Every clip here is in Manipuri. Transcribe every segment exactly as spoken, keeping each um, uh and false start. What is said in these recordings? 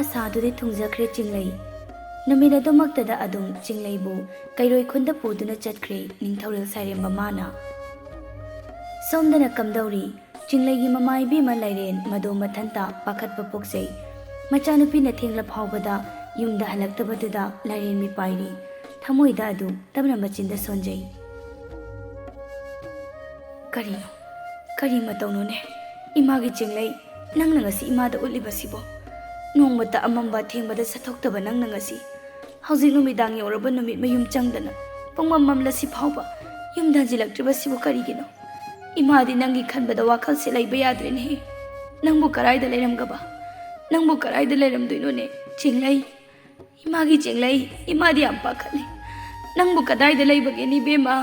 ꯑꯁꯥꯗꯨꯗꯤ ꯊꯨꯡꯖꯈ꯭ꯔꯦ ꯆꯤꯡꯂꯩ꯫ ꯅꯨꯃꯤꯠ ꯑꯗꯨꯃꯛꯇꯗ ꯑꯗꯨꯝ ꯆꯤꯡꯂꯩꯕꯨ ꯀꯩꯔꯣꯏ ꯈꯨꯟꯗ ꯄꯨꯗꯨꯅ ꯆꯠꯈ꯭ꯔꯦ ꯅꯤꯡꯊꯧꯔꯦꯜ ꯁꯥꯏꯔꯦꯝꯕ ꯃꯥꯅ꯫ ꯁꯣꯝꯗꯅ ꯀꯝꯗꯧꯔꯤ? ꯆꯤꯡꯂꯩꯒꯤ ꯃꯃꯥ ꯏꯕꯦꯝꯃ ꯂꯥꯏꯔꯦꯟ ꯃꯗꯣ ꯃꯊꯟꯇ ꯄꯥꯈꯠꯄ ꯄꯣꯛꯆꯩ꯫ ꯃꯆꯥꯅꯨꯄꯤꯅ ꯊꯦꯡꯂ ꯐꯥꯎꯕꯗ ꯌꯨꯝꯗ ꯍꯜꯂꯛꯇꯕꯗꯨꯗ ꯂꯥꯏꯔꯦꯟ ꯃꯤꯄꯥꯏꯔꯤ꯫ ꯊꯃꯣꯏꯗ ꯑꯗꯨ ꯇꯞꯅ ꯃꯆꯤꯟꯗ ꯁꯣꯟꯖꯩ꯫ ꯀꯔꯤꯅꯣ? ꯀꯔꯤ ꯃꯇꯧꯅꯣꯅꯦ? ꯏꯃꯥꯒꯤ ꯆꯤꯡꯂꯩ, ꯅꯪꯅ ꯉꯁꯤ ꯏꯃꯥꯗ ꯎꯠꯂꯤꯕꯁꯤꯕꯣ? ꯅꯣꯡꯃꯇ ꯑꯃꯝꯕ ꯑꯊꯦꯡꯕꯗ ꯆꯠꯊꯣꯛꯇꯕ ꯅꯪꯅ ꯉꯁꯤ ꯍꯧꯖꯤꯛ ꯅꯨꯃꯤꯗꯥꯡ ꯌꯧꯔꯕ ꯅꯨꯃꯤꯠ ꯃꯌꯨꯝ ꯆꯪꯗꯅ ꯄꯨꯡꯃꯝ ꯃꯝꯂꯁꯤ ꯐꯥꯎꯕ ꯌꯨꯝꯗ ꯍꯟꯖꯤꯜꯂꯛꯇ꯭ꯔꯤꯕꯁꯤꯕꯨ ꯀꯔꯤꯒꯤꯅꯣ? ꯏꯃꯥꯗꯤ ꯅꯪꯒꯤ ꯈꯟꯕꯗ ꯋꯥꯈꯜꯁꯦ ꯂꯩꯕ ꯌꯥꯗ꯭ꯔꯦꯅꯦꯍꯦ꯫ ꯅꯪꯕꯨ ꯀꯔꯥꯏꯗ ꯂꯩꯔꯝꯒꯕ? ꯅꯪꯕꯨ ꯀꯔꯥꯏꯗ ꯂꯩꯔꯝꯗꯣꯏꯅꯣꯅꯦ? ꯆꯤꯡꯂꯩ, ꯏꯃꯥꯒꯤ ꯆꯤꯡꯂꯩ, ꯏꯃꯥꯗꯤ ꯌꯥꯝ ꯄꯥꯈꯠꯂꯤ꯫ ꯅꯪꯕꯨ ꯀꯗꯥꯏꯗ ꯂꯩꯕꯒꯦꯅꯦ ꯏꯕꯦꯝꯃ?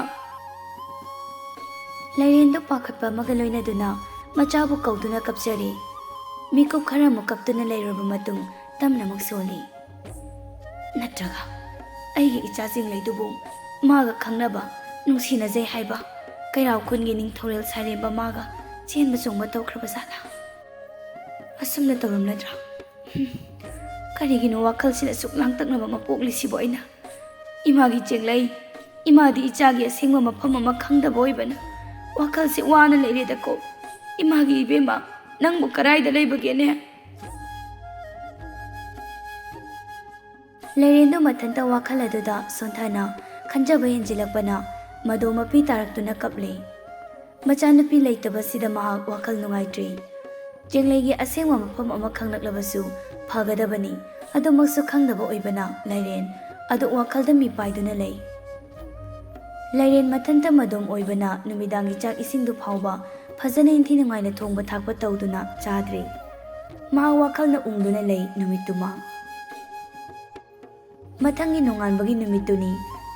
ꯂꯥꯏꯔꯦꯟꯗꯣ ꯄꯥꯈꯠꯄ ꯑꯃꯒ ꯂꯣꯏꯅꯗꯨꯅ ꯃꯆꯥꯕꯨ ꯀꯧꯗꯨꯅ ꯀꯞꯆꯔꯤ꯫ ꯃꯤꯀꯨꯞ ꯈꯔ ꯑꯃꯨꯛ ꯀꯞꯇꯨꯅ ꯂꯩꯔꯨꯔꯕ ꯃꯇꯨꯡ ꯇꯞꯅ ꯑꯃꯨꯛ ꯁꯣꯜꯂꯤ꯫ ꯅꯠꯇ꯭ꯔꯒ ꯑꯩꯒꯤ ꯏꯆꯥ ꯆꯤꯡꯂꯩꯗꯨꯕꯨ ꯃꯥꯒ ꯈꯪꯅꯕ, ꯅꯨꯡꯁꯤꯅꯖꯩ ꯍꯥꯏꯕ ꯀꯩꯔꯥꯎ ꯈꯨꯟꯒꯤ ꯅꯤꯡꯊꯧꯔꯦꯜ ꯁꯥꯏꯔꯦꯝꯕ ꯃꯥꯒ ꯆꯦꯟꯕ ꯆꯣꯡꯕ ꯇꯧꯈ꯭ꯔꯕ ꯖꯥꯠꯂꯥ? ꯑꯁꯨꯝꯅ ꯇꯧꯔꯝꯂꯗ꯭ꯔꯥ? ꯍꯨꯝ, ꯀꯔꯤꯒꯤꯅꯣ ꯋꯥꯈꯜꯁꯤꯗ ꯑꯁꯨꯛ ꯂꯥꯡꯇꯛꯅꯕ ꯑꯃ ꯄꯣꯛꯂꯤꯁꯤꯕꯨ ꯑꯩꯅ? ꯏꯃꯥꯒꯤ ꯆꯦꯡꯂꯩ, ꯏꯃꯥꯗꯤ ꯏꯆꯥꯒꯤ ꯑꯁꯦꯡꯕ ꯃꯐꯝ ꯑꯃ ꯈꯪꯗꯕ ꯑꯣꯏꯕꯅ ꯋꯥꯈꯜꯁꯤ ꯋꯥꯅ ꯂꯩꯔꯦꯗꯀꯣ꯫ ꯏꯃꯥꯒꯤ ꯏꯕꯦꯝꯃ, ꯅꯪꯕꯨ ꯀꯔꯥꯏꯗ ꯂꯩꯕꯒꯦꯅꯦ? ꯂꯩꯔꯦꯟꯗꯨ ꯃꯊꯟꯇ ꯋꯥꯈꯜ ꯑꯗꯨꯗ ꯁꯣꯟꯊꯅ ꯈꯟꯖꯕ ꯍꯦꯟꯖꯤꯜꯂꯛꯄꯅ ꯃꯗꯣ ꯃꯄꯤ ꯇꯥꯔꯛꯇꯨꯅ ꯀꯞꯂꯦ꯫ ꯃꯆꯥꯅꯨꯄꯤ ꯂꯩꯇꯕꯁꯤꯗ ꯃꯍꯥꯛ ꯋꯥꯈꯜ ꯅꯨꯡꯉꯥꯏꯇ꯭ꯔꯤ꯫ ꯆꯦꯡꯂꯩꯒꯤ ꯑꯁꯦꯡꯕ ꯃꯐꯝ ꯑꯃ ꯈꯪꯂꯛꯂꯕꯁꯨ ꯐꯒꯗꯕꯅꯤ, ꯑꯗꯨꯃꯛꯁꯨ ꯈꯪꯗꯕ ꯑꯣꯏꯕꯅ ꯂꯥꯏꯔꯦꯟ ꯑꯗꯨ ꯋꯥꯈꯜꯗ ꯃꯤꯄꯥꯏꯗꯨꯅ ꯂꯩ꯫ ꯂꯥꯏꯔꯦꯟ ꯃꯊꯟꯇ ꯃꯗꯣꯝ ꯑꯣꯏꯕꯅ ꯅꯨꯃꯤꯗꯥꯡꯒꯤ ꯆꯥꯛ ꯏꯁꯤꯡꯗꯨ ꯐꯥꯎꯕ ꯐꯖꯅ ꯏꯟꯊꯤ ꯅꯨꯡꯉꯥꯏꯅ ꯊꯣꯡꯕ ꯊꯥꯛꯄ ꯇꯧꯗꯨꯅ ꯆꯥꯗ꯭ꯔꯤ꯫ ꯃꯍꯥꯛ ꯋꯥꯈꯜꯅ ꯎꯪꯗꯨꯅ ꯂꯩ ꯅꯨꯃꯤꯠꯇꯨꯃ꯫ ꯃꯊꯪꯒꯤ ꯅꯣꯡꯉꯥꯟꯕꯒꯤ ꯅꯨꯃꯤꯠꯇꯨꯅꯤ꯫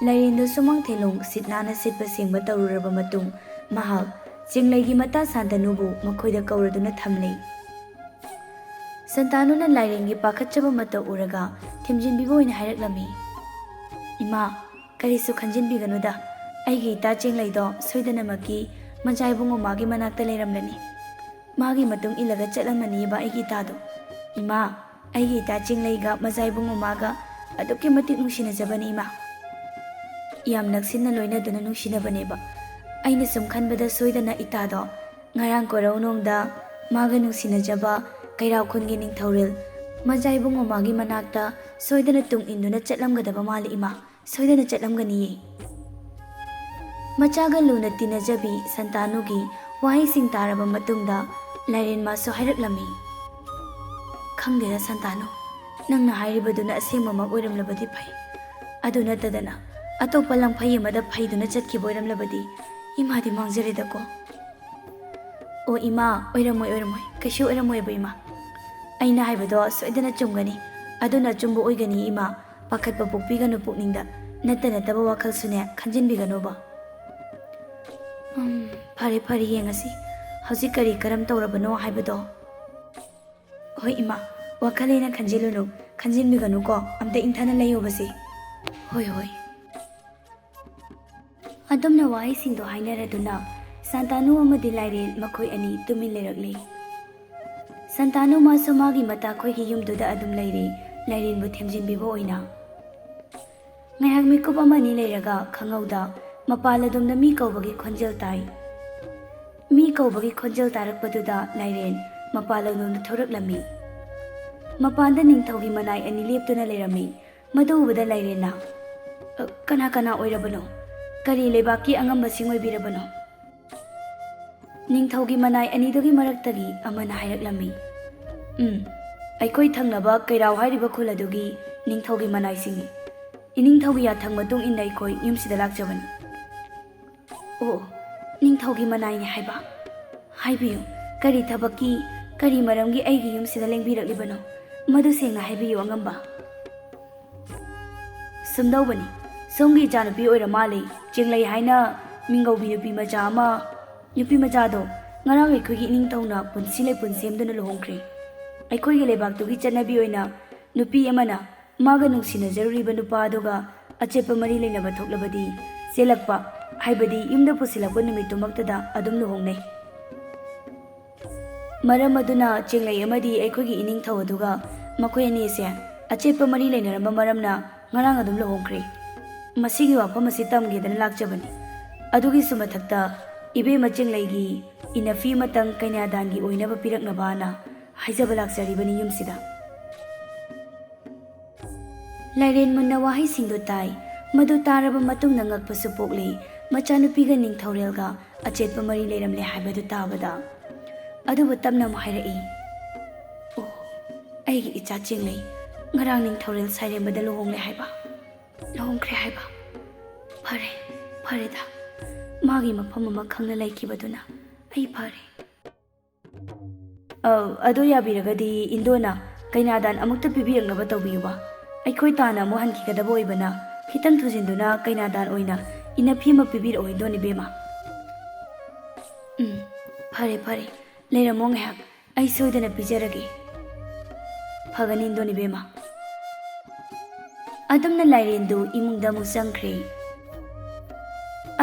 ꯂꯥꯏꯔꯦꯟꯗꯨ ꯁꯨꯃꯥꯡ ꯊꯦꯂꯣꯡ ꯁꯤꯠ ꯅꯥꯟꯅ ꯁꯤꯠꯄ ꯁꯦꯡꯕ ꯇꯧꯔꯨꯔꯕ ꯃꯇꯨꯡ ꯃꯍꯥꯛ ꯆꯦꯡꯂꯩꯒꯤ ꯃꯇꯥ ꯁꯥꯟꯇꯅꯨꯕꯨ ꯃꯈꯣꯏꯗ ꯀꯧꯔꯗꯨꯅ ꯊꯝꯂꯦ꯫ ꯁꯟꯇꯥꯅꯨꯅ ꯂꯥꯏꯔꯦꯟꯒꯤ ꯄꯥꯈꯠꯆꯕ ꯃꯇꯧ ꯎꯔꯒ ꯊꯦꯝꯖꯤꯟꯕꯤꯕ ꯑꯣꯏꯅ ꯍꯥꯏꯔꯛꯂꯝꯃꯤ, "ꯏꯃꯥ, ꯀꯔꯤꯁꯨ ꯈꯟꯖꯤꯟꯕꯤꯒꯅꯨꯗ꯫ ꯑꯩꯒꯤ ꯏꯇꯥ ꯆꯦꯡꯂꯩꯗꯣ ꯁꯣꯏꯗꯅꯃꯛꯀꯤ ꯃꯖꯥ ꯏꯕꯨꯡꯉꯣ ꯃꯥꯒꯤ ꯃꯅꯥꯛꯇ ꯂꯩꯔꯝꯂꯅꯤ꯫ ꯃꯥꯒꯤ ꯃꯇꯨꯡ ꯏꯜꯂꯒ ꯆꯠꯂꯝꯃꯅꯤꯕ ꯑꯩꯒꯤ ꯏꯇꯥꯗꯣ꯫ ꯏꯃꯥ, ꯑꯩꯒꯤ ꯏꯇꯥ ꯆꯤꯡꯂꯩꯒ ꯃꯖꯥ ꯏꯕꯨꯡ ꯎꯃꯥꯒ ꯑꯗꯨꯛꯀꯤ ꯃꯇꯤꯛ ꯅꯨꯡꯁꯤꯅꯖꯕꯅꯤ, ꯏꯃꯥ꯫ ꯌꯥꯝ ꯅꯛꯁꯤꯟꯅ ꯂꯣꯏꯅꯗꯨꯅ ꯅꯨꯡꯁꯤꯅꯕꯅꯦꯕ꯫ ꯑꯩꯅ ꯁꯨꯝ ꯈꯟꯕꯗ ꯁꯣꯏꯗꯅ ꯏꯇꯥꯗꯣ ꯉꯔꯥꯡ ꯀꯣꯔꯧꯅꯣꯡꯗ ꯃꯥꯒ ꯅꯨꯡꯁꯤꯅꯖꯕ ꯀꯩꯔꯥꯎ ꯈꯨꯟꯒꯤ ꯅꯤꯡꯊꯧꯔꯦꯜ ꯃꯖꯥ ꯏꯕꯨꯡ ꯎꯃꯥꯒꯤ ꯃꯅꯥꯛꯇ ꯁꯣꯏꯗꯅ ꯇꯨꯡ ꯏꯟꯗꯨꯅ ꯆꯠꯂꯝꯒꯗꯕ ꯃꯥꯜꯂꯤ, ꯏꯃꯥ꯫ ꯁꯣꯏꯗꯅ ꯆꯠꯂꯝꯒꯅꯤꯌꯦ꯫ ꯃꯆꯥꯒ ꯂꯨꯅ ꯇꯤꯟꯅꯖꯕꯤ ꯁꯟꯇꯥꯅꯨꯒꯤ ꯋꯥꯍꯩꯁꯤꯡ ꯇꯥꯔꯕ ꯃꯇꯨꯡꯗ ꯂꯥꯏꯔꯦꯟ ꯃꯥꯁꯨ ꯍꯥꯏꯔꯛꯂꯝꯃꯤ꯫ "ꯈꯪꯗꯦꯗ ꯁꯟꯇꯥꯅꯨ, ꯅꯪꯅ ꯍꯥꯏꯔꯤꯕꯗꯨꯅ ꯑꯁꯦꯡꯕꯃꯛ ꯑꯣꯏꯔꯝꯂꯕꯗꯤ ꯐꯩ꯫ ꯑꯗꯨ ꯅꯠꯇꯗꯅ ꯑꯇꯣꯞꯄ ꯂꯝꯐꯩ ꯑꯃꯗ ꯐꯩꯗꯨꯅ ꯆꯠꯈꯤꯕ ꯑꯣꯏꯔꯝꯂꯕꯗꯤ ꯏꯃꯥꯗꯤ ꯃꯥꯡꯖꯔꯦꯗꯀꯣ꯫ ꯑꯣ ꯏꯃꯥ, ꯑꯣꯏꯔꯝꯃꯣꯏ, ꯑꯣꯏꯔꯝꯃꯣꯏ, ꯀꯩꯁꯨ ꯑꯣꯏꯔꯝꯃꯣꯏꯕ ꯏꯃꯥ꯫ ꯑꯩꯅ ꯍꯥꯏꯕꯗꯣ ꯁꯣꯏꯗꯅ ꯆꯨꯝꯒꯅꯤ꯫ ꯑꯗꯨꯅ ꯑꯆꯨꯝꯕ ꯑꯣꯏꯒꯅꯤ ꯏꯃꯥ꯫ ꯄꯥꯈꯠꯄ ꯄꯣꯛꯄꯤꯒꯅꯨ ꯄꯨꯛꯅꯤꯡꯗ꯫ ꯅꯠꯇ ꯅꯠꯇꯕ ꯋꯥꯈꯜꯁꯨꯅꯦ ꯈꯟꯖꯤꯟꯕꯤꯒꯅꯣꯕ꯫" "ꯎꯝ, ꯐꯔꯦ, ꯐꯔꯦ, ꯌꯦꯡꯉꯁꯤ꯫ ꯍꯧꯖꯤꯛ ꯀꯔꯤ ꯀꯔꯝ ꯇꯧꯔꯕꯅꯣ ꯍꯥꯏꯕꯗꯣ꯫" "ꯍꯣꯏ ꯏꯃꯥ, ꯋꯥꯈꯜ ꯍꯦꯟꯅ ꯈꯟꯖꯤꯜꯂꯨꯅꯨ, ꯈꯟꯖꯤꯟꯕꯤꯒꯅꯨꯀꯣ, ꯑꯝꯇ ꯏꯪꯊꯅ ꯂꯩꯌꯣꯕꯁꯦ꯫" "ꯍꯣꯏ, ꯍꯣꯏ꯫" ꯑꯗꯨꯝꯅ ꯋꯥꯍꯩꯁꯤꯡꯗꯣ ꯍꯥꯏꯅꯔꯗꯨꯅ ꯁꯟꯇꯥꯅꯨ ꯑꯃꯗꯤ ꯂꯥꯏꯔꯦꯟ ꯃꯈꯣꯏ ꯑꯅꯤ ꯇꯨꯃꯤꯟ ꯂꯩꯔꯛꯂꯤ꯫ ꯁꯟꯇꯥꯅꯨ ꯃꯥꯁꯨ ꯃꯥꯒꯤ ꯃꯇꯥꯈꯣꯏꯒꯤ ꯌꯨꯝꯗꯨꯗ ꯑꯗꯨꯝ ꯂꯩꯔꯦ, ꯂꯥꯏꯔꯦꯟꯕꯨ ꯊꯦꯝꯖꯤꯟꯕꯤꯕ ꯑꯣꯏꯅ꯫ ꯉꯥꯏꯍꯥꯛ ꯃꯤꯀꯨꯞ ꯑꯃ ꯑꯅꯤ ꯂꯩꯔꯒ ꯈꯪꯍꯧꯗ ꯃꯄꯥꯜ ꯑꯗꯣꯝꯗ ꯃꯤ ꯀꯧꯕꯒꯤ ꯈꯣꯟꯖꯦꯜ ꯇꯥꯏ꯫ ꯃꯤ ꯀꯧꯕꯒꯤ ꯈꯣꯟꯖꯦꯜ ꯇꯥꯔꯛꯄꯗꯨꯗ ꯂꯥꯏꯔꯦꯟ ꯃꯄꯥꯜ ꯑꯗꯣꯝꯗ ꯊꯣꯔꯛꯂꯝꯃꯤ꯫ ꯃꯄꯥꯟꯗ ꯅꯤꯡꯊꯧꯒꯤ ꯃꯅꯥꯏ ꯑꯅꯤ ꯂꯦꯞꯇꯨꯅ ꯂꯩꯔꯝꯃꯤ꯫ ꯃꯗꯨ ꯎꯕꯗ ꯂꯥꯏꯔꯦꯟꯅ, "ꯑ, ꯀꯅꯥ ꯀꯅꯥ ꯑꯣꯏꯔꯕꯅꯣ? ꯀꯔꯤ ꯂꯩꯕꯥꯛꯀꯤ ꯑꯉꯝꯕꯁꯤꯡ ꯑꯣꯏꯕꯤꯔꯕꯅꯣ?" ꯅꯤꯡꯊꯧꯒꯤ ꯃꯅꯥꯏ ꯑꯅꯤꯗꯨꯒꯤ ꯃꯔꯛꯇꯒꯤ ꯑꯃꯅ ꯍꯥꯏꯔꯛꯂꯝꯃꯤ, "ꯎꯝ, ꯑꯩꯈꯣꯏ ꯊꯪꯅꯕ ꯀꯩꯔꯥꯎ ꯍꯥꯏꯔꯤꯕ ꯈꯨꯜ ꯑꯗꯨꯒꯤ ꯅꯤꯡꯊꯧꯒꯤ ꯃꯅꯥꯏꯁꯤꯡꯅꯤ꯫ ꯏꯅꯤꯡꯊꯧꯒꯤ ꯌꯥꯊꯪ ꯃꯇꯨꯡ ꯏꯟꯅ ꯑꯩꯈꯣꯏ ꯌꯨꯝꯁꯤꯗ ꯂꯥꯛꯆꯕꯅꯤ꯫" "ꯑꯣ, ꯅꯤꯡꯊꯧꯒꯤ ꯃꯅꯥꯏꯅꯤ ꯍꯥꯏꯕ? ꯍꯥꯏꯕꯤꯌꯨ, ꯀꯔꯤ ꯊꯕꯛꯀꯤ, ꯀꯔꯤ ꯃꯔꯝꯒꯤ ꯑꯩꯒꯤ ꯌꯨꯝꯁꯤꯗ ꯂꯦꯡꯕꯤꯔꯛꯂꯤꯕꯅꯣ? ꯃꯗꯨ ꯁꯦꯡꯅ ꯍꯥꯏꯕꯤꯌꯨ ꯑꯉꯝꯕ꯫" "ꯁꯨꯝꯗꯧꯕꯅꯤ, ꯁꯣꯝꯒꯤ ꯏꯆꯥꯅꯨꯄꯤ ꯑꯣꯏꯔ ꯃꯥꯜꯂꯦ, ꯆꯦꯡꯂꯩ ꯍꯥꯏꯅ ꯃꯤꯡꯒꯧꯕꯤ ꯅꯨꯄꯤ ꯃꯆꯥ ꯑꯃ, ꯅꯨꯄꯤ ꯃꯆꯥꯗꯣ ꯉꯔꯥꯡ ꯑꯩꯈꯣꯏꯒꯤ ꯏꯅꯤꯡꯊꯧꯅ ꯄꯨꯟꯁꯤ ꯂꯩꯄꯨꯟ ꯁꯦꯝꯗꯨꯅ ꯂꯨꯍꯣꯡꯈ꯭ꯔꯦ꯫ ꯑꯩꯈꯣꯏꯒꯤ ꯂꯩꯕꯥꯛꯇꯨꯒꯤ ꯆꯠꯅꯕꯤ ꯑꯣꯏꯅ ꯅꯨꯄꯤ ꯑꯃꯅ ꯃꯥꯒ ꯅꯨꯡꯁꯤꯅꯖꯔꯨꯔꯤꯕ ꯅꯨꯄꯥ ꯑꯗꯨꯒ ꯑꯆꯦꯠꯄ ꯃꯔꯤ ꯂꯩꯅꯕ ꯊꯣꯛꯂꯕꯗꯤ ꯆꯦꯜꯂꯛꯄ, ꯍꯥꯏꯕꯗꯤ ꯌꯨꯝꯗ ꯄꯨꯁꯤꯜꯂꯛꯄ ꯅꯨꯃꯤꯠꯇꯨꯃꯛꯇꯗ ꯑꯗꯨꯝ ꯂꯨꯍꯣꯡꯅꯩ꯫ ꯃꯔꯝ ꯑꯗꯨꯅ ꯆꯦꯡꯂꯩ ꯑꯃꯗꯤ ꯑꯩꯈꯣꯏꯒꯤ ꯏꯅꯤꯡꯊꯧ ꯑꯗꯨꯒ ꯃꯈꯣꯏ ꯑꯅꯤꯁꯦ ꯑꯆꯦꯠꯄ ꯃꯔꯤ ꯂꯩꯅꯔꯝꯕ ꯃꯔꯝꯅ ꯉꯔꯥꯡ ꯑꯗꯨꯝ ꯂꯨꯍꯣꯡꯈ꯭ꯔꯦ꯫ ꯃꯁꯤꯒꯤ ꯋꯥꯐꯝ ꯑꯁꯤ ꯇꯝꯒꯦꯗꯅ ꯂꯥꯛꯆꯕꯅꯤ꯫ ꯑꯗꯨꯒꯤꯁꯨ ꯃꯊꯛꯇ ꯏꯕꯦꯝꯃ ꯆꯦꯡꯂꯩꯒꯤ ꯏꯅꯐꯤ ꯑꯃꯇꯪ ꯀꯩꯅꯥꯗꯥꯟꯒꯤ ꯑꯣꯏꯅꯕ ꯄꯤꯔꯛꯅꯕꯅ ꯍꯥꯏꯖꯕ ꯂꯥꯛꯆꯔꯤꯕꯅꯤ ꯌꯨꯝꯁꯤꯗ꯫ ꯂꯥꯏꯔꯦꯟ ꯃꯨꯟꯅ ꯋꯥꯍꯩꯁꯤꯡꯗꯨ ꯇꯥꯏ꯫ ꯃꯗꯨ ꯇꯥꯔꯕ ꯃꯇꯨꯡꯗ ꯉꯛꯄꯁꯨ ꯄꯣꯛꯂꯤ꯫ ꯃꯆꯥꯅꯨꯄꯤꯒ ꯅꯤꯡꯊꯧꯔꯦꯜꯒ ꯑꯆꯦꯠꯄ ꯃꯔꯤ ꯂꯩꯔꯝꯂꯦ ꯍꯥꯏꯕꯗꯨ ꯇꯥꯕꯗ꯫ ꯑꯗꯨꯕꯨ ꯇꯞꯅ ꯑꯃꯨꯛ ꯍꯥꯏꯔꯛꯏ, "ꯑꯣ, ꯑꯩꯒꯤ ꯏꯆꯥ ꯆꯦꯡꯂꯩ ꯉꯔꯥꯡ ꯅꯤꯡꯊꯧꯔꯦꯜ ꯁꯥꯏꯔꯦꯝꯕꯗ ꯂꯨꯍꯣꯡꯂꯦ ꯍꯥꯏꯕ꯫ ꯂꯨꯍꯣꯡꯈ꯭ꯔꯦ ꯍꯥꯏꯕ꯫ ꯐꯔꯦ, ꯐꯔꯦꯗ꯫ ꯃꯥꯒꯤ ꯃꯐꯝ ꯑꯃ ꯈꯪꯅ ꯂꯩꯈꯤꯕꯗꯨꯅ ꯑꯩ ꯐꯔꯦ꯫" ꯑꯧ, ꯑꯗꯨ ꯌꯥꯕꯤꯔꯒꯗꯤ ꯏꯟꯗꯣꯅ ꯀꯩꯅꯥꯗꯥꯟ ꯑꯃꯨꯛꯇ ꯄꯤꯕꯤꯔꯛꯅꯕ ꯇꯧꯕꯤꯌꯨꯕ꯫ ꯑꯩꯈꯣꯏ ꯇꯥꯅ ꯑꯃꯨꯛ ꯍꯟꯈꯤꯒꯗꯕ ꯑꯣꯏꯕꯅ ꯈꯤꯇꯪ ꯊꯨꯖꯤꯟꯗꯨꯅ ꯀꯩꯅꯥꯗꯥꯟ ꯑꯣꯏꯅ ꯏꯅꯐꯤ ꯑꯃ ꯄꯤꯕꯤꯔꯛꯑꯣ ꯏꯟꯗꯣꯟ ꯏꯕꯦꯝꯃ꯫ ꯎꯝ, ꯐꯔꯦ, ꯐꯔꯦ꯫ ꯂꯩꯔꯝꯃꯣ ꯉꯥꯏꯍꯥꯛ꯫ ꯑꯩ ꯁꯣꯏꯗꯅ ꯄꯤꯖꯔꯒꯦ꯫ ꯐꯒꯅꯤ ꯏꯟꯗꯣꯟ ꯏꯕꯦꯝꯃ꯫ ꯑꯗꯨꯝꯅ ꯂꯥꯏꯔꯦꯟꯗꯨ ꯏꯃꯨꯡꯗ ꯑꯃꯨꯛ ꯆꯪꯈ꯭ꯔꯦ꯫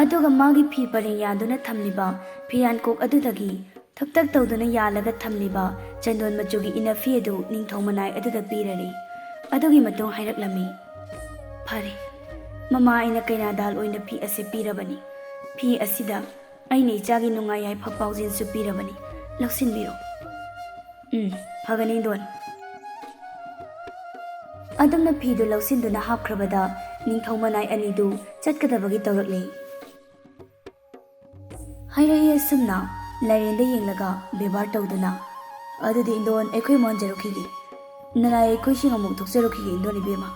ꯑꯗꯨꯒ ꯃꯥꯒꯤ ꯐꯤ ꯄꯔꯦꯡ ꯌꯥꯟꯗꯨꯅ ꯊꯝꯂꯤꯕ ꯐꯤꯌꯥꯟꯀꯣꯛ ꯑꯗꯨꯗꯒꯤ ꯊꯛ ꯊꯛ ꯇꯧꯗꯨꯅ ꯌꯥꯜꯂꯒ ꯊꯝꯂꯤꯕ ꯆꯟꯗꯣꯟ ꯃꯆꯨꯒꯤ ꯏꯅꯐꯤ ꯑꯗꯨ ꯅꯤꯡꯊꯧ ꯃꯅꯥꯏ ꯑꯗꯨꯗ ꯄꯤꯔꯔꯦ꯫ ꯑꯗꯨꯒꯤ ꯃꯇꯨꯡ ꯍꯥꯏꯔꯛꯂꯝꯃꯤ, "ꯐꯔꯦ, ꯃꯃꯥ ꯑꯩꯅ ꯀꯩꯅꯥꯗꯥꯜ ꯑꯣꯏꯅ ꯐꯤ ꯑꯁꯤ ꯄꯤꯔꯕꯅꯤ꯫ ꯐꯤ ꯑꯁꯤꯗ ꯑꯩꯅ ꯏꯆꯥꯒꯤ ꯅꯨꯡꯉꯥꯏ ꯌꯥꯏꯐ ꯄꯥꯎꯖꯦꯜꯁꯨ ꯄꯤꯔꯕꯅꯤ꯫ ꯂꯧꯁꯤꯟꯕꯤꯔꯣ꯫" "ꯎꯝ, ꯐꯒꯅꯤ ꯏꯟꯗꯣꯟ꯫" ꯑꯗꯨꯝꯅ ꯐꯤꯗꯨ ꯂꯧꯁꯤꯟꯗꯨꯅ ꯍꯥꯞꯈ꯭ꯔꯕꯗ ꯅꯤꯡꯊꯧ ꯃꯅꯥꯏ ꯑꯅꯤꯗꯨ ꯆꯠꯀꯗꯕꯒꯤ ꯇꯧꯔꯛꯂꯦ꯫ ꯍꯥꯏꯔꯛꯏ ꯑꯁꯨꯝꯅ ꯂꯥꯏꯔꯦꯟꯗ ꯌꯦꯡꯂꯒ ꯕꯦꯕꯥꯔ ꯇꯧꯗꯨꯅ, "ꯑꯗꯨꯗꯤ ꯏꯟꯗꯣꯟ ꯑꯩꯈꯣꯏ ꯑꯃꯨꯛ ꯍꯟꯖꯔꯛꯈꯤꯒꯦ꯫ ꯅꯅꯥꯏ ꯑꯩꯈꯣꯏꯁꯤꯡ ꯑꯃꯨꯛ ꯊꯣꯛꯆꯔꯛꯈꯤꯒꯦ ꯏꯟꯗꯣꯟ ꯏꯕꯦꯝꯃ꯫"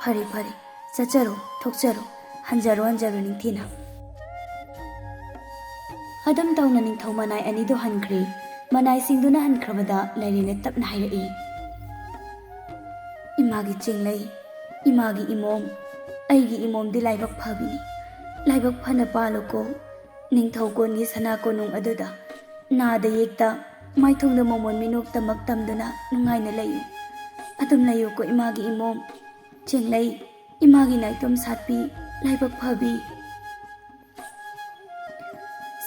"ꯐꯔꯦ, ꯐꯔꯦ, ꯆꯠꯆꯔꯣ, ꯊꯣꯛꯆꯔꯣ, ꯍꯟꯖꯔꯣ, ꯍꯟꯖꯔꯣ ꯅꯤꯡꯊꯤꯅ꯫" ꯑꯗꯨꯝ ꯇꯧꯅ ꯅꯤꯡꯊꯧ ꯃꯅꯥꯏ ꯑꯅꯤꯗꯨ ꯍꯟꯈ꯭ꯔꯦ꯫ ꯃꯅꯥꯏꯁꯤꯡꯗꯨꯅ ꯍꯟꯈ꯭ꯔꯕꯗ ꯂꯥꯏꯔꯦꯟꯅ ꯇꯞꯅ ꯍꯥꯏꯔꯛꯏ, "ꯏꯃꯥꯒꯤ ꯆꯦꯡꯂꯩ, ꯏꯃꯥꯒꯤ ꯏꯃꯣꯝ, ꯑꯩꯒꯤ ꯏꯃꯣꯝꯗꯤ ꯂꯥꯏꯕꯛ ꯐꯕꯤꯅꯤ꯫ ꯂꯥꯏꯕꯛ ꯐꯅ ꯄꯥꯜꯂꯨꯀꯣ꯫ ꯅꯤꯡꯊꯧ ꯀꯣꯟꯒꯤ ꯁꯅꯥ ꯀꯣꯅꯨꯡ ꯑꯗꯨꯗ ꯅꯥꯗ ꯌꯦꯛꯇ ꯃꯥꯏꯊꯣꯡꯗ ꯃꯃꯣꯟ ꯃꯤꯅꯣꯛꯇꯃꯛ ꯇꯝꯗꯨꯅ ꯅꯨꯡꯉꯥꯏꯅ ꯂꯩꯌꯨ꯫ ꯑꯗꯨꯝ ꯂꯩꯌꯨꯀꯣ ꯏꯃꯥꯒꯤ ꯏꯃꯣꯝ, ꯆꯦꯡꯂꯩ, ꯏꯃꯥꯒꯤ ꯅꯥꯏꯇꯣꯝ ꯁꯥꯠꯄꯤ, ꯂꯥꯏꯕꯛ ꯐꯕꯤ꯫"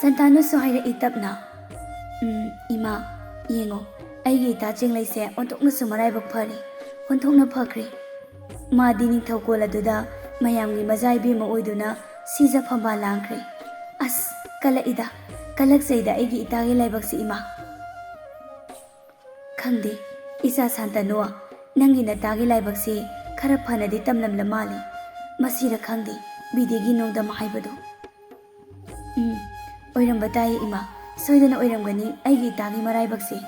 ꯁꯟꯇꯥꯅꯁꯨ ꯍꯥꯏꯔꯛꯏ ꯇꯞꯅ, "ꯎꯝ, ꯏꯃꯥ, ꯌꯦꯡꯉꯣ, ꯑꯩꯒꯤ ꯏꯇꯥ ꯆꯦꯡꯂꯩꯁꯦ ꯑꯣꯟꯊꯣꯛꯅꯁꯨ ꯃꯔꯥꯏꯕꯛ ꯐꯔꯦ, ꯑꯣꯟꯊꯣꯛꯅ ꯐꯈ꯭ꯔꯦ꯫ ꯃꯥꯗꯤ ꯅꯤꯡꯊꯧꯀꯣꯜ ꯑꯗꯨꯗ ꯃꯌꯥꯝꯒꯤ ꯃꯖꯥ ꯏꯕꯦꯝꯃ ꯑꯣꯏꯗꯨꯅ ꯁꯤꯖ ꯐꯝꯕꯥꯜ ꯂꯥꯡꯈ꯭ꯔꯦ꯫ ꯑꯁ, ꯀꯜꯂꯛꯏꯗ, ꯀꯜꯂꯛꯆꯩꯗ ꯑꯩꯒꯤ ꯏꯇꯥꯒꯤ ꯂꯥꯏꯕꯛꯁꯤ ꯏꯃꯥ꯫ ꯈꯪꯗꯦ, ꯏꯆꯥ ꯁꯥꯟꯇꯅꯨ, ꯅꯪꯒꯤ ꯅꯇꯥꯒꯤ ꯂꯥꯏꯕꯛꯁꯤ ꯈꯔ ꯐꯅꯗꯤ ꯇꯝꯂꯝꯂ ꯃꯥꯜꯂꯤ꯫ ꯃꯁꯤꯔ ꯈꯪꯗꯦ, ꯕꯤꯗꯤꯒꯤ ꯅꯣꯡꯗꯝ ꯍꯥꯏꯕꯗꯨ꯫ ꯎꯝ, ꯑꯣꯏꯔꯝꯕ ꯇꯥꯏ ꯏꯃꯥ, ꯁꯣꯏꯗꯅ ꯑꯣꯏꯔꯝꯒꯅꯤ ꯑꯩꯒꯤ ꯏꯇꯥꯒꯤ ꯃꯔꯥꯏꯕꯛꯁꯦ꯫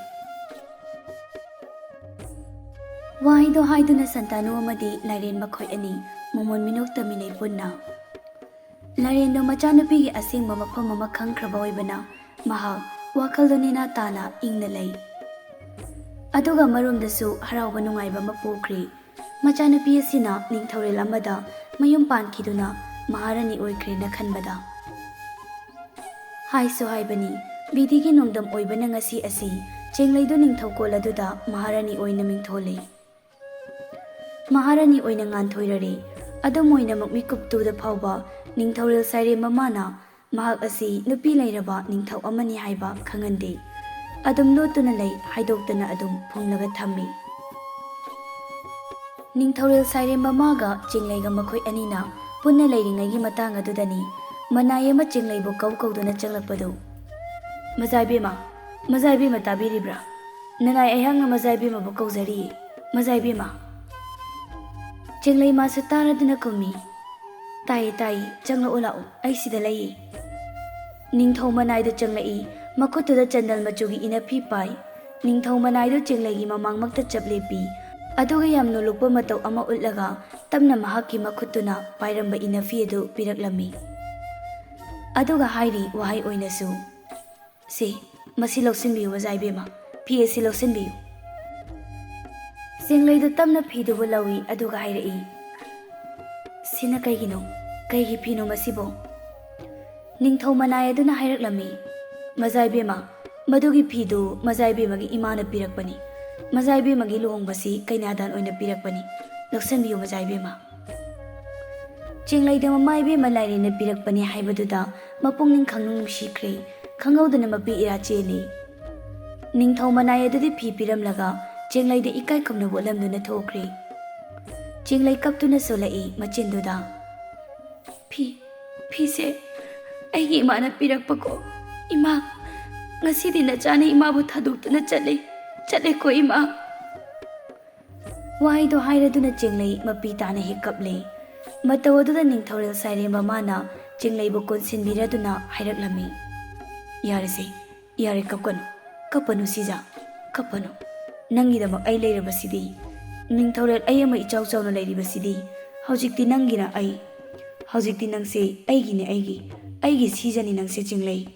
ꯋꯥꯍꯩꯗꯣ ꯍꯥꯏꯗꯨꯅ ꯁꯟꯇꯥꯅꯨ ꯑꯃꯗꯤ ꯂꯥꯏꯔꯦꯟ ꯃꯈꯣꯏ ꯑꯅꯤ ꯃꯃꯣꯟ ꯃꯤꯅꯣꯛ ꯇꯝꯃꯤꯟꯅꯩ ꯄꯨꯟꯅ꯫ ꯂꯥꯏꯔꯦꯟꯗꯣ ꯃꯆꯥꯅꯨꯄꯤꯒꯤ ꯑꯁꯦꯡꯕ ꯃꯐꯝ ꯑꯃ ꯈꯪꯈ꯭ꯔꯕ ꯑꯣꯏꯕꯅ ꯃꯍꯥꯛ ꯋꯥꯈꯜꯗꯣ ꯅꯦꯅꯥ ꯇꯥꯅ ꯏꯪꯅ ꯂꯩ꯫ ꯑꯗꯨꯒ ꯑꯃꯔꯣꯝꯗꯁꯨ ꯍꯔꯥꯎꯕ ꯅꯨꯡꯉꯥꯏꯕ ꯑꯃ ꯄꯣꯛꯈ꯭ꯔꯤ꯫ ꯃꯆꯥꯅꯨꯄꯤ ꯑꯁꯤꯅ ꯅꯤꯡꯊꯧꯔꯦꯜ ꯑꯃꯗ ꯃꯌꯨꯝ ꯄꯥꯟꯈꯤꯗꯨꯅ ꯃꯍꯥꯔꯥꯅꯤ ꯑꯣꯏꯈ꯭ꯔꯦꯅ ꯈꯟꯕꯗ꯫ ꯍꯥꯏꯁꯨ ꯍꯥꯏꯕꯅꯤ, ꯕꯤꯗꯤꯒꯤ ꯅꯣꯡꯗꯝ ꯑꯣꯏꯕꯅ ꯉꯁꯤ ꯑꯁꯤ ꯆꯦꯡꯂꯩꯗꯨ ꯅꯤꯡꯊꯧꯀꯣꯜ ꯑꯗꯨꯗ ꯃꯍꯥꯔꯥꯅꯤ ꯑꯣꯏꯅ ꯃꯤꯡꯊꯣꯜꯂꯤ꯫ ꯃꯍꯥꯔꯥꯅꯤ ꯑꯣꯏꯅ ꯉꯥꯟꯊꯣꯏꯔꯔꯦ꯫ ꯑꯗꯨꯝ ꯑꯣꯏꯅꯃꯛ ꯃꯤꯀꯨꯞ ꯇꯨꯗ ꯐꯥꯎꯕ ꯅꯤꯡꯊꯧꯔꯦꯜ ꯁꯥꯏꯔꯦꯝ ꯃꯃꯥꯅ ꯃꯍꯥꯛ ꯑꯁꯤ ꯅꯨꯄꯤ ꯂꯩꯔꯕ ꯅꯤꯡꯊꯧ ꯑꯃꯅꯤ ꯍꯥꯏꯕ ꯈꯪꯍꯟꯗꯦ꯫ ꯑꯗꯨꯝ ꯂꯣꯠꯇꯨꯅ ꯂꯩ, ꯍꯥꯏꯗꯣꯛꯇꯅ ꯑꯗꯨꯝ ꯐꯨꯝꯂꯒ ꯊꯝꯃꯤ꯫ ꯅꯤꯡꯊꯧꯔꯦꯜ ꯁꯥꯏꯔꯦꯝ ꯃꯃꯥꯒ ꯆꯦꯡꯂꯩꯒ ꯃꯈꯣꯏ ꯑꯅꯤꯅ ꯄꯨꯟꯅ ꯂꯩꯔꯤꯉꯩꯒꯤ ꯃꯇꯥꯡ ꯑꯗꯨꯗꯅꯤ ꯃꯅꯥꯏ ꯑꯃ ꯆꯦꯡꯂꯩꯕꯨ ꯀꯧ ꯀꯧꯗꯨꯅ ꯆꯪꯂꯛꯄꯗꯨ꯫ "ꯃꯖꯥꯏꯕꯦꯝꯃ, ꯃꯖꯥꯏꯕꯦꯝꯃ ꯇꯥꯕꯤꯔꯤꯕ꯭ꯔꯥ? ꯅꯅꯥꯏ ꯑꯩꯍꯥꯛꯅ ꯃꯖꯥꯏꯕꯦꯝꯃꯕꯨ ꯀꯧꯖꯔꯤꯌꯦ, ꯃꯖꯥꯏꯕꯦꯝꯃ꯫" ꯆꯦꯡꯂꯩ ꯃꯥꯁꯨ ꯇꯥꯔꯗꯨꯅ ꯈꯨꯝꯃꯤ, "ꯇꯥꯏꯌꯦ, ꯇꯥꯏꯌꯦ, ꯆꯪꯂꯛꯑꯣ ꯂꯥꯛꯑꯣ, ꯑꯩ ꯁꯤꯗ ꯂꯩꯌꯦ꯫" ꯅꯤꯡꯊꯧ ꯃꯅꯥꯏꯗꯨ ꯆꯪꯂꯛꯏ, ꯃꯈꯨꯠꯇꯨꯗ ꯆꯟꯗꯜ ꯃꯆꯨꯒꯤ ꯏꯅꯐꯤ ꯄꯥꯏ꯫ ꯅꯤꯡꯊꯧ ꯃꯅꯥꯏꯗꯨ ꯆꯦꯡꯂꯩꯒꯤ ꯃꯃꯥꯡꯃꯛꯇ ꯆꯞ ꯂꯦꯞꯄꯤ, ꯑꯗꯨꯒ ꯌꯥꯝ ꯅꯣꯂꯨꯛꯄ ꯃꯇꯧ ꯑꯃ ꯎꯠꯂꯒ ꯇꯞꯅ ꯃꯍꯥꯛꯀꯤ ꯃꯈꯨꯠꯇꯨꯅ ꯄꯥꯏꯔꯝꯕ ꯏꯅꯐꯤ ꯑꯗꯨ ꯄꯤꯔꯛꯂꯝꯃꯤ꯫ ꯑꯗꯨꯒ ꯍꯥꯏꯔꯤ ꯋꯥꯍꯩ ꯑꯣꯏꯅꯁꯨ, "ꯁꯤ, ꯃꯁꯤ ꯂꯧꯁꯤꯟꯕꯤꯌꯨ ꯃꯖꯥ ꯏꯕꯦꯝꯃ, ꯐꯤ ꯑꯁꯤ ꯂꯧꯁꯤꯟꯕꯤꯌꯨ꯫" ꯆꯦꯡꯂꯩꯗꯨ ꯇꯞꯅ ꯐꯤꯗꯨꯕꯨ ꯂꯧꯏ, ꯑꯗꯨꯒ ꯍꯥꯏꯔꯛꯏ, "ꯁꯤꯅ ꯀꯩꯒꯤꯅꯣ? ꯀꯩꯒꯤ ꯐꯤꯅꯣ ꯃꯁꯤꯕꯣ?" ꯅꯤꯡꯊꯧ ꯃꯅꯥꯏ ꯑꯗꯨꯅ ꯍꯥꯏꯔꯛꯂꯝꯃꯤ, "ꯃꯖꯥ ꯏꯕꯦꯝꯃ, ꯃꯗꯨꯒꯤ ꯐꯤꯗꯨ ꯃꯖꯥ ꯏꯕꯦꯝꯃꯒꯤ ꯏꯃꯥꯅ ꯄꯤꯔꯛꯄꯅꯤ꯫ ꯃꯖꯥ ꯏꯕꯦꯝꯃꯒꯤ ꯂꯨꯍꯣꯡꯕꯁꯤ ꯀꯩꯅꯥꯗꯥꯟ ꯑꯣꯏꯅ ꯄꯤꯔꯛꯄꯅꯤ꯫ ꯂꯧꯁꯤꯟꯕꯤꯌꯨ ꯃꯖꯥ ꯏꯕꯦꯝꯃ꯫" ꯆꯦꯡꯂꯩꯗ ꯃꯃꯥ ꯏꯕꯦꯝꯃ ꯂꯥꯏꯔꯦꯟꯅ ꯄꯤꯔꯛꯄꯅꯤ ꯍꯥꯏꯕꯗꯨꯗ ꯃꯄꯨꯛꯅꯤꯡ ꯈꯪꯅꯨꯡ ꯅꯨꯡꯁꯤꯈ꯭ꯔꯦ꯫ ꯈꯪꯍꯧꯗꯅ ꯃꯄꯤ ꯏꯔꯥ ꯆꯦꯜꯂꯤ꯫ ꯅꯤꯡꯊꯧ ꯃꯅꯥꯏ ꯑꯗꯨꯗꯤ ꯐꯤ ꯄꯤꯔꯝꯂꯒ ꯆꯦꯡꯂꯩꯗ ꯏꯀꯥꯏ ꯈꯨꯝꯅꯕ ꯎꯠꯂꯝꯗꯨꯅ ꯊꯣꯛꯈ꯭ꯔꯦ꯫ ꯆꯦꯡꯂꯩ ꯀꯞꯇꯨꯅ ꯁꯣꯜꯂꯛꯏ ꯃꯆꯤꯟꯗꯨꯗ, "ꯐꯤ, ꯐꯤꯁꯦ ꯑꯩꯒꯤ ꯏꯃꯥꯅ ꯄꯤꯔꯛꯄꯀꯣ꯫ ꯏꯃꯥ, ꯉꯁꯤꯗꯤ ꯅꯆꯥꯅ ꯏꯃꯥꯕꯨ ꯊꯥꯗꯣꯛꯇꯨꯅ ꯆꯠꯂꯦ, ꯆꯠꯂꯦꯀꯣ ꯏꯃꯥ?" ꯋꯥꯍꯩꯗꯣ ꯍꯥꯏꯔꯗꯨꯅ ꯆꯦꯡꯂꯩ ꯃꯄꯤ ꯇꯥꯅ ꯍꯦꯛ ꯀꯞꯂꯦ꯫ ꯃꯇꯧ ꯑꯗꯨꯗ ꯅꯤꯡꯊꯧꯔꯦꯜ ꯁꯥꯏꯔꯦꯝꯕ ꯃꯥꯅ ꯆꯦꯡꯂꯩꯕꯨ ꯀꯣꯟꯁꯤꯟꯕꯤꯔꯗꯨꯅ ꯍꯥꯏꯔꯛꯂꯝꯃꯤ, "ꯌꯥꯔꯦꯁꯦ, ꯌꯥꯔꯦ, ꯀꯞꯀꯅꯨ, ꯀꯞꯄꯅꯨ ꯁꯤꯖ, ꯀꯞꯄꯅꯨ꯫ ꯅꯪꯒꯤꯗꯃꯛ ꯑꯩ ꯂꯩꯔꯕꯁꯤꯗꯤ, ꯅꯤꯡꯊꯧꯔꯦꯜ ꯑꯩ ꯑꯃ ꯏꯆꯥꯎ ꯆꯥꯎꯅ ꯂꯩꯔꯤꯕꯁꯤꯗꯤ, ꯍꯧꯖꯤꯛꯇꯤ ꯅꯪꯒꯤꯅ ꯑꯩ, ꯍꯧꯖꯤꯛꯇꯤ ꯅꯪꯁꯦ ꯑꯩꯒꯤꯅꯦ, ꯑꯩꯒꯤ, ꯑꯩꯒꯤ ꯁꯤꯖꯅꯤ ꯅꯪꯁꯦ ꯆꯦꯡꯂꯩ꯫"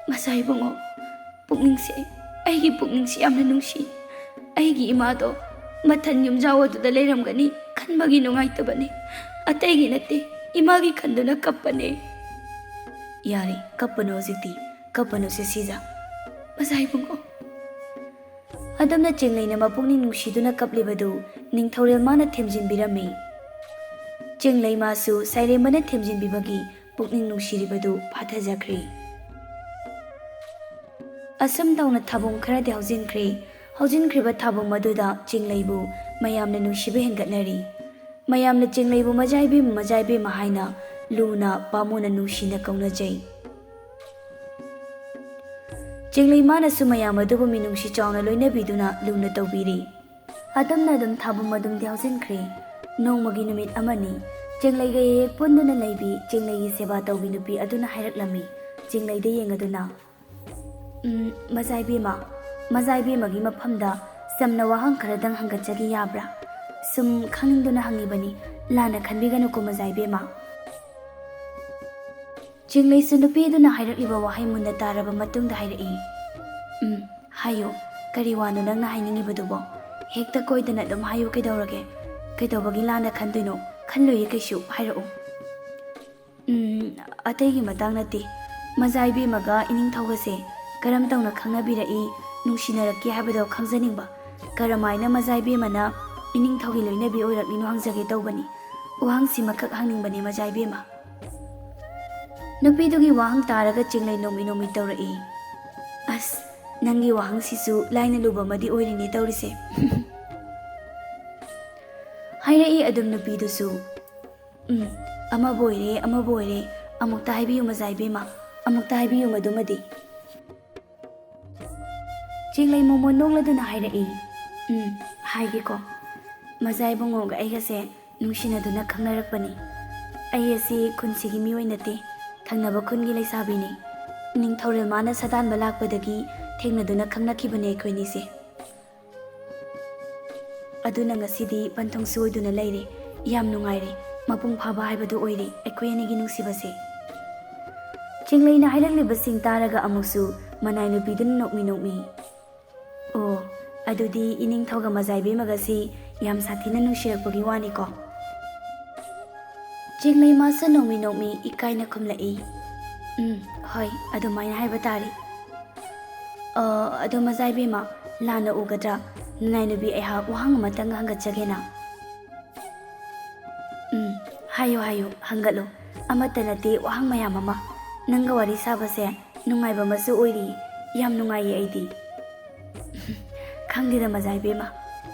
ꯃꯁꯥ ꯏꯕꯨꯡꯉꯣ, ꯄꯨꯛꯅꯤꯡꯁꯦ, ꯑꯩꯒꯤ ꯄꯨꯛꯅꯤꯡꯁꯦ ꯌꯥꯝꯅ ꯅꯨꯡꯁꯤ꯫ ꯑꯩꯒꯤ ꯏꯃꯥꯗꯣ ꯃꯊꯟ ꯌꯨꯝꯖꯥꯎ ꯑꯗꯨꯗ ꯂꯩꯔꯝꯒꯅꯤ ꯈꯟꯕꯒꯤ ꯅꯨꯡꯉꯥꯏꯇꯕꯅꯤ, ꯑꯇꯩꯒꯤ ꯅꯠꯇꯦ, ꯏꯃꯥꯒꯤ ꯈꯟꯗꯨꯅ ꯀꯞꯄꯅꯦ꯫ ꯌꯥꯔꯦ, ꯀꯞꯄꯅꯨ ꯍꯧꯖꯤꯛꯇꯤ, ꯀꯞꯄꯅꯨ ꯁꯦ ꯁꯤꯖ꯫ ꯃꯁꯥ ꯏꯕꯨꯡꯉꯣ꯫ ꯑꯗꯨꯝꯅ ꯆꯦꯡꯂꯩꯅ ꯃꯄꯨꯛꯅꯤꯡ ꯅꯨꯡꯁꯤꯗꯨꯅ ꯀꯞꯂꯤꯕꯗꯨ ꯅꯤꯡꯊꯧꯔꯦꯜ ꯃꯥꯅ ꯊꯦꯝꯖꯤꯟꯕꯤꯔꯝꯃꯤ꯫ ꯆꯦꯡꯂꯩ ꯃꯥꯁꯨ ꯁꯥꯏꯔꯦꯝꯕꯅ ꯊꯦꯝꯖꯤꯟꯕꯤꯕꯒꯤ ꯄꯨꯛꯅꯤꯡ ꯅꯨꯡꯁꯤꯔꯤꯕꯗꯨ ꯐꯥꯊꯖꯈ꯭ꯔꯦ꯫ ꯑꯁꯨꯝ ꯇꯧꯅ ꯊꯥꯕꯨꯡ ꯈꯔꯗꯤ ꯍꯧꯖꯤꯟꯈ꯭ꯔꯦ꯫ ꯍꯧꯖꯤꯟꯈ꯭ꯔꯤꯕ ꯊꯥꯕꯨꯡ ꯑꯗꯨꯗ ꯆꯦꯡꯂꯩꯕꯨ ꯃꯌꯥꯝꯅ ꯅꯨꯡꯁꯤꯕ ꯍꯦꯟꯒꯠꯅꯔꯤ꯫ ꯃꯌꯥꯝꯅ ꯆꯦꯡꯂꯩꯕꯨ "ꯃꯖꯥ ꯏꯕꯦꯝꯃ, ꯃꯖꯥ ꯏꯕꯦꯝꯃ" ꯍꯥꯏꯅ ꯂꯨꯅ ꯄꯥꯝꯃꯨꯅ ꯅꯨꯡꯁꯤꯅ ꯀꯧꯅꯖꯩ꯫ ꯆꯦꯡꯂꯩ ꯃꯥꯅꯁꯨ ꯃꯌꯥꯝ ꯑꯗꯨꯕꯨ ꯃꯤꯅꯨꯡꯁꯤ ꯆꯥꯎꯅ ꯂꯣꯏꯅꯕꯤꯗꯨꯅ ꯂꯨꯅ ꯇꯧꯕꯤꯔꯤ꯫ ꯑꯗꯨꯝꯅ ꯑꯗꯨꯝ ꯊꯥꯕꯨꯡ ꯑꯗꯨꯝꯗꯤ ꯍꯧꯖꯤꯟꯈ꯭ꯔꯦ꯫ ꯅꯣꯡꯃꯒꯤ ꯅꯨꯃꯤꯠ ꯑꯃꯅꯤ ꯆꯦꯡꯂꯩꯒ ꯍꯦꯛ ꯍꯦꯛ ꯄꯨꯟꯗꯨꯅ ꯂꯩꯕꯤ ꯆꯦꯡꯂꯩꯒꯤ ꯁꯦꯕꯥ ꯇꯧꯕꯤ ꯅꯨꯄꯤ ꯑꯗꯨꯅ ꯍꯥꯏꯔꯛꯂꯝꯃꯤ, ꯆꯦꯡꯂꯩꯗ ꯌꯦꯡꯂꯗꯨꯅ, "ꯎꯝ, ꯃꯖꯥ ꯏꯕꯦꯝꯃ, ꯃꯖꯥ ꯏꯕꯦꯝꯃꯒꯤ ꯃꯐꯝꯗ ꯆꯝꯅ ꯋꯥꯍꯪ ꯈꯔꯗꯪ ꯍꯪꯒꯠꯆꯒꯦ ꯌꯥꯕ꯭ꯔꯥ? ꯁꯨꯝ ꯈꯪꯅꯤꯡꯗꯨꯅ ꯍꯪꯉꯤꯕꯅꯤ, ꯂꯥꯟꯅ ꯈꯟꯕꯤꯒꯅꯨꯀꯣ ꯃꯖꯥ ꯏꯕꯦꯝꯃ꯫" ꯆꯦꯡꯂꯩꯁꯨ ꯅꯨꯄꯤ ꯑꯗꯨꯅ ꯍꯥꯏꯔꯛꯂꯤꯕ ꯋꯥꯍꯩ ꯃꯨꯟꯅ ꯇꯥꯔꯕ ꯃꯇꯨꯡꯗ ꯍꯥꯏꯔꯛꯏ, "ꯎꯝ, ꯍꯥꯏꯌꯨ, ꯀꯔꯤ ꯋꯥꯅꯣ ꯅꯪꯅ ꯍꯥꯏꯅꯤꯡꯉꯤꯕꯗꯨꯕꯣ? ꯍꯦꯛꯇ ꯀꯣꯏꯗꯅ ꯑꯗꯨꯝ ꯍꯥꯏꯌꯨ, ꯀꯩꯗꯧꯔꯒꯦ? ꯀꯩꯗꯧꯕꯒꯤ ꯂꯥꯟꯅ ꯈꯟꯗꯣꯏꯅꯣ? ꯈꯜꯂꯣꯏꯌꯦ ꯀꯩꯁꯨ, ꯍꯥꯏꯔꯛꯎ꯫" "ꯎꯝ, ꯑꯇꯩꯒꯤ ꯃꯇꯥꯡ ꯅꯠꯇꯦ꯫ ꯃꯖꯥ ꯏꯕꯦꯝꯃꯒ ꯏꯅꯤꯡꯊꯧꯒꯁꯦ ꯀꯔꯝ ꯇꯧꯅ ꯈꯪꯅꯕꯤꯔꯛꯏ, ꯅꯨꯡꯁꯤꯅꯔꯛꯀꯦ ꯍꯥꯏꯕꯗꯣ ꯈꯪꯖꯅꯤꯡꯕ꯫ ꯀꯔꯝꯍꯥꯏꯅ ꯃꯖꯥ ꯏꯕꯦꯝꯃꯅ ꯏꯅꯤꯡꯊꯧꯒꯤ ꯂꯣꯏꯅꯕꯤ ꯑꯣꯏꯔꯛꯂꯤꯅꯣ ꯍꯪꯖꯒꯦ ꯇꯧꯕꯅꯤ꯫ ꯋꯥꯍꯪꯁꯤꯃꯈꯛ ꯍꯪꯅꯤꯡꯕꯅꯦ ꯃꯖꯥ ꯏꯕꯦꯝꯃ꯫" ꯅꯨꯄꯤꯗꯨꯒꯤ ꯋꯥꯍꯪ ꯇꯥꯔꯒ ꯆꯦꯡꯂꯩ ꯅꯣꯡꯃꯤ ꯅꯣꯡꯃꯤ ꯇꯧꯔꯛꯏ꯫ ꯑꯁ, ꯅꯪꯒꯤ ꯋꯥꯍꯪꯁꯤꯁꯨ ꯂꯥꯏꯅ ꯂꯨꯕ ꯑꯃꯗꯤ ꯑꯣꯏꯔꯤꯅꯦ ꯇꯧꯔꯤꯁꯦ꯫ ꯍꯥꯏꯔꯛꯏ ꯑꯗꯨꯝ ꯅꯨꯄꯤꯗꯨꯁꯨ꯫ "ꯎꯝ, ꯑꯃꯕꯨ ꯑꯣꯏꯔꯦ, ꯑꯃꯕꯨ ꯑꯣꯏꯔꯦ, ꯑꯃꯨꯛꯇ ꯍꯥꯏꯕꯤꯌꯨ ꯃꯖꯥꯏꯕꯦꯝꯃ, ꯑꯃꯨꯛꯇ ꯍꯥꯏꯕꯤꯌꯨ ꯃꯗꯨꯃꯗꯤ"꯫ ꯆꯦꯡꯂꯩ ꯃꯣꯃꯣꯟ ꯅꯣꯛꯂꯗꯨꯅ ꯍꯥꯏꯔꯛꯏ, "ꯎꯝ, ꯍꯥꯏꯒꯦꯀꯣ꯫ ꯃꯖꯥ ꯏꯕꯨꯡꯉꯣꯒ ꯑꯩꯒꯁꯦ ꯅꯨꯡꯁꯤꯅꯗꯨꯅ ꯈꯪꯅꯔꯛꯄꯅꯤ꯫ ꯑꯩ ꯑꯁꯤ ꯈꯨꯟꯁꯤꯒꯤ ꯃꯤꯑꯣꯏ ꯅꯠꯇꯦ, ꯊꯪꯅꯕ ꯈꯨꯟꯒꯤ ꯂꯩꯁꯥꯕꯤꯅꯤ꯫ ꯅꯤꯡꯊꯧꯔꯦꯜ ꯃꯥꯅ ꯁꯥꯗꯥꯟꯕ ꯂꯥꯛꯄꯗꯒꯤ ꯊꯦꯡꯅꯗꯨꯅ ꯈꯪꯅꯈꯤꯕꯅꯦ ꯑꯩꯈꯣꯏꯅꯤꯁꯦ꯫ ꯑꯗꯨꯅ ꯉꯁꯤꯗꯤ ꯄꯟꯊꯨꯡ ꯁꯣꯏꯗꯨꯅ ꯂꯩꯔꯦ꯫ ꯌꯥꯝ ꯅꯨꯡꯉꯥꯏꯔꯦ꯫ ꯃꯄꯨꯡ ꯐꯥꯕ ꯍꯥꯏꯕꯗꯨ ꯑꯣꯏꯔꯦ ꯑꯩꯈꯣꯏ ꯑꯅꯤꯒꯤ ꯅꯨꯡꯁꯤꯕꯁꯦ"꯫ ꯆꯦꯡꯂꯩꯅ ꯍꯥꯏꯔꯛꯂꯤꯕꯁꯤꯡ ꯇꯥꯔꯒ ꯑꯃꯨꯛꯁꯨ ꯃꯅꯥꯏ ꯅꯨꯄꯤꯗꯨꯅ ꯅꯣꯛꯃꯤ ꯅꯣꯛꯃꯤ꯫ "ꯑꯣ, ꯑꯗꯨꯗꯤ ꯏꯅꯤꯡꯊꯧꯒ ꯃꯖꯥꯏꯕꯦꯝꯃꯒꯁꯤ ꯌꯥꯝ ꯁꯥꯊꯤꯅ ꯅꯨꯡꯁꯤꯔꯛꯄꯒꯤ ꯋꯥꯅꯤꯀꯣ?" ꯆꯦꯡꯂꯩ ꯃꯥꯁꯨ ꯅꯣꯛꯃꯤ ꯅꯣꯛꯃꯤ ꯏꯀꯥꯏꯅ ꯈꯨꯝꯂꯛꯏ, "ꯎꯝ, ꯍꯣꯏ, ꯑꯗꯨꯃꯥꯏꯅ ꯍꯥꯏꯕ ꯇꯥꯔꯦ꯫ ꯑ, ꯑꯗꯣ ꯃꯖꯥꯏꯕꯦꯝꯃ, ꯂꯥꯟꯅ ꯎꯒꯗ꯭ꯔꯥ? ꯅꯅꯥꯏ ꯅꯨꯄꯤ ꯑꯩꯍꯥꯛ ꯋꯥꯍꯪ ꯑꯃꯇꯪ ꯍꯪꯒꯠꯆꯒꯦꯅ"꯫ "ꯎꯝ, ꯍꯥꯏꯌꯨ, ꯍꯥꯏꯌꯨ, ꯍꯪꯒꯠꯂꯨ꯫ ꯑꯃꯠꯇ ꯅꯠꯇꯦ, ꯋꯥꯍꯪ ꯃꯌꯥꯝ ꯑꯃ꯫ ꯅꯪꯒ ꯋꯥꯔꯤ ꯁꯥꯕꯁꯦ ꯅꯨꯡꯉꯥꯏꯕ ꯑꯃꯁꯨ ꯑꯣꯏꯔꯤ꯫ ꯌꯥꯝ ꯅꯨꯡꯉꯥꯏꯌꯦ ꯑꯩꯗꯤ"꯫ "ꯈꯪꯗꯦꯗ ꯃꯖꯥ ꯏꯕꯦꯝꯃ꯫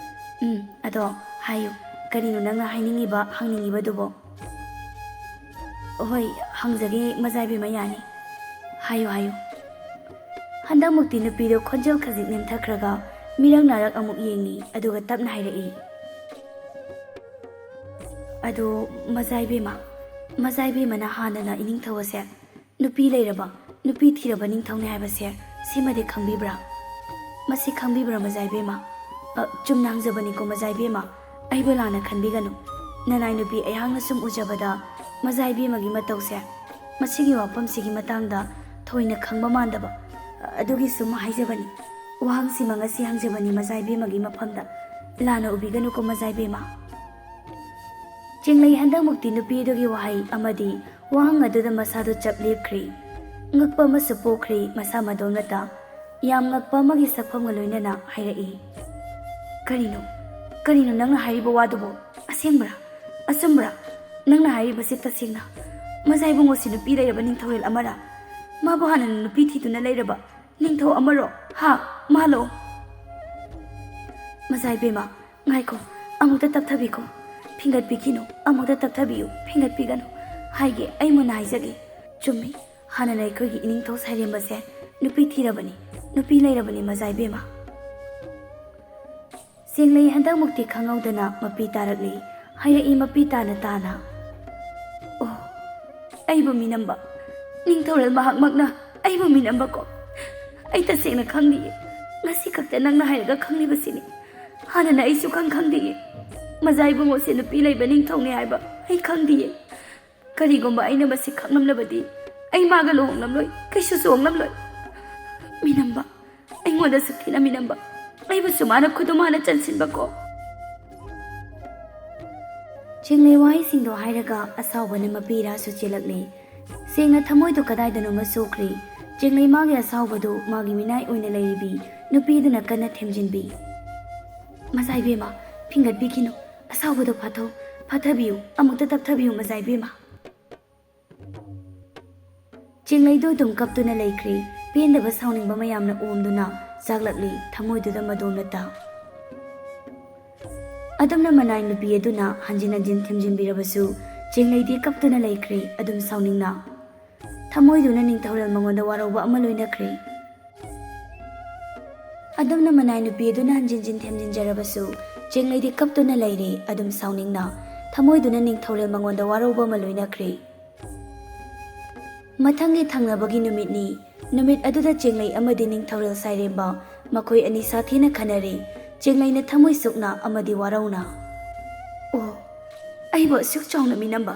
ꯎꯝ, ꯑꯗꯣ ꯍꯥꯏꯌꯨ, ꯀꯔꯤꯅꯣ ꯅꯪꯅ ꯍꯥꯏꯅꯤꯡꯉꯤꯕ, ꯍꯪꯅꯤꯡꯉꯤꯕꯗꯨꯕꯣ?" "ꯍꯣꯏ, ꯍꯪꯖꯒꯦ ꯃꯖꯥ ꯏꯕꯦꯝꯃ, ꯌꯥꯅꯤ꯫ ꯍꯥꯏꯌꯨ, ꯍꯥꯏꯌꯨ"꯫ ꯍꯟꯗꯛꯃꯨꯛꯇꯤ ꯅꯨꯄꯤꯗꯣ ꯈꯣꯟꯖꯦꯜ ꯈꯖꯤꯛ ꯅꯦꯝꯊꯈ꯭ꯔꯒ ꯃꯤꯔꯛ ꯅꯥꯔꯛ ꯑꯃꯨꯛ ꯌꯦꯡꯉꯤ, ꯑꯗꯨꯒ ꯇꯞꯅ ꯍꯥꯏꯔꯛꯏ, "ꯑꯗꯣ ꯃꯖꯥ ꯏꯕꯦꯝꯃ, ꯃꯖꯥ ꯏꯕꯦꯝꯃꯅ ꯍꯥꯟꯅꯅ ꯏꯅꯤꯡꯊꯧ ꯑꯁꯦ ꯅꯨꯄꯤ ꯂꯩꯔꯕ, ꯅꯨꯄꯤ ꯊꯤꯔꯕ ꯅꯤꯡꯊꯧꯅꯤ ꯍꯥꯏꯕꯁꯦ ꯁꯤꯃꯗꯤ ꯈꯪꯕꯤꯕ꯭ꯔꯥ? ꯃꯁꯤ ꯈꯪꯕꯤꯕ꯭ꯔꯥ ꯃꯖꯥ ꯏꯕꯦꯝꯃ? ꯑ, ꯆꯨꯝꯅ ꯍꯪꯖꯕꯅꯤꯀꯣ ꯃꯖꯥ ꯏꯕꯦꯝꯃ, ꯑꯩꯕꯨ ꯂꯥꯟꯅ ꯈꯟꯕꯤꯒꯅꯨ꯫ ꯅꯅꯥꯏ ꯅꯨꯄꯤ ꯑꯩꯍꯥꯛꯅ ꯁꯨꯝ ꯎꯖꯕꯗ ꯃꯖꯥ ꯏꯕꯦꯝꯃꯒꯤ ꯃꯇꯧꯁꯦ, ꯃꯁꯤꯒꯤ ꯋꯥꯐꯝꯁꯤꯒꯤ ꯃꯇꯥꯡꯗ ꯊꯣꯏꯅ ꯈꯪꯕ ꯃꯥꯟꯗꯕ, ꯑꯗꯨꯒꯤ ꯁꯨꯝ ꯍꯥꯏꯖꯕꯅꯤ꯫ ꯋꯥꯍꯪꯁꯤꯃ ꯉꯁꯤ ꯍꯪꯖꯕꯅꯤ ꯃꯖꯥ ꯏꯕꯦꯝꯃꯒꯤ ꯃꯐꯝꯗ꯫ ꯂꯥꯟꯅ ꯎꯕꯤꯒꯅꯨꯀꯣ ꯃꯖꯥ ꯏꯕꯦꯝꯃ"꯫ ꯆꯤꯡꯂꯩ ꯍꯟꯗꯛꯃꯨꯛꯇꯤ ꯅꯨꯄꯤ ꯑꯗꯨꯒꯤ ꯋꯥꯍꯩ ꯑꯃꯗꯤ ꯋꯥꯍꯪ ꯑꯗꯨꯗ ꯃꯁꯥꯗꯨ ꯆꯞ ꯂꯦꯞꯈ꯭ꯔꯦ꯫ ꯉꯛꯄ ꯑꯃꯁꯨ ꯄꯣꯛꯈ꯭ꯔꯦ ꯃꯁꯥ ꯃꯗꯣꯝꯅꯇ꯫ ꯌꯥꯝ ꯉꯛꯄ ꯑꯃꯒꯤ ꯁꯛꯐꯝꯒ ꯂꯣꯏꯅꯅ ꯍꯥꯏꯔꯛꯏ, "ꯀꯔꯤꯅꯣ? ꯀꯔꯤꯅꯣ ꯅꯪꯅ ꯍꯥꯏꯔꯤꯕ ꯋꯥꯗꯨꯕꯨ? ꯑꯁꯦꯡꯕ꯭ꯔꯥ? ꯑꯆꯨꯝꯕ꯭ꯔꯥ? ꯅꯪꯅ ꯍꯥꯏꯔꯤꯕꯁꯤ ꯇꯁꯦꯡꯅ ꯃꯖꯥ ꯏꯕꯨꯡꯉꯣꯁꯤ ꯅꯨꯄꯤ ꯂꯩꯔꯕ ꯅꯤꯡꯊꯧꯔꯦꯜ ꯑꯃꯔꯥ? ꯃꯥꯕꯨ ꯍꯥꯟꯅꯅ ꯅꯨꯄꯤ ꯊꯤꯗꯨꯅ ꯂꯩꯔꯕ ꯅꯤꯡꯊꯧ ꯑꯃꯔꯣ? ꯍꯥ? ꯃꯥꯂꯣ? ꯃꯖꯥ ꯏꯕꯦꯝꯃ, ꯉꯥꯏꯈꯣ, ꯑꯃꯨꯛꯇ ꯇꯞꯊꯕꯤꯈꯣ꯫ ꯐꯤꯡꯒꯠꯄꯤꯈꯤꯅꯨ, ꯑꯃꯨꯛꯇ ꯇꯞꯊꯕꯤꯌꯨ, ꯐꯤꯡꯒꯠꯄꯤꯒꯅꯨ꯫ ꯍꯥꯏꯒꯦ, ꯑꯩ ꯃꯨꯟꯅ ꯍꯥꯏꯖꯒꯦ꯫ ꯆꯨꯝꯃꯤ, ꯍꯥꯟꯅꯅ ꯑꯩꯈꯣꯏꯒꯤ ꯏꯅꯤꯡꯊꯧ ꯁꯥꯏꯔꯦꯝꯕꯁꯦ ꯅꯨꯄꯤ ꯊꯤꯔꯕꯅꯤ, ꯅꯨꯄꯤ ꯂꯩꯔꯕꯅꯤ, ꯃꯖꯥ ꯏꯕꯦꯝꯃ꯫ ꯆꯦꯡꯂꯩ ꯍꯟꯗꯛꯃꯨꯛꯇꯤ ꯈꯪꯍꯧꯗꯅ ꯃꯄꯤ ꯇꯥꯔꯛꯂꯤ꯫ ꯍꯥꯏꯔꯛꯏ ꯃꯄꯤ ꯇꯥꯅ ꯇꯥꯅ꯫ ꯑꯣ, ꯑꯩꯕꯨ ꯃꯤꯅꯝꯕ? ꯅꯤꯡꯊꯧꯔꯦꯜ ꯃꯍꯥꯛꯃꯛꯅ ꯑꯩꯕꯨ ꯃꯤꯅꯝꯕꯀꯣ? ꯑꯩ ꯇꯁꯦꯡꯅ ꯈꯪꯗꯤꯌꯦ꯫ ꯉꯁꯤ ꯈꯛꯇ ꯅꯪꯅ ꯍꯥꯏꯔꯒ ꯈꯪꯂꯤꯕꯁꯤꯅꯤ꯫ ꯍꯥꯟꯅꯅ ꯑꯩ ꯁꯨꯈꯪ ꯈꯪꯗꯤꯌꯦ꯫ ꯃꯖꯥ ꯏꯕꯨꯡꯉꯣꯁꯦ ꯅꯨꯄꯤ ꯂꯩꯕ ꯅꯤꯡꯊꯧꯅꯦ ꯍꯥꯏꯕ ꯑꯩ ꯈꯪꯗꯤꯌꯦ꯫ ꯀꯔꯤꯒꯨꯝꯕ ꯑꯩꯅ ꯃꯁꯤ ꯈꯪꯂꯝꯂꯕꯗꯤ ꯑꯩ ꯃꯥꯒ ꯂꯨꯍꯣꯡꯂꯝꯂꯣꯏ, ꯀꯩꯁꯨ ꯆꯣꯡꯂꯝꯂꯣꯏ꯫ ꯃꯤꯅꯝꯕ, ꯑꯩꯉꯣꯟꯗ ꯁꯨꯛꯊꯤꯅ ꯃꯤꯅꯝꯕ, ꯑꯩꯕꯨꯁꯨ ꯃꯥꯅ ꯈꯨꯗꯨꯝ ꯍꯥꯟꯅ ꯆꯟꯁꯤꯟꯕꯀꯣ꯫ ꯆꯦꯡꯂꯩ ꯋꯥꯍꯩꯁꯤꯡꯗꯣ ꯍꯥꯏꯔꯒ ꯑꯁꯥꯎꯕꯅ ꯃꯄꯤ ꯏꯔꯥꯁꯨ ꯆꯦꯜꯂꯛꯂꯦ꯫ ꯁꯦꯡꯅ ꯊꯃꯣꯏꯗꯣ ꯀꯗꯥꯏꯗꯅꯣꯃ ꯁꯣꯛꯈ꯭ꯔꯦ꯫ ꯆꯦꯡꯂꯩ ꯃꯥꯒꯤ ꯑꯁꯥꯎꯕꯗꯨ ꯃꯥꯒꯤ ꯃꯤꯅꯥꯏ ꯑꯣꯏꯅ ꯂꯩꯔꯤꯕꯤ ꯅꯨꯄꯤꯗꯨꯅ ꯀꯟꯅ ꯊꯦꯝꯖꯤꯟꯕꯤ꯫ ꯃꯖꯥ ꯏꯕꯦꯝꯃ, ꯐꯤꯡꯒꯠꯄꯤꯈꯤꯅꯨ꯫ ꯑꯁꯥꯎꯕꯗꯣ ꯐꯥꯊꯧ, ꯐꯥꯊꯕꯤꯌꯨ, ꯑꯃꯨꯛꯇ ꯇꯞꯊꯕꯤꯌꯨ, ꯃꯖꯥ ꯏꯕꯦꯝꯃ꯫ ꯆꯦꯡꯂꯩꯗꯨ ꯑꯗꯨꯝ ꯀꯞꯇꯨꯅ ꯂꯩꯈ꯭ꯔꯦ꯫ ꯄꯦꯟꯗꯕ ꯁꯥꯎꯅꯤꯡꯕ ꯃꯌꯥꯝꯅ ꯑꯣꯝꯗꯨꯅ ꯆꯥꯛꯂꯛꯂꯤ ꯊꯃꯣꯏꯗꯨꯗ ꯃꯗꯣꯝꯂꯇ꯫ ꯑꯗꯨꯝꯅ ꯃꯅꯥꯏ ꯅꯨꯄꯤ ꯑꯗꯨꯅ ꯍꯟꯖꯤꯟ ꯍꯟꯖꯤꯟ ꯊꯦꯝꯖꯤꯟꯕꯤꯔꯕꯁꯨ ꯆꯦꯡꯂꯩꯗꯤ ꯀꯞꯇꯨꯅ ꯂꯩꯈ꯭ꯔꯦ ꯑꯗꯨꯝ ꯁꯥꯎꯅꯤꯡꯅ꯫ ꯊꯃꯣꯏꯗꯨꯅ ꯅꯤꯡꯊꯧꯔꯦꯜ ꯃꯉꯣꯟꯗ ꯋꯥꯔꯧꯕ ꯑꯃ ꯂꯣꯏꯅꯈ꯭ꯔꯦ꯫ ꯑꯗꯨꯝꯅ ꯃꯅꯥꯏ ꯅꯨꯄꯤ ꯑꯗꯨꯅ ꯍꯟꯖꯤꯟ ꯍꯟꯖꯤꯟ ꯊꯦꯝꯖꯤꯟꯖꯔꯕꯁꯨ ꯆꯦꯡꯂꯩꯗꯤ ꯀꯞꯇꯨꯅ ꯂꯩꯔꯦ ꯑꯗꯨꯝ ꯁꯥꯎꯅꯤꯡꯅ꯫ ꯊꯃꯣꯏꯗꯨꯅ ꯅꯤꯡꯊꯧꯔꯦꯜ ꯃꯉꯣꯟꯗ ꯋꯥꯔꯧꯕ ꯑꯃ ꯂꯣꯏꯅꯈ꯭ꯔꯦ꯫ ꯃꯊꯪꯒꯤ ꯊꯪꯅꯕꯒꯤ ꯅꯨꯃꯤꯠꯅꯤ꯫ ꯅꯨꯃꯤꯠ ꯑꯗꯨꯗ ꯆꯦꯡꯂꯩ ꯑꯃꯗꯤ ꯅꯤꯡꯊꯧꯔꯦꯜ ꯁꯥꯏꯔꯦꯝꯕ ꯃꯈꯣꯏ ꯑꯅꯤ ꯁꯥꯊꯤꯅ ꯈꯟꯅꯔꯦ꯫ ꯆꯦꯡꯂꯩꯅ ꯊꯃꯣꯏ ꯁꯣꯛꯅ ꯑꯃꯗꯤ ꯋꯥꯔꯧꯅ꯫ ꯑꯣ, ꯑꯩꯕꯨ ꯑꯁꯨꯛ ꯆꯥꯎꯅ ꯃꯤꯅꯝꯕ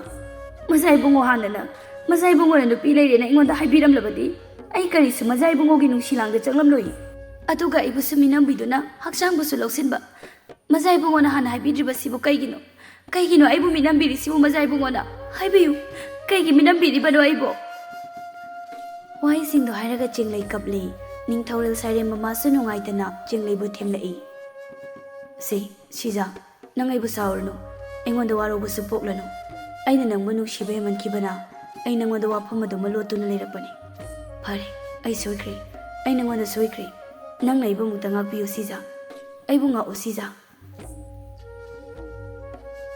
ꯃꯖꯥ ꯏꯕꯨꯡꯉꯣ ꯍꯥꯟꯅꯅ, ꯃꯖꯥ ꯏꯕꯨꯡꯉꯣꯅ ꯅꯨꯄꯤ ꯂꯩꯔꯦꯅ ꯑꯩꯉꯣꯟꯗ ꯍꯥꯏꯕꯤꯔꯝꯂꯕꯗꯤ ꯑꯩ ꯀꯔꯤꯁꯨ ꯃꯖꯥ ꯏꯕꯨꯡꯉꯣꯒꯤ ꯅꯨꯡꯁꯤ ꯂꯥꯡꯗ ꯆꯪꯂꯝꯂꯣꯏ꯫ ꯑꯗꯨꯒ ꯑꯩꯕꯨꯁꯨ ꯃꯤꯅꯝꯕꯤꯗꯨꯅ ꯍꯛꯆꯥꯡꯕꯨꯁꯨ ꯂꯧꯁꯤꯟꯕ꯫ ꯃꯖꯥ ꯏꯕꯨꯡꯉꯣꯅ ꯍꯥꯟꯅ ꯍꯥꯏꯕꯤꯗ꯭ꯔꯤꯕꯁꯤꯕꯨ ꯀꯩꯒꯤꯅꯣ? ꯀꯩꯒꯤꯅꯣ ꯑꯩꯕꯨ ꯃꯤꯅꯝꯕꯤꯔꯤꯁꯤꯕꯨ ꯃꯖꯥ ꯏꯕꯨꯡꯉꯣꯅ? ꯍꯥꯏꯕꯤꯌꯨ, ꯀꯩꯒꯤ ꯃꯤꯅꯝꯕꯤꯔꯤꯕꯅꯣ ꯑꯩꯕꯨ? ꯋꯥꯍꯩꯁꯤꯡꯗꯣ ꯍꯥꯏꯔꯒ ꯆꯦꯡꯂꯩ ꯀꯞꯂꯤ꯫ ꯅꯤꯡꯊꯧꯔꯦꯜ ꯁꯥꯏꯔꯦꯝ ꯃꯃꯥꯁꯨ ꯅꯨꯡꯉꯥꯏꯇꯅ ꯆꯦꯡꯂꯩꯕꯨ ꯊꯦꯝꯂꯛꯏ꯫ ꯁꯦ, ꯁꯤꯖꯥ, ꯅꯪ ꯑꯩꯕꯨ ꯁꯥꯎꯔꯅꯨ, ꯑꯩꯉꯣꯟꯗ ꯋꯥꯔꯧꯕꯁꯨ ꯄꯣꯛꯂꯅꯨ꯫ ꯑꯩꯅ ꯅꯪꯕꯨ ꯅꯨꯡꯁꯤꯕ ꯍꯦꯟꯃꯟꯈꯤꯕꯅ ꯑꯩ ꯅꯪꯉꯣꯟꯗ ꯋꯥꯐꯝ ꯑꯗꯨꯃ ꯂꯣꯠꯇꯨꯅ ꯂꯩꯔꯛꯄꯅꯤ꯫ ꯐꯔꯦ, ꯑꯩ ꯁꯣꯏꯈ꯭ꯔꯦ꯫ ꯑꯩ ꯅꯉꯣꯟꯗ ꯁꯣꯏꯈ꯭ꯔꯦ꯫ ꯅꯪꯅ ꯑꯩꯕꯨ ꯑꯃꯨꯛꯇ ꯉꯥꯛꯄꯤꯌꯨ ꯁꯤꯖꯥ꯫ ꯑꯩꯕꯨ ꯉꯥꯛꯎ ꯁꯤꯖꯥ꯫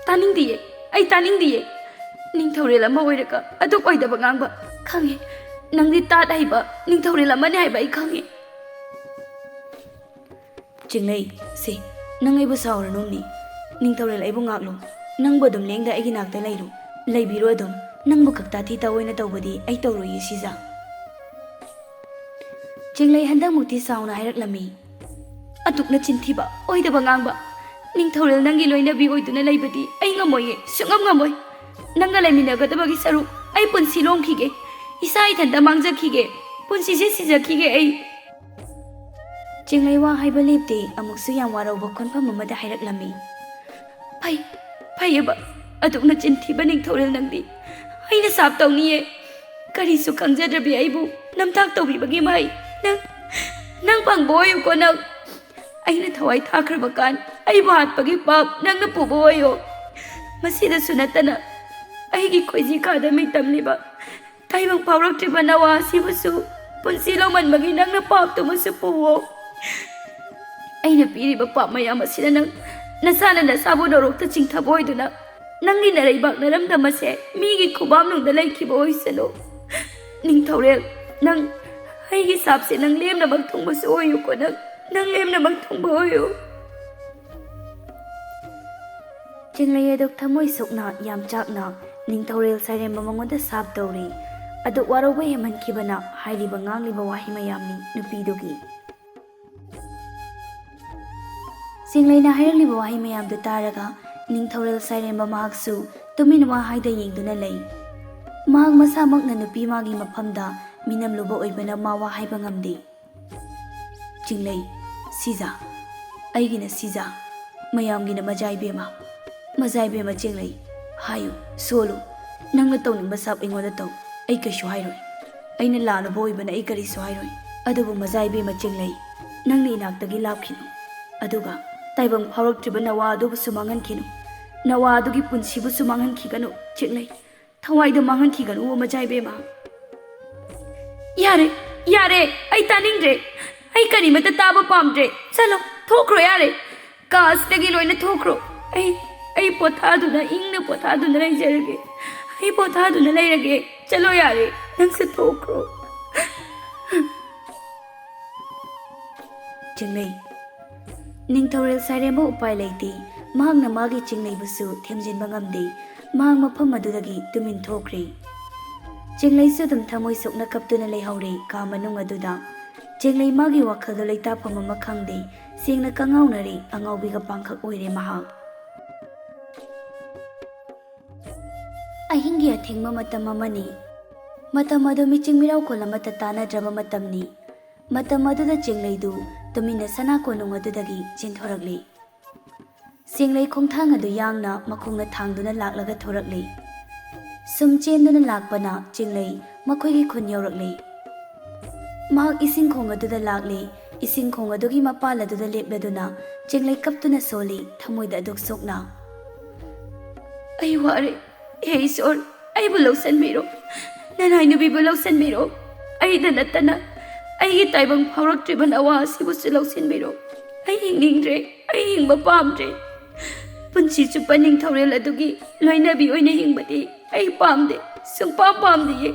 ꯇꯥꯅꯤꯡꯗꯤꯌꯦ꯫ ꯑꯩ ꯇꯥꯅꯤꯡꯗꯤꯌꯦ꯫ ꯅꯤꯡꯊꯧꯔꯦꯜ ꯑꯃ ꯑꯣꯏꯔꯒ ꯑꯗꯨꯛ ꯑꯣꯏꯗꯕ ꯉꯥꯡꯕ꯫ ꯈꯪꯉꯦ꯫ ꯅꯪꯗꯤ ꯇꯥꯠ ꯍꯩꯕ ꯅꯤꯡꯊꯧꯔꯦꯜ ꯑꯃꯅꯤ ꯍꯥꯏꯕ ꯑꯩ ꯈꯪꯉꯦ꯫ ꯆꯤꯡꯂꯩ, ꯁꯦ, ꯅꯪ ꯑꯩꯕꯨ ꯁꯥꯎꯔꯅꯨꯅꯦ꯫ ꯅꯤꯡꯊꯧꯔꯦꯜ ꯑꯩꯕꯨ ꯉꯥꯛꯂꯨ꯫ ꯅꯪꯕꯨ ꯑꯗꯨꯝ ꯂꯦꯡꯗ ꯑꯩꯒꯤ ꯅꯥꯛꯇ ꯂꯩꯔꯨ꯫ ꯂꯩꯕꯤꯔꯨ ꯑꯗꯨꯝ꯫ ꯅꯪꯕꯨ ꯈꯛꯇ ꯊꯤ ꯇꯧ ꯑꯣꯏꯅ ꯇꯧꯕꯗꯤ ꯑꯩ ꯇꯧꯔꯣꯏꯌꯦ ꯁꯤꯖꯥ꯫ ꯆꯤꯡꯂꯩ ꯍꯟꯗꯛꯃꯨꯛꯇꯤ ꯁꯥꯎꯅ ꯍꯥꯏꯔꯛꯂꯝꯃꯤ꯫ ꯑꯗꯨꯛꯅ ꯆꯤꯟꯊꯤꯕ, ꯑꯣꯏꯗꯕ ꯉꯥꯡꯕ꯫ ꯅꯤꯡꯊꯧꯔꯦꯜ ꯅꯪꯒꯤ ꯂꯣꯏꯅꯕꯤ ꯑꯣꯏꯗꯨꯅ ꯂꯩꯕꯗꯤ ꯑꯩ ꯉꯝꯃꯣꯏꯌꯦ, ꯁꯨꯡꯉꯝ ꯉꯝꯃꯣꯏ꯫ ꯅꯪꯒ ꯂꯩꯃꯤꯟꯅꯒꯗꯕꯒꯤ ꯁꯔꯨꯛ ꯑꯩ ꯄꯨꯟꯁꯤ ꯂꯣꯝꯈꯤꯒꯦ꯫ ꯏꯁꯥ ꯏꯊꯟꯇ ꯃꯥꯡꯖꯈꯤꯒꯦ꯫ ꯄꯨꯟꯁꯤꯁꯦ ꯁꯤꯖꯈꯤꯒꯦ ꯑꯩ꯫ ꯆꯤꯡꯂꯩ ꯋꯥ ꯍꯥꯏꯕ ꯂꯦꯞꯇꯦ, ꯑꯃꯨꯛꯁꯨ ꯌꯥꯝ ꯋꯥꯔꯧꯕ ꯈꯣꯟꯐꯝ ꯑꯃꯗ ꯍꯥꯏꯔꯛꯂꯝꯃꯤ꯫ ꯐꯩ, ꯐꯩꯌꯦꯕ, ꯑꯗꯨꯛꯅ ꯆꯤꯟꯊꯤꯕ ꯅꯤꯡꯊꯧꯔꯦꯜ ꯅꯪꯗꯤ꯫ ꯑꯩꯅ ꯁꯥꯞ ꯇꯧꯅꯤꯌꯦ꯫ ꯀꯔꯤꯁꯨ ꯈꯪꯖꯗ꯭ꯔꯕꯤ ꯑꯩꯕꯨ ꯅꯝꯊꯥꯛ ꯇꯧꯕꯤꯕꯒꯤ ꯃꯍꯩ꯫ ꯅꯪ, ꯅꯪ ꯐꯪꯕ ꯑꯣꯏꯌꯨꯀꯣ ꯅꯪ꯫ ꯑꯩꯅ ꯊꯋꯥꯏ ꯊꯥꯈ꯭ꯔꯕ ꯀꯥꯟ ꯑꯩꯕꯨ ꯍꯥꯠꯄꯒꯤ ꯄꯥꯞ ꯅꯪꯅ ꯄꯨꯕ ꯑꯣꯏꯌꯣ꯫ ꯃꯁꯤꯗꯁꯨ ꯅꯠꯇꯅ ꯑꯩꯒꯤ ꯈꯣꯏꯖꯤ ꯈꯥꯗ ꯃꯤꯇꯝꯂꯤꯕ ꯇꯥꯏꯕꯪ ꯐꯥꯎꯔꯛꯇ꯭ꯔꯤꯕ ꯅꯋꯥ ꯑꯁꯤꯕꯨꯁꯨ ꯄꯨꯟꯁꯤ ꯂꯧꯃꯟꯕꯒꯤ ꯅꯪꯅ ꯄꯥꯞꯇꯨꯃꯁꯨ ꯄꯨꯋꯣ꯫ ꯑꯩꯅ ꯄꯤꯔꯤꯕ ꯄꯥꯞ ꯃꯌꯥꯝ ꯑꯁꯤꯅ ꯅꯪ ꯅꯁꯥꯅ ꯅꯁꯥꯕꯨ ꯅꯣꯔꯣꯛꯇ ꯆꯤꯡꯊꯕ ꯑꯣꯏꯗꯨꯅ ꯅꯪꯒꯤ ꯅꯔꯩꯕꯥꯛ ꯅꯔꯝꯗꯝ ꯑꯁꯦ ꯃꯤꯒꯤ ꯈꯨꯕꯥꯝꯅꯨꯡꯗ ꯂꯩꯈꯤꯕ ꯑꯣꯏꯁꯅꯨ꯫ ꯅꯤꯡꯊꯧꯔꯦꯜ, ꯅꯪ ꯑꯩꯒꯤ ꯁꯥꯞꯁꯦ ꯅꯪ ꯂꯦꯝꯅꯃꯛ ꯊꯨꯡꯕꯁꯨ ꯑꯣꯏꯌꯨꯀꯣ, ꯅꯪ, ꯅꯪ ꯂꯦꯝꯅꯃꯛ ꯊꯨꯡꯕ ꯑꯣꯏꯌꯨ꯫ ꯆꯤꯡꯂꯩ ꯑꯗꯨ ꯊꯃꯣꯏ ꯁꯣꯛꯅ, ꯌꯥꯝ ꯆꯥꯛꯅ ꯅꯤꯡꯊꯧꯔꯦꯜ ꯁꯥꯏꯔꯦꯝꯕ ꯃꯉꯣꯟꯗ ꯁꯥꯞ ꯇꯧꯔꯤ꯫ ꯑꯗꯨ ꯋꯥꯔꯧꯕ ꯍꯦꯟꯃꯟꯈꯤꯕꯅ ꯍꯥꯏꯔꯤꯕ ꯉꯥꯡꯂꯤꯕ ꯋꯥꯍꯩ ꯃꯌꯥꯝꯅꯤ ꯅꯨꯄꯤꯗꯨꯒꯤ꯫ ꯆꯤꯡꯂꯩꯅ ꯍꯥꯏꯔꯛꯂꯤꯕ ꯋꯥꯍꯩ ꯃꯌꯥꯝꯗꯨ ꯇꯥꯔꯒ ꯅꯤꯡꯊꯧꯔꯦꯜ ꯁꯥꯏꯔꯦꯝꯕ ꯃꯍꯥꯛꯁꯨ ꯇꯨꯃꯤꯟ ꯋꯥ ꯍꯥꯏꯗ ꯌꯦꯡꯗꯨꯅ ꯂꯩ꯫ ꯃꯍꯥꯛ ꯃꯁꯥꯃꯛꯅ ꯅꯨꯄꯤ ꯃꯥꯒꯤ ꯃꯐꯝꯗ ꯃꯤꯅꯝꯂꯨꯕ ꯑꯣꯏꯕꯅ ꯃꯥ ꯋꯥ ꯍꯥꯏꯕ ꯉꯝꯗꯦ꯫ ꯆꯤꯡꯂꯩ, ꯁꯤꯖꯥ, ꯑꯩꯒꯤꯅ ꯁꯤꯖꯥ, ꯃꯌꯥꯝꯒꯤꯅ ꯃꯖꯥ ꯏꯕꯦꯝꯃ꯫ ꯃꯖꯥ ꯏꯕꯦꯝꯃ ꯆꯤꯡꯂꯩ, ꯍꯥꯏꯌꯨ, ꯁꯣꯜꯂꯨ, ꯅꯪꯅ ꯇꯧꯅꯤꯡꯕ ꯁꯥꯞ ꯑꯩꯉꯣꯟꯗ ꯇꯧ, ꯑꯩ ꯀꯩꯁꯨ ꯍꯥꯏꯔꯣꯏ꯫ ꯑꯩꯅ ꯂꯥꯜꯂꯨꯕ ꯑꯣꯏꯕꯅ ꯑꯩ ꯀꯔꯤꯁꯨ ꯍꯥꯏꯔꯣꯏ꯫ ꯑꯗꯨꯕꯨ ꯃꯖꯥ ꯏꯕꯦꯝꯃ ꯆꯤꯡꯂꯩ, ꯅꯪꯅ ꯏꯅꯥꯛꯇꯒꯤ ꯂꯥꯞꯈꯤꯅꯨ꯫ ꯑꯗꯨꯒ ꯇꯥꯏꯕꯪ ꯐꯥꯎꯔꯛꯇ꯭ꯔꯤꯕ ꯅꯋꯥ ꯑꯗꯨꯕꯨꯁꯨ ꯃꯥꯡꯍꯟꯈꯤꯅꯨ꯫ ꯅꯋꯥ ꯑꯗꯨꯒꯤ ꯄꯨꯟꯁꯤꯕꯨꯁꯨ ꯃꯥꯡꯍꯟꯈꯤꯒꯅꯨ ꯆꯤꯡꯂꯩ꯫ ꯊꯋꯥꯏꯗꯣ ꯃꯥꯡꯍꯟꯈꯤꯒꯅꯨ ꯃꯖꯥ ꯏꯕꯦꯝꯃ꯫ ꯌꯥꯔꯦ, ꯌꯥꯔꯦ, ꯑꯩ ꯇꯥꯅꯤꯡꯗ꯭ꯔꯦ꯫ ꯑꯩ ꯀꯔꯤꯃꯠꯇ ꯇꯥꯕ ꯄꯥꯝꯗ꯭ꯔꯦ꯫ ꯆꯠꯂꯣ, ꯊꯣꯛꯈ꯭ꯔꯣ ꯌꯥꯔꯦ꯫ ꯀꯥ ꯑꯁꯤꯗꯒꯤ ꯂꯣꯏꯅ ꯊꯣꯛꯈ꯭ꯔꯣ꯫ ꯑꯩ, ꯑꯩ ꯄꯣꯊꯥꯗꯨꯅ, ꯏꯪꯅ ꯄꯣꯊꯥꯗꯨꯅ ꯂꯩꯖꯔꯒꯦ꯫ ꯑꯩ ꯄꯣꯊꯥꯗꯨꯅ ꯂꯩꯔꯒꯦ꯫ ꯆꯠꯂꯣ ꯌꯥꯔꯦ, ꯅꯪꯁꯨ ꯊꯣꯛꯈ꯭ꯔꯣ꯫ ꯆꯤꯡꯂꯩ꯫ ꯅꯤꯡꯊꯧꯔꯦꯜ ꯁꯥꯏꯔꯦꯝꯕ ꯎꯄꯥꯏ ꯂꯩꯇꯦ꯫ ꯃꯍꯥꯛꯅ ꯃꯥꯒꯤ ꯆꯤꯡꯂꯩꯕꯨꯁꯨ ꯊꯦꯝꯖꯤꯟꯕ ꯉꯝꯗꯦ꯫ ꯃꯍꯥꯛ ꯃꯐꯝ ꯑꯗꯨꯗꯒꯤ ꯇꯨꯃꯤꯟ ꯊꯣꯛꯈ꯭ꯔꯦ꯫ ꯆꯤꯡꯂꯩꯁꯨ ꯑꯗꯨꯝ ꯊꯃꯣꯏ ꯁꯣꯛꯅ ꯀꯞꯇꯨꯅ ꯂꯩꯍꯧꯔꯦ ꯀꯥ ꯃꯅꯨꯡ ꯑꯗꯨꯗ꯫ ꯆꯤꯡꯂꯩ ꯃꯥꯒꯤ ꯋꯥꯈꯜꯗ ꯂꯩꯇꯥꯐꯝ ꯑꯃ ꯈꯪꯗꯦ꯫ ꯁꯦꯡꯅ ꯀꯉꯥꯎꯅꯔꯦ, ꯑꯉꯥꯎꯕꯤꯒ ꯄꯥꯡꯈꯛ ꯑꯣꯏꯔꯦ ꯃꯍꯥꯛ꯫ ꯑꯍꯤꯡꯒꯤ ꯑꯊꯦꯡꯕ ꯃꯇꯝ ꯑꯃꯅꯤ꯫ ꯃꯇꯝ ꯑꯗꯨ ꯃꯤꯆꯤꯡ ꯃꯤꯔꯥꯎꯈꯣꯜ ꯑꯃꯠꯇ ꯇꯥꯅꯗ꯭ꯔꯕ ꯃꯇꯝꯅꯤ꯫ ꯃꯇꯝ ꯑꯗꯨꯗ ꯆꯤꯡꯂꯩꯗꯨ ꯇꯨꯃꯤꯟꯅ ꯁꯅꯥ ꯀꯣꯅꯨꯡ ꯑꯗꯨꯗꯒꯤ ꯆꯦꯟꯊꯣꯔꯛꯂꯤ꯫ ꯆꯤꯡꯂꯩ ꯈꯣꯡꯊꯥꯡ ꯑꯗꯨ ꯌꯥꯡꯅ ꯃꯈꯣꯡꯅ ꯊꯥꯡꯗꯨꯅ ꯂꯥꯛꯂꯒ ꯊꯣꯔꯛꯂꯤ꯫ ꯁꯨꯝ ꯆꯦꯟꯗꯨꯅ ꯂꯥꯛꯄꯅ ꯆꯤꯡꯂꯩ ꯃꯈꯣꯏꯒꯤ ꯈꯨꯟ ꯌꯧꯔꯛꯂꯤ꯫ ꯃꯍꯥꯛ ꯏꯁꯤꯡ ꯈꯣꯡ ꯑꯗꯨꯗ ꯂꯥꯛꯂꯤ꯫ ꯏꯁꯤꯡ ꯈꯣꯡ ꯑꯗꯨꯒꯤ ꯃꯄꯥꯜ ꯑꯗꯨꯗ ꯂꯦꯞꯂꯗꯨꯅ ꯆꯤꯡꯂꯩ ꯀꯞꯇꯨꯅ ꯁꯣꯜꯂꯤ, ꯊꯃꯣꯏꯗ ꯑꯗꯨꯛ ꯁꯣꯛꯅ꯫ "ꯑꯩ ꯋꯥꯔꯦ, ꯍꯦ ꯏꯁꯣꯔ, ꯑꯩꯕꯨ ꯂꯧꯁꯤꯟꯕꯤꯔꯣ꯫ ꯅꯅꯥꯏ ꯅꯨꯄꯤꯕꯨ ꯂꯧꯁꯤꯟꯕꯤꯔꯣ꯫ ꯑꯩꯗ ꯅꯠꯇꯅ ꯑꯩꯒꯤ ꯇꯥꯏꯕꯪ ꯐꯥꯎꯔꯛꯇ꯭ꯔꯤꯕ ꯅꯋꯥ ꯑꯁꯤꯕꯨꯁꯨ ꯂꯧꯁꯤꯟꯕꯤꯔꯣ꯫ ꯑꯩ ꯍꯤꯡꯅꯤꯡꯗ꯭ꯔꯦ, ꯑꯩ ꯍꯤꯡꯕ ꯄꯥꯝꯗ꯭ꯔꯦ꯫ ꯄꯨꯟꯁꯤ ꯆꯨꯞꯄ ꯅꯤꯡꯊꯧꯔꯦꯜ ꯑꯗꯨꯒꯤ ꯂꯣꯏꯅꯕꯤ ꯑꯣꯏꯅ ꯍꯤꯡꯕꯗꯤ ꯑꯩ ꯄꯥꯝꯗꯦ, ꯁꯨꯡꯄꯥꯝ ꯄꯥꯝꯗꯤꯌꯦ꯫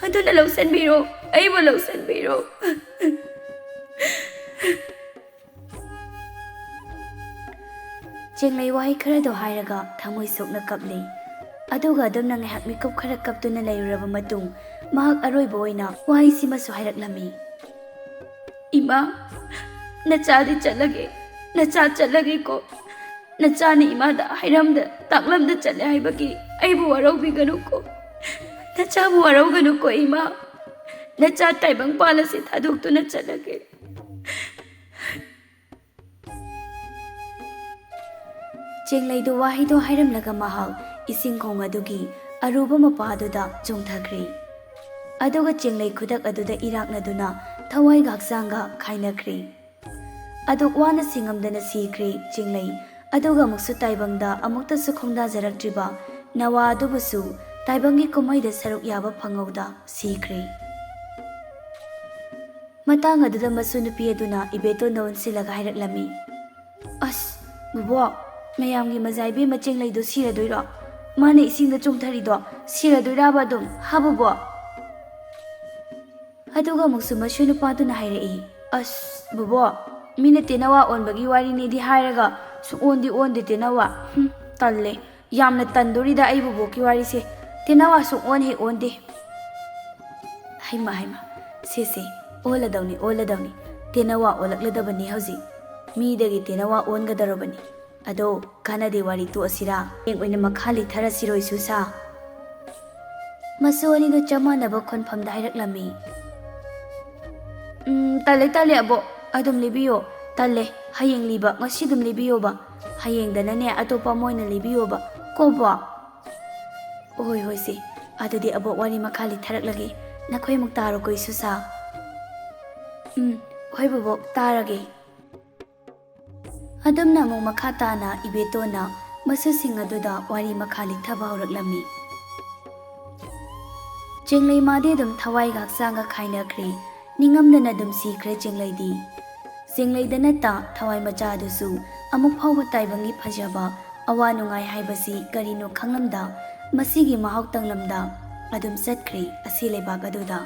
ꯑꯗꯨꯅ ꯂꯧꯁꯤꯟꯕꯤꯔꯣ, ꯑꯩꯕꯨ ꯂꯧꯁꯤꯟꯕꯤꯔꯣ꯫" ꯆꯤꯡꯂꯩ ꯋꯥꯍꯩ ꯈꯔꯗꯣ ꯍꯥꯏꯔꯒ ꯊꯃꯣꯏ ꯁꯣꯛꯅ ꯀꯞꯂꯤ꯫ ꯑꯗꯨꯒ ꯑꯗꯨꯝꯅ ꯉꯥꯏꯍꯥꯛ ꯃꯤꯀꯨꯞ ꯈꯔ ꯀꯞꯇꯨꯅ ꯂꯩꯔꯨꯔꯕ ꯃꯇꯨꯡ, ꯃꯍꯥꯛ ꯑꯔꯣꯏꯕ ꯑꯣꯏꯅ ꯋꯥꯍꯩꯁꯤꯃꯁꯨ ꯍꯥꯏꯔꯛꯂꯝꯃꯤ꯫ "ꯏꯃꯥ, ꯅꯆꯥꯗꯤ ꯆꯠꯂꯒꯦ, ꯅꯆꯥ ꯆꯠꯂꯒꯦꯀꯣ꯫ ꯅꯆꯥꯅ ꯏꯃꯥꯗ ꯍꯥꯏꯔꯝꯗ ꯇꯥꯛꯂꯝꯗ ꯆꯠꯂꯦ ꯍꯥꯏꯕꯒꯤ ꯑꯩꯕꯨ ꯋꯥꯔꯧꯕꯤꯒꯅꯨꯀꯣ꯫ ꯅꯆꯥꯕꯨ ꯋꯥꯔꯧꯒꯅꯨꯀꯣ ꯏꯃꯥ꯫ ꯅꯆꯥ ꯇꯥꯏꯕꯪ ꯄꯥꯜ ꯑꯁꯤ ꯊꯥꯗꯣꯛꯇꯨꯅ ꯆꯠꯂꯒꯦ꯫" ꯆꯤꯡꯂꯩꯗꯨ ꯋꯥꯍꯩꯗꯣ ꯍꯥꯏꯔꯝꯂꯒ ꯃꯍꯥꯛ ꯏꯁꯤꯡ ꯈꯣꯡ ꯑꯗꯨꯒꯤ ꯑꯔꯨꯕ ꯃꯄꯥ ꯑꯗꯨꯗ ꯆꯣꯡꯊꯈ꯭ꯔꯦ꯫ ꯑꯗꯨꯒ ꯆꯤꯡꯂꯩ ꯈꯨꯗꯛ ꯑꯗꯨꯗ ꯏꯔꯥꯛꯅꯗꯨꯅ ꯊꯋꯥꯏꯒ ꯍꯛꯆꯥꯡꯒ ꯈꯥꯏꯅꯈ꯭ꯔꯦ꯫ ꯑꯗꯨꯛ ꯋꯥꯅ ꯁꯤꯡꯉꯝꯗꯅ ꯁꯤꯈ꯭ꯔꯦ ꯆꯤꯡꯂꯩ꯫ ꯑꯗꯨꯒ ꯑꯃꯨꯛꯁꯨ ꯇꯥꯏꯕꯪꯗ ꯑꯃꯨꯛꯇꯁꯨ ꯈꯣꯡꯗꯥꯖꯔꯛꯇ꯭ꯔꯤꯕ ꯅꯋꯥ ꯑꯗꯨꯕꯨꯁꯨ ꯇꯥꯏꯕꯪꯒꯤ ꯀꯨꯝꯍꯩꯗ ꯁꯔꯨꯛ ꯌꯥꯕ ꯐꯪꯍꯧꯗ ꯁꯤꯈ꯭ꯔꯦ꯫ ꯃꯇꯥꯡ ꯑꯗꯨꯗ ꯃꯁꯨ ꯅꯨꯄꯤ ꯑꯗꯨꯅ ꯏꯕꯦꯇꯣꯟꯗ ꯑꯣꯟꯁꯤꯜꯂꯒ ꯍꯥꯏꯔꯛꯂꯝꯃꯤ, "ꯑꯁ, ꯕꯨꯕꯣꯛ, ꯃꯌꯥꯝꯒꯤ ꯃꯖꯥ ꯏꯕꯦꯝꯃ ꯆꯦꯡꯂꯩꯗꯣ ꯁꯤꯔꯗꯣꯏꯔꯣ? ꯃꯥꯅ ꯏꯁꯤꯡꯗ ꯆꯣꯡꯊꯔꯤꯗꯣ ꯁꯤꯔꯗꯣꯏꯔꯕ ꯑꯗꯨꯝ, ꯍꯥ ꯕꯨꯕꯣꯛ?" ꯑꯗꯨꯒ ꯑꯃꯨꯛꯁꯨ ꯃꯁꯨ ꯅꯨꯄꯥꯗꯨꯅ ꯍꯥꯏꯔꯛꯏ, "ꯑꯁ, ꯕꯨꯕꯣꯛ, ꯃꯤꯅ ꯇꯦꯅꯋꯥ ꯑꯣꯟꯕꯒꯤ ꯋꯥꯔꯤꯅꯤꯗꯤ ꯍꯥꯏꯔꯒ ꯁꯨꯛꯑꯣꯟꯗꯤ ꯑꯣꯟꯗꯦ ꯇꯦꯅꯋꯥ꯫ ꯍꯨꯝ, ꯇꯜꯂꯦ꯫ ꯌꯥꯝꯅ ꯇꯟꯗꯣꯔꯤꯗ ꯑꯩ ꯕꯨꯕꯣꯛꯀꯤ ꯋꯥꯔꯤꯁꯦ꯫ ꯇꯦꯅꯋꯥ ꯁꯨꯛꯑꯣꯟ ꯍꯦꯛ ꯑꯣꯟꯗꯦ꯫" ꯍꯩꯃ ꯍꯩꯃ, ꯁꯦ ꯁꯦ, ꯑꯣꯜꯂꯗꯧꯅꯤ, ꯑꯣꯜꯂꯗꯧꯅꯤ꯫ ꯇꯦꯅꯋꯥ ꯑꯣꯜꯂꯛꯂꯗꯕꯅꯤ ꯍꯧꯖꯤꯛ꯫ ꯃꯤꯗꯒꯤ ꯇꯦꯅꯋꯥ ꯑꯣꯟꯒꯗꯧꯔꯕꯅꯤ꯫ ꯑꯗꯣ ꯀꯥꯟꯅꯗꯦ, ꯋꯥꯔꯤ ꯇꯣꯛꯑꯁꯤꯔꯥ? ꯍꯌꯦꯡ ꯑꯣꯏꯅ ꯃꯈꯥ ꯂꯤꯊꯔꯁꯤꯔꯣ ꯏꯁꯨꯁꯥ? ꯃꯁꯨ ꯑꯅꯤꯗꯨ ꯆꯞ ꯃꯥꯟꯅꯕ ꯈꯣꯟꯐꯝꯗ ꯍꯥꯏꯔꯛꯂꯝꯃꯤ꯫ "ꯎꯝ, ꯇꯜꯂꯦ, ꯇꯜꯂꯦ ꯑꯕꯣꯛ, ꯑꯗꯨꯝ ꯂꯤꯕꯤꯌꯣ꯫ ꯇꯜꯂꯦ, ꯍꯌꯦꯡ ꯂꯤꯕ, ꯉꯁꯤ ꯑꯗꯨꯝ ꯂꯤꯕꯤꯌꯣꯕ꯫ ꯍꯌꯦꯡꯗꯅꯅꯦ ꯑꯇꯣꯞꯄ ꯑꯃ ꯑꯣꯏꯅ ꯂꯤꯕꯤꯌꯣꯕ꯫ ꯀꯣ ꯕꯣꯛ?" "ꯍꯣꯏ, ꯍꯣꯏ ꯁꯦ, ꯑꯗꯨꯗꯤ ꯑꯕꯣꯛ ꯋꯥꯔꯤ ꯃꯈꯥ ꯂꯤꯊꯔꯛꯂꯒꯦ꯫ ꯅꯈꯣꯏ ꯑꯃꯨꯛ ꯇꯥꯔꯣꯀꯣ ꯏꯁꯨꯁꯥ꯫" "ꯎꯝ, ꯍꯣꯏ ꯕꯣꯕꯣꯛ, ꯇꯥꯔꯒꯦ꯫" ꯑꯗꯨꯝꯅ ꯑꯃꯨꯛ ꯃꯈꯥ ꯇꯥꯅ ꯏꯕꯦꯇꯣꯟꯅ ꯃꯁꯨꯁꯤꯡ ꯑꯗꯨꯗ ꯋꯥꯔꯤ ꯃꯈꯥ ꯂꯤꯊꯕ ꯍꯧꯔꯛꯂꯝꯃꯤ꯫ ꯆꯦꯡꯂꯩ ꯃꯥꯗꯤ ꯑꯗꯨꯝ ꯊꯋꯥꯏꯒ ꯍꯛꯆꯥꯡꯒ ꯈꯥꯏꯅꯈ꯭ꯔꯦ꯫ ꯅꯤꯡꯉꯝꯗꯅ ꯑꯗꯨꯝ ꯁꯤꯈ꯭ꯔꯦ ꯆꯦꯡꯂꯩꯗꯤ꯫ ꯆꯦꯡꯂꯩꯗ ꯅꯠꯇ ꯊꯋꯥꯏ ꯃꯆꯥ ꯑꯗꯨꯁꯨ ꯑꯃꯨꯛ ꯐꯥꯎꯕ ꯇꯥꯏꯕꯪꯒꯤ ꯐꯖꯕ, ꯑꯋꯥ ꯅꯨꯡꯉꯥꯏ ꯍꯥꯏꯕꯁꯤ ꯀꯔꯤꯅꯣ ꯈꯪꯂꯝꯗ, ꯃꯁꯤꯒꯤ ꯃꯍꯥꯎ ꯇꯪꯂꯝꯗ ꯑꯗꯨꯝ ꯆꯠꯈ꯭ꯔꯦ ꯑꯁꯤ ꯂꯩꯕꯥꯛ ꯑꯗꯨꯗ꯫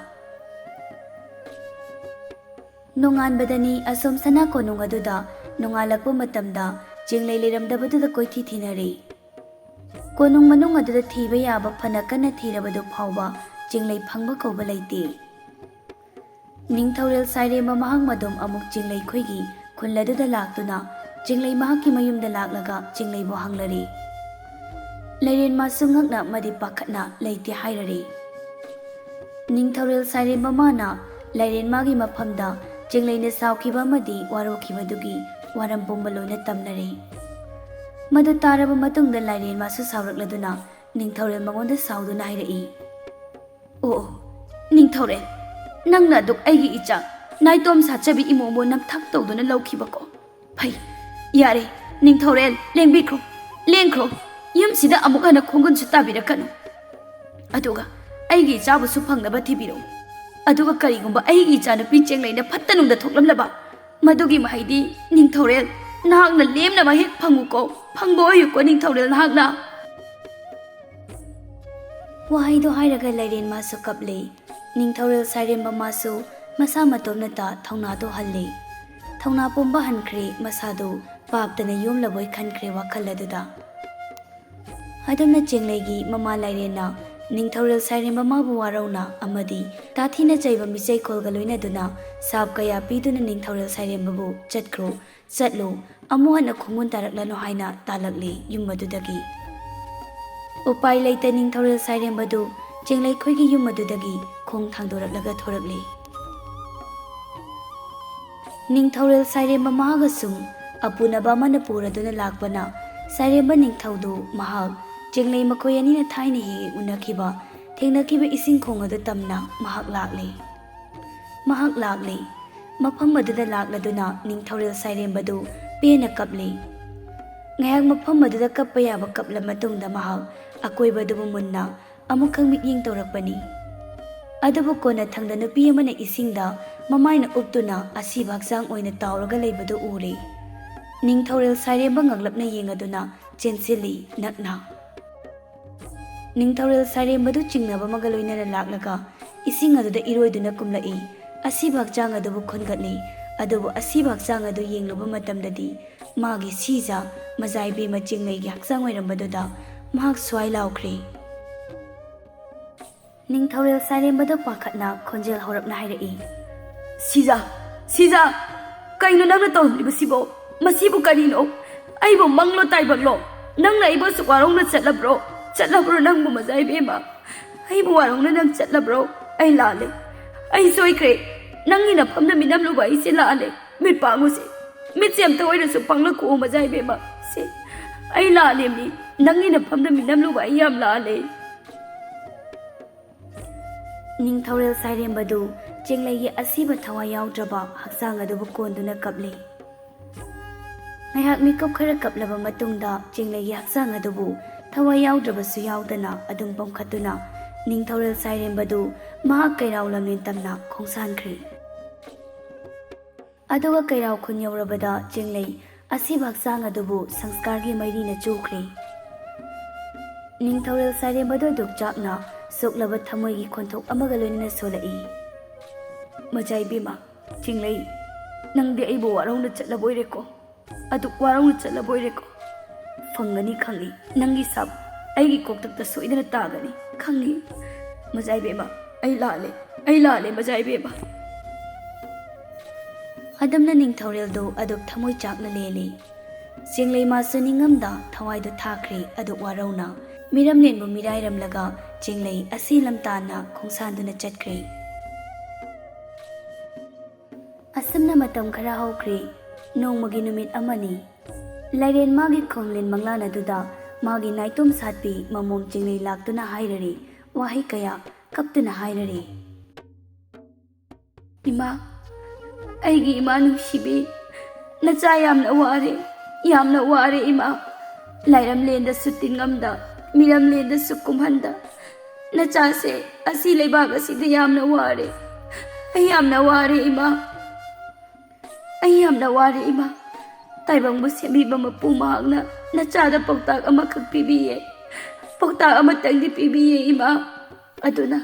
ꯅꯣꯡꯉꯥꯟꯕꯗꯅꯤ ꯑꯁꯣꯝ ꯁꯅꯥ ꯀꯣꯅꯨꯡ ꯑꯗꯨꯗ ꯅꯣꯡꯉꯥꯜꯂꯛꯄ ꯃꯇꯝꯗ ꯆꯦꯡꯂꯩ ꯂꯩꯔꯝꯗꯕꯗꯨꯗ ꯀꯣꯏꯊꯤ ꯊꯤꯅꯔꯦ꯫ ꯀꯣꯅꯨꯡ ꯃꯅꯨꯡ ꯑꯗꯨꯗ ꯊꯤꯕ ꯌꯥꯕ ꯐꯅ ꯀꯟꯅ ꯊꯤꯔꯕꯗꯨ ꯐꯥꯎꯕ ꯆꯦꯡꯂꯩ ꯐꯪꯕ ꯀꯧꯕ ꯂꯩꯇꯦ꯫ ꯅꯤꯡꯊꯧꯔꯦꯜ ꯁꯥꯏꯔꯦꯝꯕ ꯃꯍꯥꯛ ꯃꯗꯨꯝ ꯑꯃꯨꯛ ꯆꯦꯡꯂꯩ ꯈꯣꯏꯒꯤ ꯈꯨꯜ ꯑꯗꯨꯗ ꯂꯥꯛꯇꯨꯅ ꯆꯦꯡꯂꯩ ꯃꯍꯥꯛꯀꯤ ꯃꯌꯨꯝꯗ ꯂꯥꯛꯂꯒ ꯆꯦꯡꯂꯩꯕꯨ ꯍꯪꯂꯔꯦ꯫ ꯂꯩꯔꯦꯟ ꯃꯥꯁꯨ ꯉꯛꯅ ꯑꯃꯗꯤ ꯄꯥꯈꯠꯅ ꯂꯩꯇꯦ ꯍꯥꯏꯔꯔꯦ꯫ ꯅꯤꯡꯊꯧꯔꯦꯜ ꯁꯥꯏꯔꯦꯝꯕ ꯃꯥꯅ ꯂꯩꯔꯦꯟ ꯃꯥꯒꯤ ꯃꯐꯝꯗ ꯆꯦꯡꯂꯩꯅ ꯁꯥꯎꯈꯤꯕ ꯑꯃꯗꯤ ꯋꯥꯔꯧꯈꯤꯕꯗꯨꯒꯤ ꯋꯥꯔꯝ ꯄꯨꯝꯕ ꯂꯣꯏꯅ ꯇꯝꯅꯔꯦ꯫ ꯃꯗꯨ ꯇꯥꯔꯕ ꯃꯇꯨꯡꯗ ꯂꯥꯏꯔꯦꯟ ꯃꯥꯁꯨ ꯁꯥꯎꯔꯛꯂꯗꯨꯅ ꯅꯤꯡꯊꯧꯔꯦꯜ ꯃꯉꯣꯟꯗ ꯁꯥꯎꯗꯨꯅ ꯍꯥꯏꯔꯛꯏ, "ꯑꯣ, ꯑꯣ, ꯅꯤꯡꯊꯧꯔꯦꯜ, ꯅꯪꯅ ꯑꯗꯨꯛ ꯑꯩꯒꯤ ꯏꯆꯥ ꯅꯥꯏꯇꯣꯝ ꯁꯥꯠꯆꯕꯤ ꯏꯃꯣꯕꯨ ꯅꯝꯊꯥꯛ ꯇꯧꯗꯨꯅ ꯂꯧꯈꯤꯕꯀꯣ? ꯐꯩ, ꯌꯥꯔꯦ, ꯅꯤꯡꯊꯧꯔꯦꯜ, ꯂꯦꯡꯕꯤꯈ꯭ꯔꯣ, ꯂꯦꯡꯈ꯭ꯔꯣ, ꯌꯨꯝꯁꯤꯗ ꯑꯃꯨꯛ ꯍꯟꯅ ꯈꯣꯡꯒꯨꯟꯁꯨ ꯇꯥꯕꯤꯔꯛꯀꯅꯨ꯫ ꯑꯗꯨꯒ ꯑꯩꯒꯤ ꯏꯆꯥꯕꯨꯁꯨ ꯐꯪꯅꯕ ꯊꯤꯕꯤꯔꯛꯎ꯫" ꯑꯗꯨꯒ ꯀꯔꯤꯒꯨꯝꯕ ꯑꯩꯒꯤ ꯏꯆꯥꯅꯨꯄꯤ ꯆꯦꯡꯂꯩꯅ ꯐꯠꯇ ꯅꯨꯡꯗ ꯊꯣꯛꯂꯝꯂꯕ? ꯃꯗꯨꯒꯤ ꯃꯍꯩꯗꯤ ꯅꯤꯡꯊꯧꯔꯦꯜ, ꯅꯍꯥꯛꯅ ꯂꯦꯝꯅꯃꯛ ꯍꯦꯛ ꯐꯪꯉꯨꯀꯣ, ꯐꯪꯕ ꯑꯣꯏꯌꯨꯀꯣ ꯅꯤꯡꯊꯧꯔꯦꯜ ꯅꯍꯥꯛꯅ꯫ ꯋꯥꯍꯩꯗꯣ ꯍꯥꯏꯔꯒ ꯂꯥꯏꯔꯦꯟ ꯃꯥꯁꯨ ꯀꯞꯂꯦ꯫ ꯅꯤꯡꯊꯧꯔꯦꯜ ꯁꯥꯏꯔꯦꯝꯕ ꯃꯥꯁꯨ ꯃꯁꯥ ꯃꯇꯣꯝꯅꯇ ꯊꯧꯅꯥꯗꯣ ꯍꯜꯂꯦ꯫ ꯊꯧꯅꯥ ꯄꯨꯝꯕ ꯍꯟꯈ꯭ꯔꯦ, ꯃꯁꯥꯗꯨ ꯄꯥꯞꯇꯅ ꯌꯣꯝꯂꯕꯣꯏ ꯈꯟꯈ꯭ꯔꯦ ꯋꯥꯈꯜ ꯑꯗꯨꯗ꯫ ꯑꯗꯨꯝꯅ ꯆꯦꯡꯂꯩꯒꯤ ꯃꯃꯥ ꯂꯥꯏꯔꯦꯟꯅ ꯅꯤꯡꯊꯧꯔꯦꯜ ꯁꯥꯏꯔꯦꯝꯕ ꯃꯥꯕꯨ ꯋꯥꯔꯧꯅ ꯑꯃꯗꯤ ꯇꯥꯊꯤꯅ ꯆꯩꯕ ꯃꯤꯆꯩꯈꯣꯜꯒ ꯂꯣꯏꯅꯗꯨꯅ ꯁꯥꯞ ꯀꯌꯥ ꯄꯤꯗꯨꯅ ꯅꯤꯡꯊꯧꯔꯦꯜ ꯁꯥꯏꯔꯦꯝꯕꯕꯨ "ꯆꯠꯈ꯭ꯔꯣ, ꯆꯠꯂꯨ, ꯑꯃꯨꯛ ꯍꯟꯅ ꯈꯣꯡꯒꯨꯟ ꯇꯥꯔꯛꯂꯅꯨ" ꯍꯥꯏꯅ ꯇꯥꯜꯂꯛꯂꯤ ꯌꯨꯝ ꯑꯗꯨꯗꯒꯤ꯫ ꯎꯄꯥꯏ ꯂꯩꯇ ꯅꯤꯡꯊꯧꯔꯦꯜ ꯁꯥꯏꯔꯦꯝꯕꯗꯨ ꯆꯦꯡꯂꯩꯈꯣꯏꯒꯤ ꯌꯨꯝ ꯑꯗꯨꯗꯒꯤ ꯈꯣꯡ ꯊꯥꯡꯗꯣꯔꯛꯂꯒ ꯊꯣꯔꯛꯂꯤ꯫ ꯅꯤꯡꯊꯧꯔꯦꯜ ꯁꯥꯏꯔꯦꯝꯕ ꯃꯍꯥꯛ ꯑꯁꯨꯝ ꯑꯄꯨꯅꯕ ꯑꯃꯅ ꯄꯨꯔꯗꯨꯅ ꯂꯥꯛꯄꯅ ꯁꯥꯏꯔꯦꯝꯕ ꯅꯤꯡꯊꯧꯗꯨ ꯃꯍꯥꯛ ꯆꯦꯡꯂꯩ ꯃꯈꯣꯏ ꯑꯅꯤꯅ ꯊꯥꯏꯅ ꯍꯦꯛ ꯍꯦꯛ ꯎꯅꯈꯤꯕ, ꯊꯦꯡꯅꯈꯤꯕ ꯏꯁꯤꯡ ꯈꯣꯡ ꯑꯗꯨ ꯇꯝꯅ ꯃꯍꯥꯛ ꯂꯥꯛꯂꯦ꯫ ꯃꯍꯥꯛ ꯂꯥꯛꯂꯦ꯫ ꯃꯐꯝ ꯑꯗꯨꯗ ꯂꯥꯛꯂꯗꯨꯅ ꯅꯤꯡꯊꯧꯔꯦꯜ ꯁꯥꯏꯔꯦꯝꯕꯗꯨ ꯄꯦꯟꯅ ꯀꯞꯂꯦ꯫ ꯉꯥꯏꯍꯥꯛ ꯃꯐꯝ ꯑꯗꯨꯗ ꯀꯞꯄ ꯌꯥꯕ ꯀꯞꯂ ꯃꯇꯨꯡꯗ ꯃꯍꯥꯛ ꯑꯀꯣꯏꯕꯗꯨꯕꯨ ꯃꯨꯟꯅ ꯑꯃꯨꯛꯈꯛ ꯃꯤꯠꯌꯦꯡ ꯇꯧꯔꯛꯄꯅꯤ꯫ ꯑꯗꯨꯕꯨ ꯀꯣꯟꯅꯊꯪꯗ ꯅꯨꯄꯤ ꯑꯃꯅ ꯏꯁꯤꯡꯗ ꯃꯃꯥꯏꯅ ꯎꯞꯇꯨꯅ ꯑꯁꯤꯕ ꯍꯛꯆꯥꯡ ꯑꯣꯏꯅ ꯇꯥꯎꯔꯒ ꯂꯩꯕꯗꯨ ꯎꯔꯦ꯫ ꯅꯤꯡꯊꯧꯔꯦꯜ ꯁꯥꯏꯔꯦꯝꯕ ꯉꯛꯂꯞꯅ ꯌꯦꯡꯉꯗꯨꯅ ꯆꯦꯟꯁꯤꯜꯂꯤ ꯅꯛꯅ꯫ ꯅꯤꯡꯊꯧꯔꯦꯜ ꯁꯥꯏꯔꯦꯝꯕꯗꯨ ꯆꯤꯡꯅꯕ ꯑꯃꯒ ꯂꯣꯏꯅꯅ ꯂꯥꯛꯂꯒ ꯏꯁꯤꯡ ꯑꯗꯨꯗ ꯏꯔꯣꯏꯗꯨꯅ ꯀꯨꯝꯂꯛꯏ꯫ ꯑꯁꯤꯕ ꯍꯛꯆꯥꯡ ꯑꯗꯨꯕꯨ ꯈꯨꯟꯒꯠꯂꯤ꯫ ꯑꯗꯨꯕꯨ ꯑꯁꯤꯕ ꯍꯛꯆꯥꯡ ꯑꯗꯨ ꯌꯦꯡꯂꯨꯕ ꯃꯇꯝꯗꯗꯤ ꯃꯥꯒꯤ ꯁꯤꯖ ꯃꯖꯥ ꯏꯕꯦꯝꯃ ꯆꯤꯡꯂꯩꯒꯤ ꯍꯛꯆꯥꯡ ꯑꯣꯏꯔꯝꯕꯗꯨꯗ ꯃꯍꯥꯛ ꯁ꯭ꯋꯥꯏ ꯂꯥꯎꯈ꯭ꯔꯦ꯫ ꯅꯤꯡꯊꯧꯔꯦꯜ ꯁꯥꯏꯔꯦꯝꯕꯗ ꯄꯥꯈꯠꯅ ꯈꯣꯟꯖꯦꯜ ꯍꯧꯔꯞꯅ ꯍꯥꯏꯔꯛꯏ, "ꯁꯤꯖ, ꯁꯤꯖ, ꯀꯩꯅꯣ ꯅꯪꯅ ꯇꯧꯔꯝꯂꯤꯕꯁꯤꯕꯣ? ꯃꯁꯤꯕꯨ ꯀꯔꯤꯅꯣ? ꯑꯩꯕꯨ ꯃꯪꯂꯣ ꯇꯥꯏꯕꯛꯂꯣ? ꯅꯪꯅ ꯑꯩꯕꯨ ꯑꯁꯨꯛ ꯋꯥꯔꯧꯅ ꯆꯠꯂꯕ꯭ꯔꯣ? ꯆꯠꯂꯕ꯭ꯔꯣ ꯅꯪꯕꯨ ꯃꯖꯥ ꯏꯕꯦꯝꯃ? ꯑꯩꯕꯨ ꯋꯥꯔꯧꯅ ꯅꯪ ꯆꯠꯂꯕ꯭ꯔꯣ? ꯑꯩ ꯂꯥꯜꯂꯦ꯫ ꯑꯩ ꯁꯣꯏꯈ꯭ꯔꯦ꯫ ꯅꯪꯒꯤ ꯅꯐꯝꯗ ꯃꯤꯅꯝꯂꯨꯕ ꯑꯩꯁꯦ ꯂꯥꯜꯂꯦ꯫ ꯃꯤꯠ ꯄꯥꯡꯉꯨꯁꯦ꯫ ꯃꯤꯠꯁꯦ ꯑꯝꯇ ꯑꯣꯏꯔꯁꯨ ꯄꯥꯡꯂꯛꯈꯣ ꯃꯖꯥ ꯏꯕꯦꯝꯃ꯫ ꯁꯤ ꯑꯩ ꯂꯥꯜꯂꯦꯃꯤ꯫ ꯅꯪꯒꯤ ꯅꯐꯝꯗ ꯃꯤꯅꯝꯂꯨꯕ ꯑꯩ ꯌꯥꯝ ꯂꯥꯜꯂꯦ꯫" ꯅꯤꯡꯊꯧꯔꯦꯜ ꯁꯥꯏꯔꯦꯝꯕꯗꯨ ꯆꯦꯡꯂꯩꯒꯤ ꯑꯁꯤꯕ ꯊꯋꯥꯏ ꯌꯥꯎꯗ꯭ꯔꯕ ꯍꯛꯆꯥꯡ ꯑꯗꯨꯕꯨ ꯀꯣꯟꯗꯨꯅ ꯀꯞꯂꯤ꯫ ꯉꯥꯏꯍꯥꯛ ꯃꯤꯀꯨꯞ ꯈꯔ ꯀꯞꯂꯕ ꯃꯇꯨꯡꯗ ꯆꯦꯡꯂꯩꯒꯤ ꯍꯛꯆꯥꯡ ꯑꯗꯨꯕꯨ ꯊꯋꯥꯏ ꯌꯥꯎꯗ꯭ꯔꯕꯁꯨ ꯌꯥꯎꯗꯅ ꯑꯗꯨꯝ ꯄꯣꯝꯈꯠꯇꯨꯅ ꯅꯤꯡꯊꯧꯔꯦꯜ ꯁꯥꯏꯔꯦꯝꯕꯗꯨ ꯃꯍꯥꯛ ꯀꯩꯔꯥꯎ ꯂꯝꯂꯦꯟ ꯇꯝꯅ ꯈꯣꯡꯁꯥꯟꯈ꯭ꯔꯦ꯫ ꯑꯗꯨꯒ ꯀꯩꯔꯥꯎ ꯈꯨꯟ ꯌꯧꯔꯕꯗ ꯆꯦꯡꯂꯩ ꯑꯁꯤꯕ ꯍꯛꯆꯥꯡ ꯑꯗꯨꯕꯨ ꯁꯪꯁꯀꯥꯔꯒꯤ ꯃꯩꯔꯤꯅ ꯆꯨꯈ꯭ꯔꯦ꯫ ꯅꯤꯡꯊꯧꯔꯦꯜ ꯁꯥꯏꯔꯦꯝꯕꯗꯨ ꯑꯗꯨꯛ ꯆꯥꯛꯅ ꯁꯣꯛꯂꯕ ꯊꯃꯣꯏꯒꯤ ꯈꯣꯟꯊꯣꯛ ꯑꯃꯒ ꯂꯣꯏꯅꯅ ꯁꯣꯜꯂꯛꯏ꯫ ꯃꯆꯥ ꯏꯕꯦꯝꯃ, ꯆꯤꯡꯂꯩ, ꯅꯪꯗꯤ ꯑꯩꯕꯨ ꯋꯥꯔꯧꯅ ꯆꯠꯂꯕꯣꯏꯔꯦꯀꯣ? ꯑꯗꯨꯛ ꯋꯥꯔꯧꯅ ꯆꯠꯂꯕꯣꯏꯔꯦꯀꯣ? ꯐꯪꯒꯅꯤ ꯈꯪꯏ, ꯅꯪꯒꯤ ꯁꯥꯞ ꯑꯩꯒꯤ ꯀꯣꯛꯇꯛꯇ ꯁꯣꯏꯗꯅ ꯇꯥꯒꯅꯤ ꯈꯪꯏ꯫ ꯃꯆꯥ ꯏꯕꯦꯝꯃ, ꯑꯩ ꯂꯥꯜꯂꯦ, ꯑꯩ ꯂꯥꯜꯂꯦ ꯃꯆꯥ ꯏꯕꯦꯝꯃ꯫ ꯑꯗꯨꯝꯅ ꯅꯤꯡꯊꯧꯔꯦꯜꯗꯨ ꯑꯗꯨꯛ ꯊꯃꯣꯏ ꯆꯥꯛꯅ ꯂꯦꯜꯂꯤ꯫ ꯆꯤꯡꯂꯩ ꯃꯥꯁꯨ ꯅꯤꯡꯉꯝꯗ ꯊꯋꯥꯏꯗꯨ ꯊꯥꯈ꯭ꯔꯦ ꯑꯗꯨꯛ ꯋꯥꯔꯧꯅ꯫ ꯃꯤꯔꯝꯂꯦꯟꯕꯨ ꯃꯤꯔꯥꯏꯔꯝꯂꯒ ꯆꯤꯡꯂꯩ ꯑꯁꯤ ꯂꯝꯇꯥꯟꯅ ꯈꯣꯡꯁꯥꯟꯗꯨꯅ ꯆꯠꯈ꯭ꯔꯦ꯫ ꯑꯁꯨꯝꯅ ꯃꯇꯝ ꯈꯔ ꯍꯧꯈ꯭ꯔꯦ꯫ ꯅꯣꯡꯃꯒꯤ ꯅꯨꯃꯤꯠ ꯑꯃꯅꯤ꯫ ꯂꯥꯏꯔꯦꯟ ꯃꯥꯒꯤ ꯈꯣꯡꯂꯦꯟ ꯃꯪꯂꯥꯟ ꯑꯗꯨꯗ ꯃꯥꯒꯤ ꯅꯥꯏꯇꯣꯝ ꯁꯥꯠꯄꯤ ꯃꯃꯣꯝ ꯆꯤꯡꯂꯩ ꯂꯥꯛꯇꯨꯅ ꯍꯥꯏꯔꯔꯦ ꯋꯥꯍꯩ ꯀꯌꯥ ꯀꯞꯇꯨꯅ ꯍꯥꯏꯔꯔꯦ꯫ ꯏꯃꯥ, ꯑꯩꯒꯤ ꯏꯃꯥ ꯅꯨꯡꯁꯤꯕꯤ, ꯅꯆꯥ ꯌꯥꯝꯅ ꯋꯥꯔꯦ, ꯌꯥꯝꯅ ꯋꯥꯔꯦ ꯏꯃꯥ꯫ ꯂꯥꯏꯔꯝꯂꯦꯟꯗꯁꯨ ꯇꯤꯟꯉꯝꯗ, ꯃꯤꯔꯝꯂꯦꯟꯗꯁꯨ ꯀꯨꯝꯍꯟꯗ, ꯅꯆꯥꯁꯦ ꯑꯁꯤ ꯂꯩꯕꯥꯛ ꯑꯁꯤꯗ ꯌꯥꯝꯅ ꯋꯥꯔꯦ꯫ ꯑꯩ ꯌꯥꯝꯅ ꯋꯥꯔꯦ ꯏꯃꯥ꯫ ꯑꯩ ꯌꯥꯝꯅ ꯋꯥꯔꯦ ꯏꯃꯥ꯫ ꯇꯥꯏꯕꯪꯕꯨ ꯁꯦꯝꯕꯤꯕ ꯃꯄꯨ ꯃꯍꯥꯛꯅ ꯅꯆꯥꯗ ꯄꯥꯎꯇꯥꯛ ꯑꯃꯈꯛ ꯄꯤꯕꯤꯌꯦ꯫ ꯄꯥꯎꯇꯥꯛ ꯑꯃꯇꯪꯗꯤ ꯄꯤꯕꯤꯌꯦ ꯏꯃꯥ꯫ ꯑꯗꯨꯅ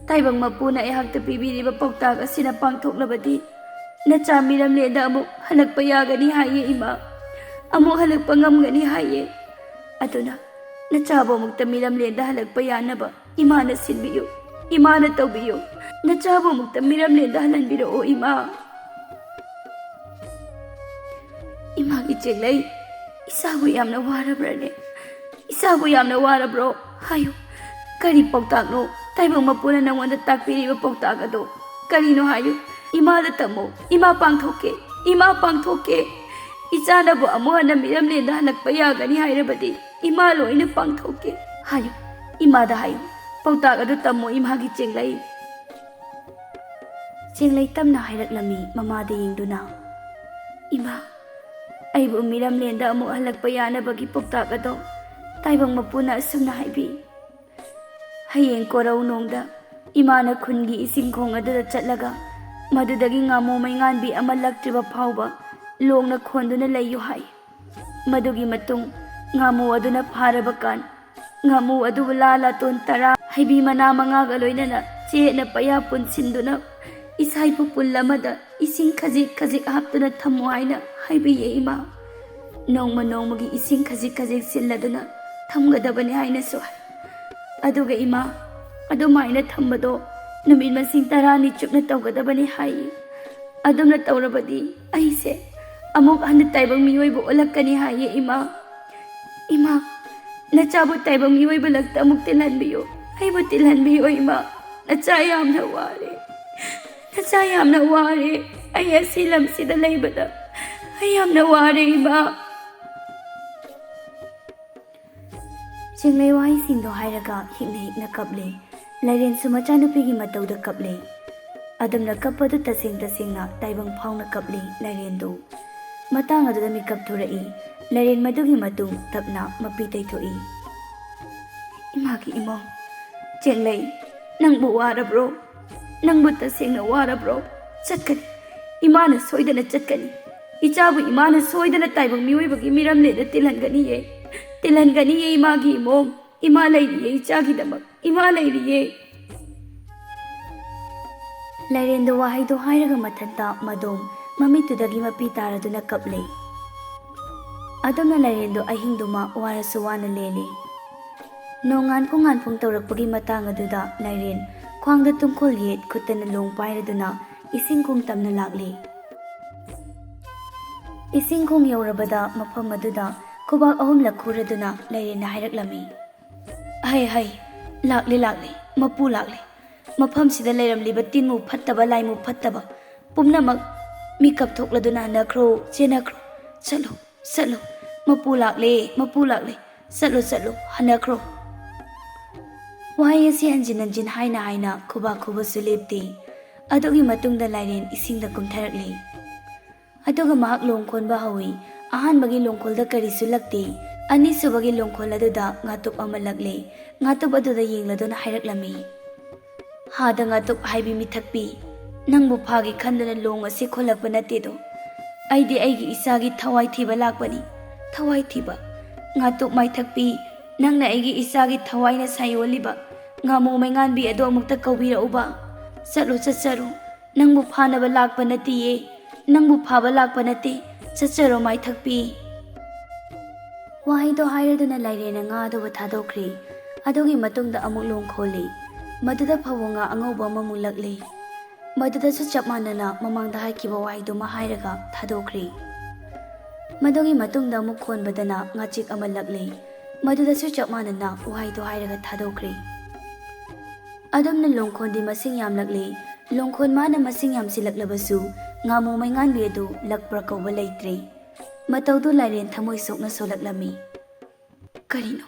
ꯇꯥꯏꯕꯪ ꯃꯄꯨꯅ ꯑꯩꯍꯥꯛꯇ ꯄꯤꯕꯤꯔꯤꯕ ꯄꯥꯎꯇꯥꯛ ꯑꯁꯤꯅ ꯄꯥꯡꯊꯣꯛꯂꯕꯗꯤ ꯅꯆꯥ ꯃꯤꯔꯝꯂꯦꯟꯗ ꯑꯃꯨꯛ ꯍꯜꯂꯛꯄ ꯌꯥꯒꯅꯤ ꯍꯥꯏꯌꯦ ꯏꯃꯥ꯫ ꯑꯃꯨꯛ ꯍꯜꯂꯛꯄ ꯉꯝꯒꯅꯤ ꯍꯥꯏꯌꯦ꯫ ꯑꯗꯨꯅ ꯅꯆꯥꯕꯨ ꯑꯃꯨꯛꯇ ꯃꯤꯔꯝꯂꯦꯟꯗ ꯍꯜꯂꯛꯄ ꯌꯥꯅꯕ ꯏꯃꯥꯅ ꯁꯤꯟꯕꯤꯌꯨ, ꯏꯃꯥꯅ ꯇꯧꯕꯤꯌꯨ꯫ ꯅꯆꯥꯕꯨ ꯑꯃꯨꯛꯇ ꯃꯤꯔꯝꯂꯦꯟꯗ ꯍꯜꯍꯟꯕꯤꯔꯛꯑꯣ ꯏꯃꯥ꯫ ꯏꯃꯥꯒꯤ ꯆꯦꯡꯂꯩ, ꯏꯆꯥꯕꯨ ꯌꯥꯝꯅ ꯋꯥꯔꯕ꯭ꯔꯅꯦ? ꯏꯆꯥꯕꯨ ꯌꯥꯝꯅ ꯋꯥꯔꯕ꯭ꯔꯣ? ꯍꯥꯏꯌꯨ꯫ ꯀꯔꯤ ꯄꯥꯎꯇꯥꯛꯅꯣ? ꯇꯥꯏꯕꯪ ꯃꯄꯨꯅ ꯅꯪꯉꯣꯟꯗ ꯇꯥꯛꯄꯤꯔꯤꯕ ꯄꯥꯎꯇꯥꯛ ꯑꯗꯣ ꯀꯔꯤꯅꯣ ꯍꯥꯏꯌꯨ꯫ ꯏꯃꯥꯗ ꯇꯝꯃꯣ꯫ ꯏꯃꯥ ꯄꯥꯡꯊꯣꯛꯀꯦ꯫ ꯏꯃꯥ ꯄꯥꯡꯊꯣꯛꯀꯦ꯫ ꯏꯆꯥꯅꯕꯨ ꯑꯃꯨꯛ ꯍꯟꯅ ꯃꯤꯔꯝꯂꯦꯟꯗ ꯍꯜꯂꯛꯄ ꯌꯥꯒꯅꯤ ꯍꯥꯏꯔꯕꯗꯤ ꯏꯃꯥ ꯂꯣꯏꯅ ꯄꯥꯡꯊꯣꯛꯀꯦ꯫ ꯍꯥꯏꯌꯨ꯫ ꯏꯃꯥꯗ ꯍꯥꯏꯌꯨ꯫ ꯄꯥꯎꯇꯥꯛ ꯑꯗꯨ ꯇꯝꯃꯣ ꯏꯃꯥꯒꯤ ꯆꯦꯡꯂꯩ꯫ ꯆꯦꯡꯂꯩ ꯇꯞꯅ ꯍꯥꯏꯔꯛꯂꯝꯃꯤ ꯃꯃꯥꯗ ꯌꯦꯡꯗꯨꯅ꯫ ꯏꯃꯥ, ꯑꯩꯕꯨ ꯃꯤꯔꯝꯂꯦꯟꯗ ꯑꯃꯨꯛ ꯍꯜꯂꯛꯄ ꯌꯥꯅꯕꯒꯤ ꯄꯥꯎꯇꯥꯛ ꯑꯗꯣ ꯇꯥꯏꯕꯪ ꯃꯄꯨꯅ ꯑꯁꯨꯝꯅ ꯍꯥꯏꯕꯤ꯫ ꯍꯌꯦꯡ ꯀꯣꯔꯧ ꯅꯣꯡꯗ ꯏꯃꯥꯅ ꯈꯨꯟꯒꯤ ꯏꯁꯤꯡ ꯈꯣꯡ ꯑꯗꯨꯗ ꯆꯠꯂꯒ ꯃꯗꯨꯗꯒꯤ ꯉꯥꯃꯨ ꯃꯩꯉꯥꯟꯕꯤ ꯑꯃ ꯂꯛꯇ꯭ꯔꯤꯕ ꯐꯥꯎꯕ ꯂꯣꯡꯅ ꯈꯣꯟꯗꯨꯅ ꯂꯩꯌꯨ ꯍꯥꯏ꯫ ꯃꯗꯨꯒꯤ ꯃꯇꯨꯡ ꯉꯥꯃꯨ ꯑꯗꯨꯅ ꯐꯥꯔꯕ ꯀꯥꯟ, ꯉꯥꯃꯨ ꯑꯗꯨꯕꯨ ꯂꯥ ꯂꯥꯇꯣꯟ ꯇꯔꯥ, ꯍꯩꯕꯤ ꯃꯅꯥ ꯃꯉꯥꯒ ꯂꯣꯏꯅꯅ ꯆꯦꯠꯅ ꯄꯩꯌꯥ ꯄꯨꯟꯁꯤꯟꯗꯨꯅ ꯏꯁꯥꯏ ꯄꯨꯄꯨꯜ ꯑꯃꯗ ꯏꯁꯤꯡ ꯈꯖꯤꯛ ꯈꯖꯤꯛ ꯍꯥꯞꯇꯨꯅ ꯊꯝꯃꯨ ꯍꯥꯏꯅ ꯍꯥꯏꯕꯤꯌꯦ ꯏꯃꯥ꯫ ꯅꯣꯡꯃ ꯅꯣꯡꯃꯒꯤ ꯏꯁꯤꯡ ꯈꯖꯤꯛ ꯈꯖꯤꯛ ꯁꯤꯜꯂꯗꯨꯅ ꯊꯝꯒꯗꯕꯅꯤ ꯍꯥꯏꯅꯁꯨ ꯍꯥꯏ꯫ ꯑꯗꯨꯒ ꯏꯃꯥ, ꯑꯗꯨꯃꯥꯏꯅ ꯊꯝꯕꯗꯣ ꯅꯨꯃꯤꯠ ꯃꯁꯤꯡ ꯇꯔꯥꯅꯤ ꯆꯨꯞꯅ ꯇꯧꯒꯗꯕꯅꯤ ꯍꯥꯏꯌꯦ꯫ ꯑꯗꯨꯝꯅ ꯇꯧꯔꯕꯗꯤ ꯑꯩꯁꯦ ꯑꯃꯨꯛ ꯍꯟꯅ ꯇꯥꯏꯕꯪ ꯃꯤꯑꯣꯏꯕ ꯑꯣꯜꯂꯛꯀꯅꯤ ꯍꯥꯏꯌꯦ ꯏꯃꯥ꯫ ꯏꯃꯥ, ꯅꯆꯥꯕꯨ ꯇꯥꯏꯕꯪ ꯃꯤꯑꯣꯏꯕ ꯂꯛꯇ ꯑꯃꯨꯛ ꯇꯤꯜꯍꯟꯕꯤꯌꯨ꯫ ꯑꯩꯕꯨ ꯇꯤꯜꯍꯟꯕꯤꯌꯨ ꯏꯃꯥ꯫ ꯅꯆꯥ ꯌꯥꯝꯅ ꯋꯥꯔꯦ꯫ ꯅꯆꯥ ꯌꯥꯝꯅ ꯋꯥꯔꯦ꯫ ꯑꯩ ꯑꯁꯤ ꯂꯝꯁꯤꯗ ꯂꯩꯕꯗ ꯑꯩ ꯌꯥꯝꯅ ꯋꯥꯔꯦ ꯏꯃꯥ꯫ ꯆꯤꯡꯂꯩ ꯋꯥꯍꯩꯁꯤꯡꯗꯣ ꯍꯥꯏꯔꯒ ꯍꯤꯛꯅ ꯍꯤꯛꯅ ꯀꯞꯂꯦ꯫ ꯂꯥꯏꯔꯦꯟꯁꯨ ꯃꯆꯥꯅꯨꯄꯤꯒꯤ ꯃꯇꯧꯗ ꯀꯞꯂꯦ꯫ ꯑꯗꯨꯝꯅ ꯀꯞꯄꯗꯨ ꯇꯁꯦꯡ ꯇꯁꯦꯡꯅ ꯇꯥꯏꯕꯪ ꯐꯥꯎꯅ ꯀꯞꯂꯤ ꯂꯥꯏꯔꯦꯟꯗꯨ꯫ ꯃꯇꯥꯡ ꯑꯗꯨꯗ ꯃꯤꯀꯞ ꯊꯣꯔꯛꯏ꯫ ꯂꯥꯏꯔꯦꯟ ꯃꯗꯨꯒꯤ ꯃꯇꯨꯡ ꯇꯞꯅ ꯃꯄꯤ ꯇꯩꯊꯣꯛꯏ꯫ ꯏꯃꯥꯒꯤ ꯏꯃꯧ, ꯆꯦꯡꯂꯩ, ꯅꯪꯕꯨ ꯋꯥꯔꯕ꯭ꯔꯣ? ꯅꯪꯕꯨ ꯇꯁꯦꯡꯅ ꯋꯥꯔꯕ꯭ꯔꯣ? ꯆꯠꯀꯅꯤ꯫ ꯏꯃꯥꯅ ꯁꯣꯏꯗꯅ ꯆꯠꯀꯅꯤ꯫ ꯏꯆꯥꯕꯨ ꯏꯃꯥꯅ ꯁꯣꯏꯗꯅ ꯇꯥꯏꯕꯪ ꯃꯤꯑꯣꯏꯕꯒꯤ ꯃꯤꯔꯝꯂꯦꯟꯗ ꯇꯤꯜꯍꯟꯒꯅꯤꯌꯦ꯫ ꯇꯤꯜꯍꯟꯒꯅꯤꯌꯦ ꯏꯃꯥꯒꯤ ꯏꯃꯧ꯫ ꯏꯃꯥ ꯂꯩꯔꯤꯌꯦ ꯏꯆꯥꯒꯤꯗꯃꯛ꯫ ꯏꯃꯥ ꯂꯩꯔꯤꯌꯦ꯫ ꯂꯥꯏꯔꯦꯟꯗꯣ ꯋꯥꯍꯩꯗꯣ ꯍꯥꯏꯔꯒ ꯃꯊꯟꯇ ꯃꯗꯣꯝ ꯃꯃꯤꯠꯇꯨꯗꯒꯤ ꯃꯄꯤ ꯇꯥꯔꯗꯨꯅ ꯀꯞꯂꯦ꯫ ꯑꯗꯨꯝꯅ ꯂꯥꯏꯔꯦꯟꯗꯣ ꯑꯍꯤꯡꯗꯨꯃ ꯋꯥꯔꯁꯨ ꯋꯥꯅ ꯂꯦꯜꯂꯤ꯫ ꯅꯣꯡꯉꯥꯟꯐꯨꯡ ꯉꯥꯟꯐꯨꯡ ꯇꯧꯔꯛꯄꯒꯤ ꯃꯇꯥꯡ ꯑꯗꯨꯗ ꯂꯥꯏꯔꯦꯟ ꯈ꯭ꯋꯥꯡꯗ ꯇꯨꯡꯈꯣꯜ ꯌꯦꯠ, ꯈꯨꯠꯇꯅ ꯂꯣꯡ ꯄꯥꯏꯔꯗꯨꯅ ꯏꯁꯤꯡ ꯈꯣꯡ ꯇꯝꯅ ꯂꯥꯛꯂꯤ꯫ ꯏꯁꯤꯡ ꯈꯣꯡ ꯌꯧꯔꯕꯗ ꯃꯐꯝ ꯑꯗꯨꯗ ꯈꯨꯕꯥꯛ ꯑꯍꯨꯝꯂꯛ ꯈꯨꯔꯗꯨꯅ ꯂꯥꯏꯔꯦꯟꯅ ꯍꯥꯏꯔꯛꯂꯝꯃꯤ꯫ "ꯍꯩ, ꯍꯩ, ꯂꯥꯛꯂꯦ, ꯂꯥꯛꯂꯦ, ꯃꯄꯨ ꯂꯥꯛꯂꯦ꯫ ꯃꯐꯝꯁꯤꯗ ꯂꯩꯔꯝꯂꯤꯕ ꯇꯤꯟꯃꯨ ꯐꯠꯇꯕ, ꯂꯥꯏꯃꯨ ꯐꯠꯇꯕ ꯄꯨꯝꯅꯃꯛ ꯃꯤꯀꯞ ꯊꯣꯛꯂꯗꯨꯅ ꯍꯟꯅꯈ꯭ꯔꯣ, ꯆꯦꯟꯅꯈ꯭ꯔꯣ꯫ ꯆꯠꯂꯨ, ꯆꯠꯂꯨ, ꯃꯄꯨ ꯂꯥꯛꯂꯦ, ꯃꯄꯨ ꯂꯥꯛꯂꯦ꯫ ꯆꯠꯂꯨ, ꯆꯠꯂꯨ, ꯍꯟꯅꯈ꯭ꯔꯣ꯫" ꯋꯥꯍꯩ ꯑꯁꯤ ꯍꯟꯖꯤꯟ ꯍꯟꯖꯤꯟ ꯍꯥꯏꯅ ꯍꯥꯏꯅ ꯈꯨꯕꯥꯛ ꯈꯨꯕꯁꯨ ꯂꯦꯞꯇꯦ꯫ ꯑꯗꯨꯒꯤ ꯃꯇꯨꯡꯗ ꯂꯥꯏꯔꯦꯟ ꯏꯁꯤꯡꯗ ꯀꯨꯝꯊꯔꯛꯂꯤ꯫ ꯑꯗꯨꯒ ꯃꯍꯥꯛ ꯂꯣꯡ ꯈꯣꯟꯕ ꯍꯧꯏ꯫ ꯑꯍꯥꯟꯕꯒꯤ ꯂꯣꯡꯈꯣꯜꯗ ꯀꯔꯤꯁꯨ ꯂꯛꯇꯦ꯫ ꯑꯅꯤꯁꯨꯕꯒꯤ ꯂꯣꯡꯈꯣꯜ ꯑꯗꯨꯗ ꯉꯥꯇꯨꯞ ꯑꯃ ꯂꯛꯂꯦ꯫ ꯉꯥꯇꯨꯞ ꯑꯗꯨꯗ ꯌꯦꯡꯂꯗꯨꯅ ꯍꯥꯏꯔꯛꯂꯝꯃꯤ, "ꯍꯥꯗ ꯉꯥꯇꯨꯞ ꯍꯥꯏꯕꯤ ꯃꯤꯊꯛꯄꯤ, ꯅꯪꯕꯨ ꯐꯥꯒꯦ ꯈꯟꯗꯨꯅ ꯂꯣꯡ ꯑꯁꯤ ꯈꯣꯜꯂꯛꯄ ꯅꯠꯇꯦꯗꯣ꯫ ꯑꯩꯗꯤ ꯑꯩꯒꯤ ꯏꯆꯥꯒꯤ ꯊꯋꯥꯏ ꯊꯤꯕ ꯂꯥꯛꯄꯅꯤ꯫ ꯊꯋꯥꯏ ꯊꯤꯕ? ꯉꯥꯇꯨꯞ ꯃꯥꯏꯊꯛꯄꯤ, ꯅꯪꯅ ꯑꯩꯒꯤ ꯏꯆꯥꯒꯤ ꯊꯋꯥꯏꯅ ꯁꯥꯏꯑꯣꯜꯂꯤꯕ ꯉꯥꯃꯨ ꯃꯩꯉꯥꯟꯕꯤ ꯑꯗꯨ ꯑꯃꯨꯛꯇ ꯀꯧꯕꯤꯔꯛꯎꯕ꯫ ꯆꯠꯂꯣ, ꯆꯠꯆꯔꯣ꯫ ꯅꯪꯕꯨ ꯐꯥꯅꯕ ꯂꯥꯛꯄ ꯅꯠꯇꯤꯌꯦ꯫ ꯅꯪꯕꯨ ꯐꯥꯕ ꯂꯥꯛꯄ ꯅꯠꯇꯦ꯫ ꯆꯠꯆꯔꯣ ꯃꯥꯏꯊꯛꯄꯤ꯫" ꯋꯥꯍꯩꯗꯣ ꯍꯥꯏꯔꯗꯨꯅ ꯂꯥꯏꯔꯦꯟꯅ ꯉꯥ ꯑꯗꯨꯕꯨ ꯊꯥꯗꯣꯛꯈ꯭ꯔꯦ꯫ ꯑꯗꯨꯒꯤ ꯃꯇꯨꯡꯗ ꯑꯃꯨꯛ ꯂꯣꯡ ꯈꯣꯜꯂꯤ꯫ ꯃꯗꯨꯗ ꯐꯕꯧ ꯉꯥ ꯑꯉꯧꯕ ꯑꯃꯃꯨꯛ ꯂꯛꯂꯦ꯫ ꯃꯗꯨꯗꯁꯨ ꯆꯞ ꯃꯥꯟꯅꯅ ꯃꯃꯥꯡꯗ ꯍꯥꯏꯈꯤꯕ ꯋꯥꯍꯩꯗꯨꯃ ꯍꯥꯏꯔꯒ ꯊꯥꯗꯣꯛꯈ꯭ꯔꯦ꯫ ꯃꯗꯨꯒꯤ ꯃꯇꯨꯡꯗ ꯑꯃꯨꯛ ꯈꯣꯟꯕꯗꯅ ꯉꯥꯆꯤꯛ ꯑꯃ ꯂꯛꯂꯦ꯫ ꯃꯗꯨꯗꯁꯨ ꯆꯞ ꯃꯥꯟꯅꯅ ꯋꯥꯍꯩꯗꯣ ꯍꯥꯏꯔꯒ ꯊꯥꯗꯣꯛꯈ꯭ꯔꯦ꯫ ꯑꯗꯨꯝꯅ ꯂꯣꯡꯈꯣꯟꯗꯤ ꯃꯁꯤꯡ ꯌꯥꯝꯂꯛꯂꯦ꯫ ꯂꯣꯡꯈꯣꯟ ꯃꯥꯅ ꯃꯁꯤꯡ ꯌꯥꯝꯁꯤꯜꯂꯛꯂꯕꯁꯨ ꯉꯥꯃꯨ ꯃꯩꯉꯥꯟꯕꯤ ꯑꯗꯨ ꯂꯛꯄ꯭ꯔꯥ ꯀꯧꯕ ꯂꯩꯇ꯭ꯔꯦ꯫ ꯃꯇꯧꯗꯨ ꯂꯥꯏꯔꯦꯟ ꯊꯃꯣꯏ ꯁꯣꯛꯅ ꯁꯣꯜꯂꯛꯂꯝꯃꯤ꯫ "ꯀꯔꯤꯅꯣ?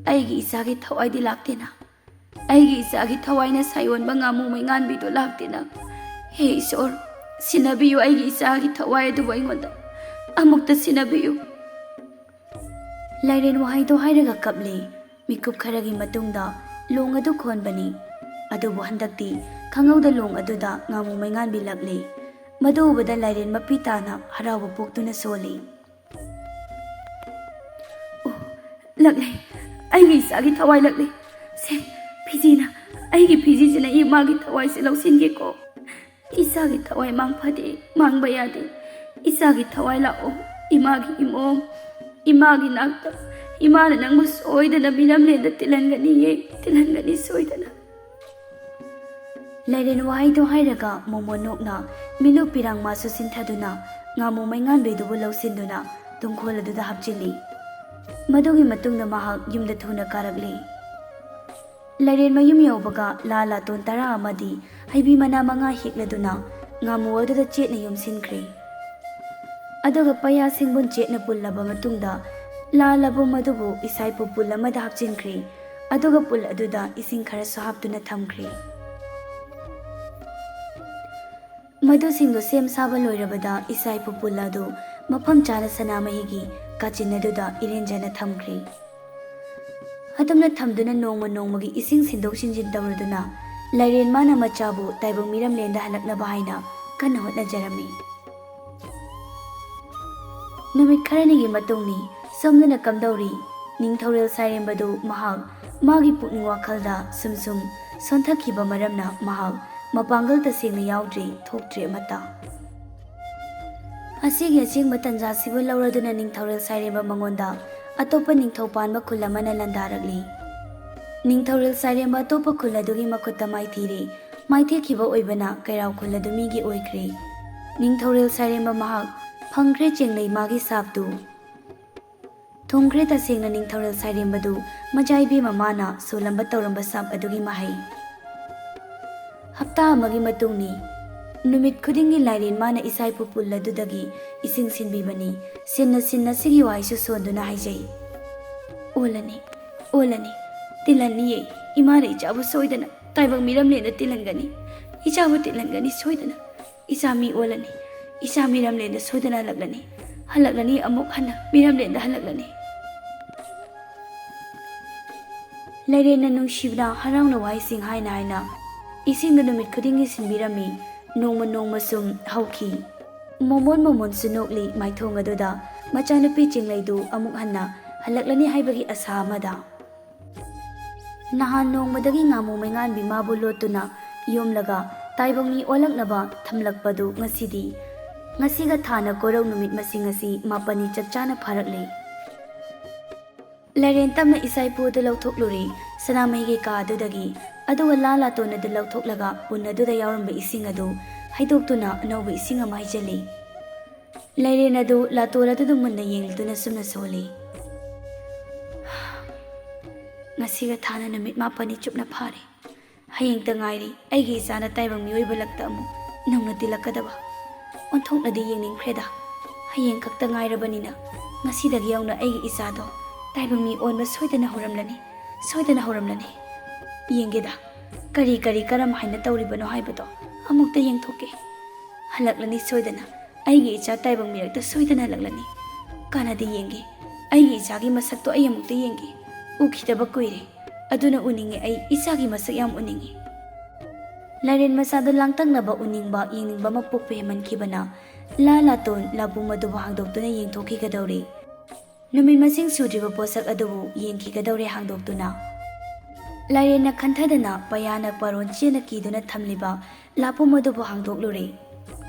ꯑꯩꯒꯤ ꯏꯆꯥꯒꯤ ꯊꯋꯥꯏꯗꯤ ꯂꯥꯛꯇꯦꯅ꯫ ꯑꯩꯒꯤ ꯏꯆꯥꯒꯤ ꯊꯋꯥꯏꯅ ꯁꯥꯏꯑꯣꯟꯕ ꯉꯥꯃꯨ ꯃꯩꯉꯥꯟꯕꯤꯗꯨ ꯂꯥꯛꯇꯦꯅ꯫ ꯍꯦ ꯏꯁꯣꯔ, ꯁꯤꯟꯅꯕꯤꯌꯨ, ꯑꯩꯒꯤ ꯏꯆꯥꯒꯤ ꯊꯋꯥꯏ ꯑꯗꯨꯕꯨ ꯑꯩꯉꯣꯟꯗ ꯑꯃꯨꯛꯇ ꯁꯤꯟꯅꯕꯤꯌꯨ꯫" ꯂꯥꯏꯔꯦꯟ ꯋꯥꯍꯩꯗꯣ ꯍꯥꯏꯔꯒ ꯀꯞꯂꯦ꯫ ꯃꯤꯀꯨꯞ ꯈꯔꯒꯤ ꯃꯇꯨꯡꯗ ꯂꯣꯡ ꯑꯗꯨ ꯈꯣꯟꯕꯅꯤ꯫ ꯑꯗꯨꯕꯨ ꯍꯟꯗꯛꯇꯤ ꯈꯪꯍꯧꯗ ꯂꯣꯡ ꯑꯗꯨꯗ ꯉꯥꯃꯨ ꯃꯩꯉꯥꯟꯕꯤ ꯂꯛꯂꯦ꯫ ꯃꯗꯨ ꯎꯕꯗ ꯂꯥꯏꯔꯦꯟ ꯃꯄꯤ ꯇꯥꯅ ꯍꯔꯥꯎꯕ ꯄꯣꯛꯇꯨꯅ ꯁꯣꯜꯂꯤ꯫ "ꯑꯣ, ꯂꯛꯂꯦ꯫ ꯑꯩꯒꯤ ꯏꯆꯥꯒꯤ ꯊꯋꯥꯏ ꯂꯛꯂꯦ꯫ ꯁꯦ, ꯐꯤꯖꯤꯅ, ꯑꯩꯒꯤ ꯐꯤꯖꯤꯁꯤꯅ ꯏꯃꯥꯒꯤ ꯊꯋꯥꯏꯁꯦ ꯂꯧꯁꯤꯟꯒꯦꯀꯣ꯫ ꯏꯆꯥꯒꯤ ꯊꯋꯥꯏ ꯃꯥꯡ ꯐꯗꯦ, ꯃꯥꯡꯕ ꯌꯥꯗꯦ꯫ ꯏꯆꯥꯒꯤ ꯊꯋꯥꯏ ꯂꯥꯛꯑꯣ, ꯏꯃꯥꯒꯤ ꯏꯃꯣꯝ, ꯏꯃꯥꯒꯤ ꯅꯥꯛꯇ꯫ ꯏꯃꯥꯅ ꯅꯪꯕꯨ ꯁꯣꯏꯗꯅ ꯃꯤꯔꯝꯂꯦꯟꯗ ꯇꯤꯜꯍꯟꯒꯅꯤꯌꯦ, ꯇꯤꯜꯍꯟꯒꯅꯤ ꯁꯣꯏꯗꯅ꯫" ꯂꯥꯏꯔꯦꯟ ꯋꯥꯍꯩꯗꯣ ꯍꯥꯏꯔꯒ ꯃꯣꯃꯣꯟ ꯅꯣꯛꯅ ꯃꯤꯅꯨ ꯄꯤꯔꯥꯡ ꯃꯥꯁꯨ ꯁꯤꯟꯊꯗꯨꯅ ꯉꯥꯃꯨ ꯃꯩꯉꯥꯟꯕꯤꯗꯨꯕꯨ ꯂꯧꯁꯤꯟꯗꯨꯅ ꯇꯨꯡꯈꯣꯜ ꯑꯗꯨꯗ ꯍꯥꯞꯆꯤꯜꯂꯤ꯫ ꯃꯗꯨꯒꯤ ꯃꯇꯨꯡꯗ ꯃꯍꯥꯛ ꯌꯨꯝꯗ ꯊꯨꯅ ꯀꯥꯔꯛꯂꯤ꯫ ꯂꯥꯏꯔꯦꯟ ꯃꯌꯨꯝ ꯌꯧꯕꯒ ꯂꯥ ꯂꯥꯇꯣꯟ ꯇꯔꯥ ꯑꯃꯗꯤ ꯍꯩꯕꯤ ꯃꯅꯥ ꯃꯉꯥ ꯍꯦꯛꯂꯗꯨꯅ ꯉꯥꯃꯨ ꯑꯗꯨꯗ ꯆꯦꯠꯅ ꯌꯣꯝꯁꯤꯟꯈ꯭ꯔꯦ꯫ ꯑꯗꯨꯒ ꯄꯩꯌꯥ ꯁꯤꯡꯕꯨꯟ ꯆꯦꯠꯅ ꯄꯨꯜꯂꯕ ꯃꯇꯨꯡꯗ ꯂꯥ ꯂꯕꯨꯝ ꯑꯗꯨꯕꯨ ꯏꯁꯥꯏ ꯄꯨꯄꯨꯜ ꯑꯃꯗ ꯍꯥꯞꯆꯤꯟꯈ꯭ꯔꯦ꯫ ꯑꯗꯨꯒ ꯄꯨꯜ ꯑꯗꯨꯗ ꯏꯁꯤꯡ ꯈꯔꯁꯨ ꯍꯥꯞꯇꯨꯅ ꯊꯝꯈ꯭ꯔꯦ꯫ ꯃꯗꯨꯁꯤꯡꯗꯨ ꯁꯦꯝ ꯁꯥꯕ ꯂꯣꯏꯔꯕꯗ ꯏꯁꯥꯏ ꯄꯨꯄꯨꯜ ꯑꯗꯨ ꯃꯐꯝ ꯆꯥꯅ ꯁꯅꯥꯃꯍꯤꯒꯤ ꯀꯥꯆꯤꯟ ꯑꯗꯨꯗ ꯏꯔꯦꯟꯖꯅ ꯊꯝꯈ꯭ꯔꯦ꯫ ꯑꯗꯨꯝꯅ ꯊꯝꯗꯨꯅ ꯅꯣꯡꯃ ꯅꯣꯡꯃꯒꯤ ꯏꯁꯤꯡ ꯁꯤꯟꯗꯣꯛ ꯁꯤꯟꯖꯤꯟ ꯇꯧꯔꯗꯨꯅ ꯂꯥꯏꯔꯦꯟ ꯃꯥꯅ ꯃꯆꯥꯕꯨ ꯇꯥꯏꯕꯪ ꯃꯤꯔꯝꯂꯦꯟꯗ ꯍꯜꯂꯛꯅꯕ ꯍꯥꯏꯅ ꯀꯟꯅ ꯍꯣꯠꯅꯖꯔꯝꯃꯤ꯫ ꯅꯨꯃꯤꯠ ꯈꯔꯅꯤꯒꯤ ꯃꯇꯨꯡꯅꯤ꯫ ꯁꯣꯝꯗꯅ ꯀꯝꯗꯧꯔꯤ? ꯅꯤꯡꯊꯧꯔꯦꯜ ꯁꯥꯏꯔꯦꯝꯕꯗꯨ ꯃꯍꯥꯛ ꯃꯥꯒꯤ ꯄꯨꯛꯅꯤꯡ ꯋꯥꯈꯜꯗ ꯁꯨꯝ ꯁꯨꯝ ꯁꯣꯟꯊꯈꯤꯕ ꯃꯔꯝꯅ ꯃꯍꯥꯛ ꯃꯄꯥꯡꯒꯜ ꯇꯁꯦꯡꯅ ꯌꯥꯎꯗ꯭ꯔꯦ, ꯊꯣꯛꯇ꯭ꯔꯦ ꯑꯃꯠꯇ꯫ ꯑꯁꯤꯒꯤ ꯑꯆꯦꯡꯕ ꯇꯟꯖꯥꯁꯤꯕꯨ ꯂꯧꯔꯗꯨꯅ ꯅꯤꯡꯊꯧꯔꯦꯜ ꯁꯥꯏꯔꯦꯝꯕ ꯃꯉꯣꯟꯗ ꯑꯇꯣꯞꯄ ꯅꯤꯡꯊꯧ ꯄꯥꯟꯕ ꯈꯨꯜ ꯑꯃꯅ ꯂꯥꯟꯗꯥꯔꯛꯂꯤ꯫ ꯅꯤꯡꯊꯧꯔꯦꯜ ꯁꯥꯏꯔꯦꯝꯕ ꯑꯇꯣꯞꯄ ꯈꯨꯜ ꯑꯗꯨꯒꯤ ꯃꯈꯨꯠꯇ ꯃꯥꯏꯊꯤꯔꯦ꯫ ꯃꯥꯏꯊꯤꯈꯤꯕ ꯑꯣꯏꯕꯅ ꯀꯩꯔꯥꯎ ꯈꯨꯜ ꯑꯗꯨ ꯃꯤꯒꯤ ꯑꯣꯏꯈ꯭ꯔꯦ꯫ ꯅꯤꯡꯊꯧꯔꯦꯜ ꯁꯥꯏꯔꯦꯝꯕ ꯃꯍꯥꯛ ꯐꯪꯈ꯭ꯔꯦ ꯆꯦꯡꯂꯩ ꯃꯥꯒꯤ ꯁꯥꯞꯇꯨ꯫ ꯊꯨꯡꯈ꯭ꯔꯦ ꯇꯁꯦꯡꯅ ꯅꯤꯡꯊꯧꯔꯦꯜ ꯁꯥꯏꯔꯦꯝꯕꯗꯨ ꯃꯆꯥ ꯏꯕꯦꯝꯃ ꯃꯥꯅ ꯁꯣꯜꯂꯝꯕ ꯇꯧꯔꯝꯕ ꯁꯥꯞ ꯑꯗꯨꯒꯤ ꯃꯍꯩ꯫ ꯍꯞꯇꯥ ꯑꯃꯒꯤ ꯃꯇꯨꯡꯅꯤ꯫ ꯅꯨꯃꯤꯠ ꯈꯨꯗꯤꯡꯒꯤ ꯂꯥꯏꯔꯦꯟ ꯃꯥꯅ ꯏꯁꯥ ꯏꯄꯨ ꯄꯨꯜ ꯑꯗꯨꯗꯒꯤ ꯏꯁꯤꯡ ꯁꯤꯟꯕꯤꯕꯅꯤ꯫ ꯁꯤꯟꯅ ꯁꯤꯟꯅ ꯁꯤꯒꯤ ꯋꯥꯍꯩꯁꯨ ꯁꯣꯟꯗꯨꯅ ꯍꯥꯏꯖꯩ꯫ "ꯑꯣꯜꯂꯅꯤ, ꯑꯣꯜꯂꯅꯤ, ꯇꯤꯜꯍꯟꯅꯤꯌꯦ꯫ ꯏꯃꯥꯅ ꯏꯆꯥꯕꯨ ꯁꯣꯏꯗꯅ ꯇꯥꯏꯕꯪ ꯃꯤꯔꯝꯂꯦꯟꯗ ꯇꯤꯜꯍꯟꯒꯅꯤ꯫ ꯏꯆꯥꯕꯨ ꯇꯤꯜꯍꯟꯒꯅꯤ ꯁꯣꯏꯗꯅ꯫ ꯏꯆꯥ ꯃꯤ ꯑꯣꯜꯂꯅꯤ꯫ ꯏꯆꯥ ꯃꯤꯔꯝꯂꯦꯟꯗ ꯁꯣꯏꯗꯅ ꯍꯜꯂꯛꯂꯅꯤ꯫ ꯍꯜꯂꯛꯂꯅꯤ, ꯑꯃꯨꯛ ꯍꯟꯅ ꯃꯤꯔꯝꯂꯦꯟꯗ ꯍꯜꯂꯛꯂꯅꯤ꯫" ꯂꯩꯔꯦꯟꯅ ꯅꯨꯡꯁꯤꯕꯅ ꯍꯔꯥꯎꯅ ꯋꯥꯍꯩꯁꯤꯡ ꯍꯥꯏꯅ ꯍꯥꯏꯅ ꯏꯁꯤꯡꯗꯨ ꯅꯨꯃꯤꯠ ꯈꯨꯗꯤꯡꯒꯤ ꯁꯤꯟꯕꯤꯔꯝꯃꯤ꯫ ꯅꯣꯡꯃ ꯅꯣꯡꯃ ꯁꯨꯝ ꯍꯧꯈꯤ꯫ ꯃꯣꯃꯣꯟ ꯃꯣꯃꯣꯟꯁꯨ ꯅꯣꯛꯂꯤ ꯃꯥꯏꯊꯣꯡ ꯑꯗꯨꯗ ꯃꯆꯥꯅꯨꯄꯤ ꯆꯤꯡꯂꯩꯗꯨ ꯑꯃꯨꯛ ꯍꯟꯅ ꯍꯜꯂꯛꯂꯅꯤ ꯍꯥꯏꯕꯒꯤ ꯑꯁꯥ ꯑꯃꯗ꯫ ꯅꯍꯥꯟ ꯅꯣꯡꯃꯗꯒꯤ ꯉꯥꯃꯨ ꯃꯩꯉꯥꯟꯕꯤ ꯃꯥꯕꯨ ꯂꯣꯠꯇꯨꯅ ꯌꯣꯝꯂꯒ ꯇꯥꯏꯕꯪ ꯃꯤ ꯑꯣꯜꯂꯛꯅꯕ ꯊꯝꯂꯛꯄꯗꯨ ꯉꯁꯤꯗꯤ, ꯉꯁꯤꯒ ꯊꯥꯅ ꯀꯣꯔꯧ ꯅꯨꯃꯤꯠ ꯃꯁꯤꯡ ꯑꯁꯤ ꯃꯥꯄꯟꯅꯤ ꯆꯞ ꯆꯥꯅ ꯐꯥꯔꯛꯂꯦ꯫ ꯂꯩꯔꯦꯟ ꯇꯞꯅ ꯏꯆꯥ ꯏꯄꯨ ꯑꯗꯨ ꯂꯧꯊꯣꯛꯂꯨꯔꯦ꯫ ꯁꯅꯥꯃꯍꯤꯒꯤ ꯀꯥ ꯑꯗꯨꯗꯒꯤ, ꯑꯗꯨꯒ ꯂꯥ ꯂꯥꯇꯣꯟ ꯑꯗꯨ ꯂꯧꯊꯣꯛꯂꯒ ꯄꯨꯟ ꯑꯗꯨꯗ ꯌꯥꯎꯔꯝꯕ ꯏꯁꯤꯡ ꯑꯗꯨ ꯍꯩꯗꯣꯛꯇꯨꯅ ꯑꯅꯧꯕ ꯏꯁꯤꯡ ꯑꯃ ꯍꯩꯖꯤꯜꯂꯤ꯫ ꯂꯩꯔꯦꯟ ꯑꯗꯨ ꯂꯥꯇꯣꯟ ꯑꯗꯨꯗ ꯃꯨꯟꯅ ꯌꯦꯡꯂꯗꯨꯅ ꯁꯨꯝꯅ ꯁꯣꯜꯂꯤ꯫ "ꯉꯁꯤꯒ ꯊꯥꯅ ꯅꯨꯃꯤꯠ ꯃꯥꯄꯟꯅꯤ ꯆꯨꯞꯅ ꯐꯥꯔꯦ꯫ ꯍꯌꯦꯡꯇ ꯉꯥꯏꯔꯤ ꯑꯩꯒꯤ ꯏꯆꯥꯅ ꯇꯥꯏꯕꯪ ꯃꯤꯑꯣꯏꯕ ꯂꯛꯇ ꯑꯃꯨꯛ ꯅꯧꯅ ꯇꯤꯜꯂꯛꯀꯗꯕ꯫ ꯑꯣꯟꯊꯣꯛꯅꯗꯤ ꯌꯦꯡꯅꯤꯡꯈ꯭ꯔꯦꯗ꯫ ꯍꯌꯦꯡ ꯈꯛꯇ ꯉꯥꯏꯔꯕꯅꯤꯅ ꯉꯁꯤꯗꯒꯤ ꯍꯧꯅ ꯑꯩꯒꯤ ꯏꯆꯥꯗꯣ ꯇꯥꯏꯕꯪ ꯃꯤ ꯑꯣꯟꯕ ꯁꯣꯏꯗꯅ ꯍꯧꯔꯝꯂꯅꯤ, ꯁꯣꯏꯗꯅ ꯍꯧꯔꯝꯂꯅꯤ꯫ ꯌꯦꯡꯒꯦꯗ, ꯀꯔꯤ ꯀꯔꯤ ꯀꯔꯝ ꯍꯥꯏꯅ ꯇꯧꯔꯤꯕꯅꯣ ꯍꯥꯏꯕꯗꯣ ꯑꯃꯨꯛꯇ ꯌꯦꯡꯊꯣꯛꯀꯦ꯫ ꯍꯜꯂꯛꯂꯅꯤ ꯁꯣꯏꯗꯅ, ꯑꯩꯒꯤ ꯏꯆꯥ ꯇꯥꯏꯕꯪ ꯃꯤꯔꯛꯇ ꯁꯣꯏꯗꯅ ꯍꯜꯂꯛꯂꯅꯤ꯫ ꯀꯥꯟꯅꯗꯦ, ꯌꯦꯡꯒꯦ꯫ ꯑꯩꯒꯤ ꯏꯆꯥꯒꯤ ꯃꯁꯛꯇꯣ ꯑꯩ ꯑꯃꯨꯛꯇ ꯌꯦꯡꯒꯦ꯫ ꯎꯈꯤꯗꯕ ꯀꯨꯏꯔꯦ꯫ ꯑꯗꯨꯅ ꯎꯅꯤꯡꯉꯦ, ꯑꯩ ꯏꯆꯥꯒꯤ ꯃꯁꯛ ꯌꯥꯝ ꯎꯅꯤꯡꯉꯦ꯫ ꯂꯥꯏꯔꯦꯟ ꯃꯆꯥꯗꯣ ꯂꯥꯡꯇꯛꯅꯕ ꯎꯅꯤꯡꯕ, ꯌꯦꯡꯅꯤꯡꯕ ꯑꯃ ꯄꯣꯛꯄ ꯍꯦꯟꯃꯟꯈꯤꯕꯅ ꯂꯥ ꯂꯥꯇꯣꯟ ꯂꯥꯕꯨꯝ ꯑꯗꯨꯕꯨ ꯍꯥꯡꯗꯣꯛꯇꯨꯅ ꯌꯦꯡꯊꯣꯛꯈꯤꯒꯗꯧꯔꯦ꯫ ꯅꯨꯃꯤꯠ ꯃꯁꯤꯡ ꯁꯨꯗ꯭ꯔꯤꯕ ꯄꯣꯠꯁꯛ ꯑꯗꯨꯕꯨ ꯌꯦꯡꯈꯤꯒꯗꯧꯔꯦ ꯍꯥꯡꯗꯣꯛꯇꯨꯅ꯫ ꯂꯥꯏꯔꯦꯟꯅ ꯈꯟꯊꯗꯅ ꯄꯌꯥꯅ ꯄꯥꯔꯣꯟ ꯆꯦꯅ ꯀꯤꯗꯨꯅ ꯊꯝꯂꯤꯕ ꯂꯥꯕꯨꯝ ꯑꯗꯨꯕꯨ ꯍꯥꯡꯗꯣꯛꯂꯨꯔꯦ꯫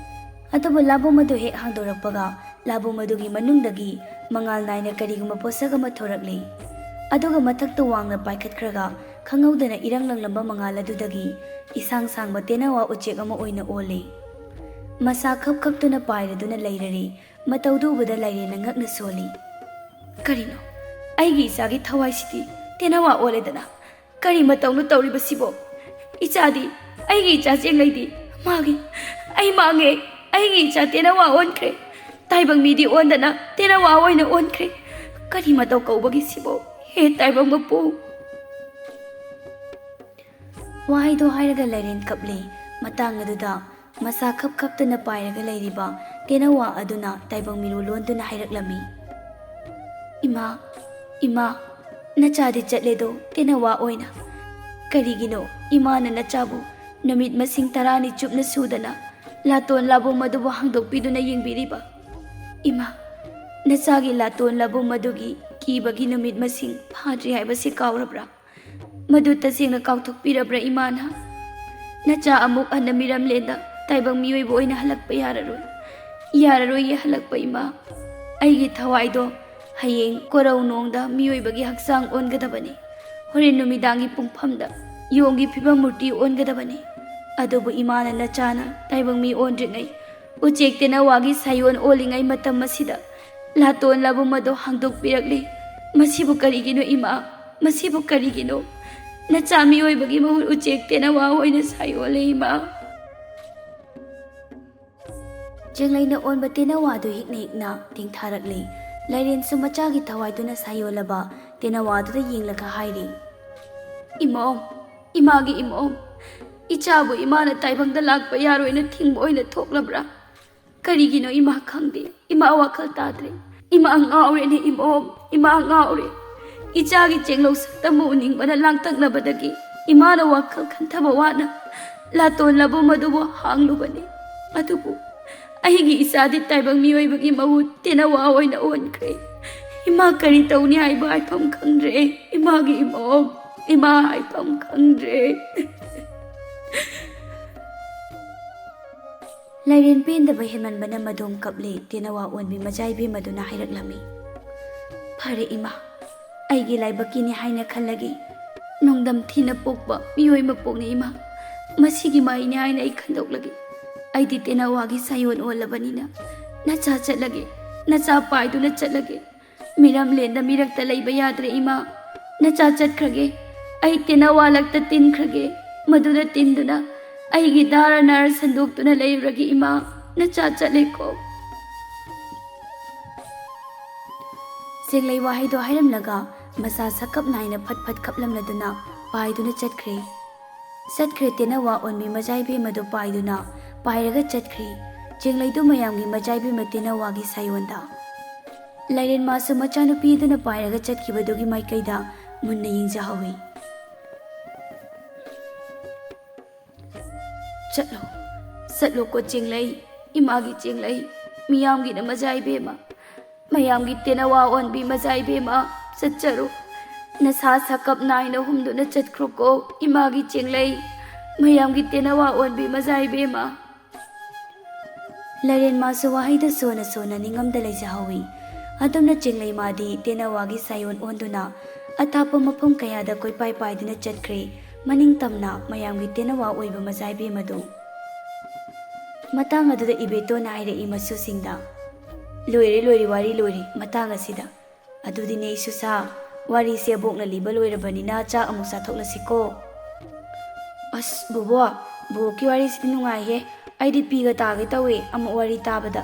ꯑꯗꯨꯕꯨ ꯂꯥꯕꯨꯝ ꯑꯗꯨ ꯍꯦꯛ ꯍꯥꯡꯗꯣꯔꯛꯄꯒ ꯂꯥꯕꯨꯝ ꯑꯗꯨꯒꯤ ꯃꯅꯨꯡꯗꯒꯤ ꯃꯉꯥꯜ ꯅꯥꯏꯅ ꯀꯔꯤꯒꯨꯝꯕ ꯄꯣꯠꯁꯛ ꯑꯃ ꯊꯣꯔꯛꯂꯦ꯫ ꯑꯗꯨꯒ ꯃꯊꯛꯇ ꯋꯥꯡꯅ ꯄꯥꯏꯈꯠꯈ꯭ꯔꯒ ꯈꯪꯍꯧꯗꯅ ꯏꯔꯪ ꯂꯪꯂꯝꯕ ꯃꯉꯥꯜ ꯑꯗꯨꯗꯒꯤ ꯏꯁꯥꯡ ꯁꯥꯡꯕ ꯇꯦꯅꯋꯥ ꯎꯆꯦꯛ ꯑꯃ ꯑꯣꯏꯅ ꯑꯣꯜꯂꯦ꯫ ꯃꯁꯥ ꯈꯞ ꯈꯞꯇꯨꯅ ꯄꯥꯏꯔꯗꯨꯅ ꯂꯩꯔꯔꯦ꯫ ꯃꯇꯧꯗꯨ ꯎꯕꯗ ꯂꯥꯏꯔꯦꯟꯅ ꯉꯛꯅ ꯁꯣꯜꯂꯤ꯫ "ꯀꯔꯤꯅꯣ? ꯑꯩꯒꯤ ꯏꯆꯥꯒꯤ ꯊꯋꯥꯏꯁꯤꯗꯤ ꯇꯦꯅꯋꯥ ꯑꯣꯜꯂꯦꯗꯅ꯫ ꯀꯔꯤ ꯃꯇꯧꯅꯣ ꯇꯧꯔꯤꯕꯁꯤꯕꯣ? ꯏꯆꯥꯗꯤ, ꯑꯩꯒꯤ ꯏꯆꯥ ꯆꯦꯡꯂꯩꯗꯤ ꯃꯥꯡꯉꯦ꯫ ꯑꯩ ꯃꯥꯡꯉꯦ꯫ ꯑꯩꯒꯤ ꯏꯆꯥ ꯇꯦꯅꯋꯥ ꯑꯣꯟꯈ꯭ꯔꯦ꯫ ꯇꯥꯏꯕꯪ ꯃꯤꯗꯤ ꯑꯣꯟꯗꯅ ꯇꯦꯅꯋꯥ ꯑꯣꯏꯅ ꯑꯣꯟꯈ꯭ꯔꯦ꯫ ꯀꯔꯤ ꯃꯇꯧ ꯀꯧꯕꯒꯤ ꯁꯤꯕꯣ? ꯍꯦ ꯇꯥꯏꯕꯪ ꯃꯄꯨ!" ꯋꯥꯍꯩꯗꯣ ꯍꯥꯏꯔꯒ ꯂꯥꯏꯔꯦꯟ ꯀꯞꯂꯦ꯫ ꯃꯇꯥꯡ ꯑꯗꯨꯗ ꯃꯁꯥ ꯈꯞ ꯈꯞꯇꯨꯅ ꯄꯥꯏꯔꯒ ꯂꯩꯔꯤꯕ ꯇꯦꯅꯋꯥ ꯑꯗꯨꯅ ꯇꯥꯏꯕꯪ ꯃꯤꯔꯣꯜ ꯂꯣꯟꯗꯨꯅ ꯍꯥꯏꯔꯛꯂꯝꯃꯤ, "ꯏꯃꯥ, ꯏꯃꯥ, ꯅꯆꯥꯗꯤ ꯆꯠꯂꯦꯗꯣ ꯇꯦꯅꯋꯥ ꯑꯣꯏꯅ꯫ ꯀꯔꯤꯒꯤꯅꯣ ꯏꯃꯥꯅ ꯅꯆꯥꯕꯨ ꯅꯨꯃꯤꯠ ꯃꯁꯤꯡ ꯇꯔꯥꯅꯤ ꯆꯨꯞꯅ ꯁꯨꯗꯅ ꯂꯥꯇꯣꯟ ꯂꯥꯕꯨꯝ ꯑꯗꯨꯕꯨ ꯍꯥꯡꯗꯣꯛꯄꯤꯗꯨꯅ ꯌꯦꯡꯕꯤꯔꯤꯕ? ꯏꯃꯥ, ꯅꯆꯥꯒꯤ ꯂꯥꯇꯣꯟ ꯂꯥꯕꯨꯝ ꯑꯗꯨꯒꯤ ꯀꯤꯕꯒꯤ ꯅꯨꯃꯤꯠ ꯃꯁꯤꯡ ꯐꯥꯗ꯭ꯔꯤ ꯍꯥꯏꯕꯁꯤ ꯀꯥꯎꯔꯕ꯭ꯔꯥ? ꯃꯗꯨ ꯇꯁꯦꯡꯅ ꯀꯥꯎꯊꯣꯛꯄꯤꯔꯕ꯭ꯔꯥ ꯏꯃꯥꯅ? ꯅꯆꯥ ꯑꯃꯨꯛ ꯍꯟꯅ ꯃꯤꯔꯝꯂꯦꯟꯗ ꯇꯥꯏꯕꯪ ꯃꯤꯑꯣꯏꯕ ꯑꯣꯏꯅ ꯍꯜꯂꯛꯄ ꯌꯥꯔꯔꯣꯏ꯫ ꯌꯥꯔꯔꯣꯏꯌꯦ ꯍꯜꯂꯛꯄ ꯏꯃꯥ꯫ ꯑꯩꯒꯤ ꯊꯋꯥꯏꯗꯣ ꯍꯌꯦꯡ ꯀꯣꯔꯧ ꯅꯣꯡꯗ ꯃꯤꯑꯣꯏꯕꯒꯤ ꯍꯛꯆꯥꯡ ꯑꯣꯟꯒꯗꯕꯅꯤ꯫ ꯍꯣꯔꯦꯟ ꯅꯨꯃꯤꯗꯥꯡꯒꯤ ꯄꯨꯡꯐꯝꯗ ꯌꯣꯡꯒꯤ ꯐꯤꯕꯝ ꯃꯨꯔꯇꯤ ꯑꯣꯟꯒꯗꯕꯅꯤ꯫ ꯑꯗꯨꯕꯨ ꯏꯃꯥꯅ ꯅꯆꯥꯅ ꯇꯥꯏꯕꯪ ꯃꯤ ꯑꯣꯟꯗ꯭ꯔꯤꯉꯩ, ꯎꯆꯦꯛ ꯇꯦꯅꯋꯥꯒꯤ ꯁꯥꯌꯣꯟ ꯑꯣꯜꯂꯤꯉꯩ ꯃꯇꯝ ꯑꯁꯤꯗ ꯂꯥꯇꯣꯟ ꯂꯥꯕꯨꯝ ꯑꯗꯣ ꯍꯥꯡꯗꯣꯛꯄꯤꯔꯛꯂꯤ꯫ ꯃꯁꯤꯕꯨ ꯀꯔꯤꯒꯤꯅꯣ ꯏꯃꯥ? ꯃꯁꯤꯕꯨ ꯀꯔꯤꯒꯤꯅꯣ? ꯅꯆꯥ ꯃꯤꯑꯣꯏꯕꯒꯤ ꯃꯍꯨꯠ ꯎꯆꯦꯛ ꯇꯦꯅꯋꯥ ꯑꯣꯏꯅ ꯁꯥꯌꯣꯜꯂꯦ ꯏꯃꯥ꯫" ꯆꯦꯡꯂꯩꯅ ꯑꯣꯟꯕ ꯇꯦꯅꯋꯥꯗꯨ ꯍꯤꯛꯅ ꯍꯤꯛꯅ ꯇꯦꯡꯊꯥꯔꯛꯂꯤ꯫ ꯂꯥꯏꯔꯦꯟꯁꯨ ꯃꯆꯥꯒꯤ ꯊꯋꯥꯏꯗꯨꯅ ꯁꯥꯌꯣꯜꯂꯕ ꯇꯦꯅꯋꯥꯗꯨꯗ ꯌꯦꯡꯂꯒ ꯍꯥꯏꯔꯤ, "ꯏꯃꯣꯝ, ꯏꯃꯥꯒꯤ ꯏꯃꯣꯝ, ꯏꯆꯥꯕꯨ ꯏꯃꯥꯅ ꯇꯥꯏꯕꯪꯗ ꯂꯥꯛꯄ ꯌꯥꯔꯣꯏꯅ ꯊꯤꯡꯕ ꯑꯣꯏꯅ ꯊꯣꯛꯂꯕ꯭ꯔꯥ? ꯀꯔꯤꯒꯤꯅꯣ ꯏꯃꯥ ꯈꯪꯗꯦ, ꯏꯃꯥ ꯋꯥꯈꯜ ꯇꯥꯗ꯭ꯔꯦ꯫ "ꯏꯃꯥ ꯉꯥꯎꯔꯦꯅꯦ ꯏꯃꯣꯝ, ꯏꯃꯥ ꯉꯥꯎꯔꯦ꯫ ꯏꯆꯥꯒꯤ ꯆꯦꯡꯂꯧ ꯁꯛꯇꯝꯕꯨ ꯎꯅꯤꯡꯕꯅ ꯂꯥꯡꯇꯛꯅꯕꯗꯒꯤ ꯏꯃꯥꯅ ꯋꯥꯈꯜ ꯈꯟꯊꯕ ꯋꯥꯅ ꯂꯥꯇꯣꯟ ꯂꯕꯨꯝ ꯑꯗꯨꯕꯨ ꯍꯥꯡꯂꯨꯕꯅꯤ꯫ ꯑꯗꯨꯕꯨ ꯑꯩꯒꯤ ꯏꯆꯥꯗꯤ ꯇꯥꯏꯕꯪ ꯃꯤꯑꯣꯏꯕꯒꯤ ꯃꯍꯨꯠ ꯇꯦꯅꯋꯥ ꯑꯣꯏꯅ ꯑꯣꯟꯈ꯭ꯔꯦ꯫ ꯏꯃꯥ ꯀꯔꯤ ꯇꯧꯅꯤ ꯍꯥꯏꯕ ꯍꯥꯏꯐꯝ ꯈꯪꯗ꯭ꯔꯦ꯫ ꯏꯃꯥꯒꯤ ꯏꯃꯣꯝ, ꯏꯃꯥ ꯍꯥꯏꯐꯝ ꯈꯪꯗ꯭ꯔꯦ꯫" ꯂꯥꯏꯔꯦꯟ ꯄꯦꯟꯗꯕ ꯍꯦꯟꯃꯟꯕꯅ ꯃꯗꯣꯝ ꯀꯞꯂꯦ꯫ ꯇꯦꯅꯋꯥ ꯑꯣꯟꯕꯤ ꯃꯖꯥꯏꯕꯦꯝꯃꯗꯨꯅ ꯍꯥꯏꯔꯛꯂꯝꯃꯤ, "ꯐꯔꯦ ꯏꯃꯥ, ꯑꯩꯒꯤ ꯂꯥꯏꯕꯛꯀꯤꯅꯤ ꯍꯥꯏꯅ ꯈꯜꯂꯒꯦ꯫ ꯅꯣꯡꯗꯝ ꯊꯤꯅ ꯄꯣꯛꯄ ꯃꯤꯑꯣꯏ ꯃꯄꯣꯛꯅꯤ ꯏꯃꯥ꯫ ꯃꯁꯤꯒꯤ ꯃꯍꯩꯅꯤ ꯍꯥꯏꯅ ꯑꯩ ꯈꯟꯗꯣꯛꯂꯒꯦ꯫ ꯑꯩꯗꯤ ꯇꯦꯅꯋꯥꯒꯤ ꯁꯥꯌꯣꯟ ꯑꯣꯜꯂꯕꯅꯤꯅ ꯅꯆꯥ ꯆꯠꯂꯒꯦ, ꯅꯆꯥ ꯄꯥꯏꯗꯨꯅ ꯆꯠꯂꯒꯦ꯫ ꯃꯤꯔꯝꯂꯦꯟꯗ ꯃꯤꯔꯛꯇ ꯂꯩꯕ ꯌꯥꯗ꯭ꯔꯦ ꯏꯃꯥ꯫ ꯅꯆꯥ ꯆꯠꯈ꯭ꯔꯒꯦ꯫ ꯑꯩ ꯇꯦꯅꯋꯥ ꯂꯛꯇ ꯇꯤꯟꯈ꯭ꯔꯒꯦ꯫ ꯃꯗꯨꯗ ꯇꯤꯟꯗꯨꯅ ꯑꯩꯒꯤ ꯗꯥꯔ ꯅꯥꯔ ꯁꯟꯗꯣꯛꯇꯨꯅ ꯂꯩꯔꯨꯔꯒꯦ ꯏꯃꯥ꯫ ꯅꯆꯥ ꯆꯠꯂꯦꯀꯣ꯫" ꯆꯦꯡꯂꯩ ꯋꯥꯍꯩꯗꯣ ꯍꯥꯏꯔꯝꯂꯒ ꯃꯆꯥ ꯁꯛꯀꯞ ꯅꯥꯏꯅ ꯐꯠ ꯐꯠ ꯀꯞꯂꯝꯂꯗꯨꯅ ꯄꯥꯏꯗꯨꯅ ꯆꯠꯈ꯭ꯔꯦ꯫ ꯆꯠꯈ꯭ꯔꯦ ꯇꯦꯅꯋꯥ ꯑꯣꯟꯕꯤ ꯃꯖꯥꯏꯕꯦꯝꯃꯗꯨ ꯄꯥꯏꯗꯨꯅ ꯄꯥꯏꯔꯒ ꯆꯠꯈ꯭ꯔꯦ꯫ ꯆꯦꯡꯂꯩꯗꯨ ꯃꯌꯥꯝꯒꯤ ꯃꯖꯥꯏꯕꯦꯝꯃ ꯇꯦꯅꯋꯥꯒꯤ ꯁꯥꯌꯣꯟꯗ꯫ ꯂꯥꯏꯔꯦꯟ ꯃꯥꯁꯨ ꯃꯆꯥꯅꯨꯄꯤ ꯑꯗꯨꯅ ꯄꯥꯏꯔꯒ ꯆꯠꯈꯤꯕꯗꯨꯒꯤ ꯃꯥꯏꯀꯩꯗ ꯃꯨꯟꯅ ꯌꯦꯡꯖꯍꯧꯏ꯫ "ꯆꯠꯂꯣ, ꯆꯠꯂꯣꯀꯣ ꯆꯦꯡꯂꯩ, ꯏꯃꯥꯒꯤ ꯆꯦꯡꯂꯩ, ꯃꯤꯌꯥꯝꯒꯤꯅ ꯃꯖꯥꯏꯕꯦꯝꯃ, ꯃꯌꯥꯝꯒꯤ ꯇꯦꯅꯋꯥ ꯑꯣꯟꯕꯤ ꯃꯖꯥꯏꯕꯦꯝꯃ, ꯆꯠꯆꯔꯣ꯫ ꯅꯁꯥ ꯁꯥꯀꯞ ꯅꯥꯏꯅ ꯍꯨꯝꯗꯨꯅ ꯆꯠꯈ꯭ꯔꯣꯀꯣ ꯏꯃꯥꯒꯤ ꯆꯦꯡꯂꯩ, ꯃꯌꯥꯝꯒꯤ ꯇꯦꯅꯋꯥ ꯑꯣꯟꯕꯤ ꯃꯖꯥꯏꯕꯦꯝꯃ꯫" ꯂꯥꯏꯔꯦꯟ ꯃꯥꯁꯨ ꯋꯥꯍꯩꯗ ꯁꯣꯟꯅ ꯁꯣꯟꯅ ꯅꯤꯡꯉꯝꯗ ꯂꯩꯖꯍꯧꯏ꯫ ꯑꯗꯨꯝꯅ ꯆꯤꯡꯂꯩ ꯃꯥꯗꯤ ꯇꯦꯅꯋꯥꯒꯤ ꯁꯥꯌꯣꯟ ꯑꯣꯟꯗꯨꯅ ꯑꯊꯥꯞꯄ ꯃꯐꯝ ꯀꯌꯥꯗ ꯀꯣꯏꯄꯥꯏ ꯄꯥꯏꯗꯨꯅ ꯆꯠꯈ꯭ꯔꯦ, ꯃꯅꯤꯡ ꯇꯝꯅ ꯃꯌꯥꯝꯒꯤ ꯇꯦꯅꯋꯥ ꯑꯣꯏꯕ ꯃꯖꯥꯏꯕꯦꯝ ꯑꯗꯨ꯫ ꯃꯇꯥꯡ ꯑꯗꯨꯗ ꯏꯕꯦꯇꯣꯟꯅ ꯍꯥꯏꯔꯛꯏ ꯃꯁꯨꯁꯤꯡꯗ, "ꯂꯣꯏꯔꯦ, ꯂꯣꯏꯔꯦ, ꯋꯥꯔꯤ ꯂꯣꯏꯔꯦ ꯃꯇꯥꯡ ꯑꯁꯤꯗ꯫ ꯑꯗꯨꯗꯤꯅꯦ ꯏꯁꯨꯁꯥ, ꯋꯥꯔꯤꯁꯦ ꯑꯕꯣꯛꯅ ꯂꯤꯕ ꯂꯣꯏꯔꯕꯅꯤꯅ ꯆꯥꯛ ꯑꯃꯨꯛ ꯆꯥꯊꯣꯛꯂꯁꯤꯀꯣ꯫" "ꯑꯁ ꯕꯣꯕꯣ, ꯕꯣꯕꯣꯛꯀꯤ ꯋꯥꯔꯤꯁꯤꯗꯤ ꯅꯨꯡꯉꯥꯏꯍꯦ꯫ ꯑꯩꯗꯤ ꯄꯤꯒ ꯇꯥꯒꯦ ꯇꯧꯋꯦ ꯑꯃꯨꯛ ꯋꯥꯔꯤ ꯇꯥꯕꯗ꯫"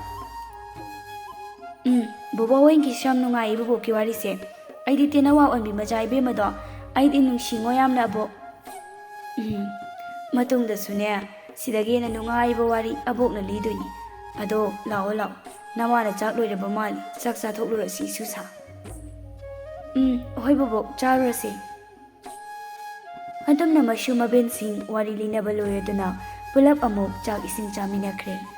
"ꯎꯝ, ꯕꯣꯕꯣ ꯍꯣꯏꯒꯤꯁꯨ ꯌꯥꯝ ꯅꯨꯡꯉꯥꯏꯌꯦ ꯕꯣꯕꯣꯛꯀꯤ ꯋꯥꯔꯤꯁꯦ꯫ ꯑꯩꯗꯤ ꯇꯦꯅꯋꯥ ꯑꯣꯟꯕꯤ ꯃꯆꯥ ꯏꯕꯦꯝꯃꯗꯣ ꯑꯩꯗꯤ ꯅꯨꯡꯁꯤꯉꯣ ꯌꯥꯝꯅ ꯑꯕꯣꯛ꯫" "ꯎꯝ, ꯃꯇꯨꯡꯗꯁꯨꯅꯦ ꯁꯤꯗꯒꯤ ꯍꯦꯟꯅ ꯅꯨꯡꯉꯥꯏꯕ ꯋꯥꯔꯤ ꯑꯕꯣꯛꯅ ꯂꯤꯗꯣꯏꯅꯤ꯫ ꯑꯗꯣ ꯂꯥꯛꯑꯣ ꯂꯥꯛꯑꯣ, ꯅꯃꯥꯅ ꯆꯥꯛ ꯂꯣꯏꯔꯕ ꯃꯥꯜꯂꯤ, ꯆꯥꯛ ꯆꯥꯊꯣꯛꯂꯨꯔꯁꯤ ꯏꯁꯨꯁꯥ꯫ ꯎꯝ, ꯍꯣꯏ ꯕꯣꯕꯣꯛ, ꯆꯥꯔꯨꯔꯁꯤ꯫ ꯑꯗꯨꯝꯅ ꯃꯁꯨ ꯃꯕꯦꯟꯁꯤꯡ ꯋꯥꯔꯤ ꯂꯤꯅꯕ ꯂꯣꯏꯔꯗꯨꯅ ꯄꯨꯂꯞ ꯑꯃꯨꯛ ꯆꯥꯛ ꯏꯁꯤꯡ ꯆꯥꯃꯤꯟꯅꯈ꯭ꯔꯦ꯫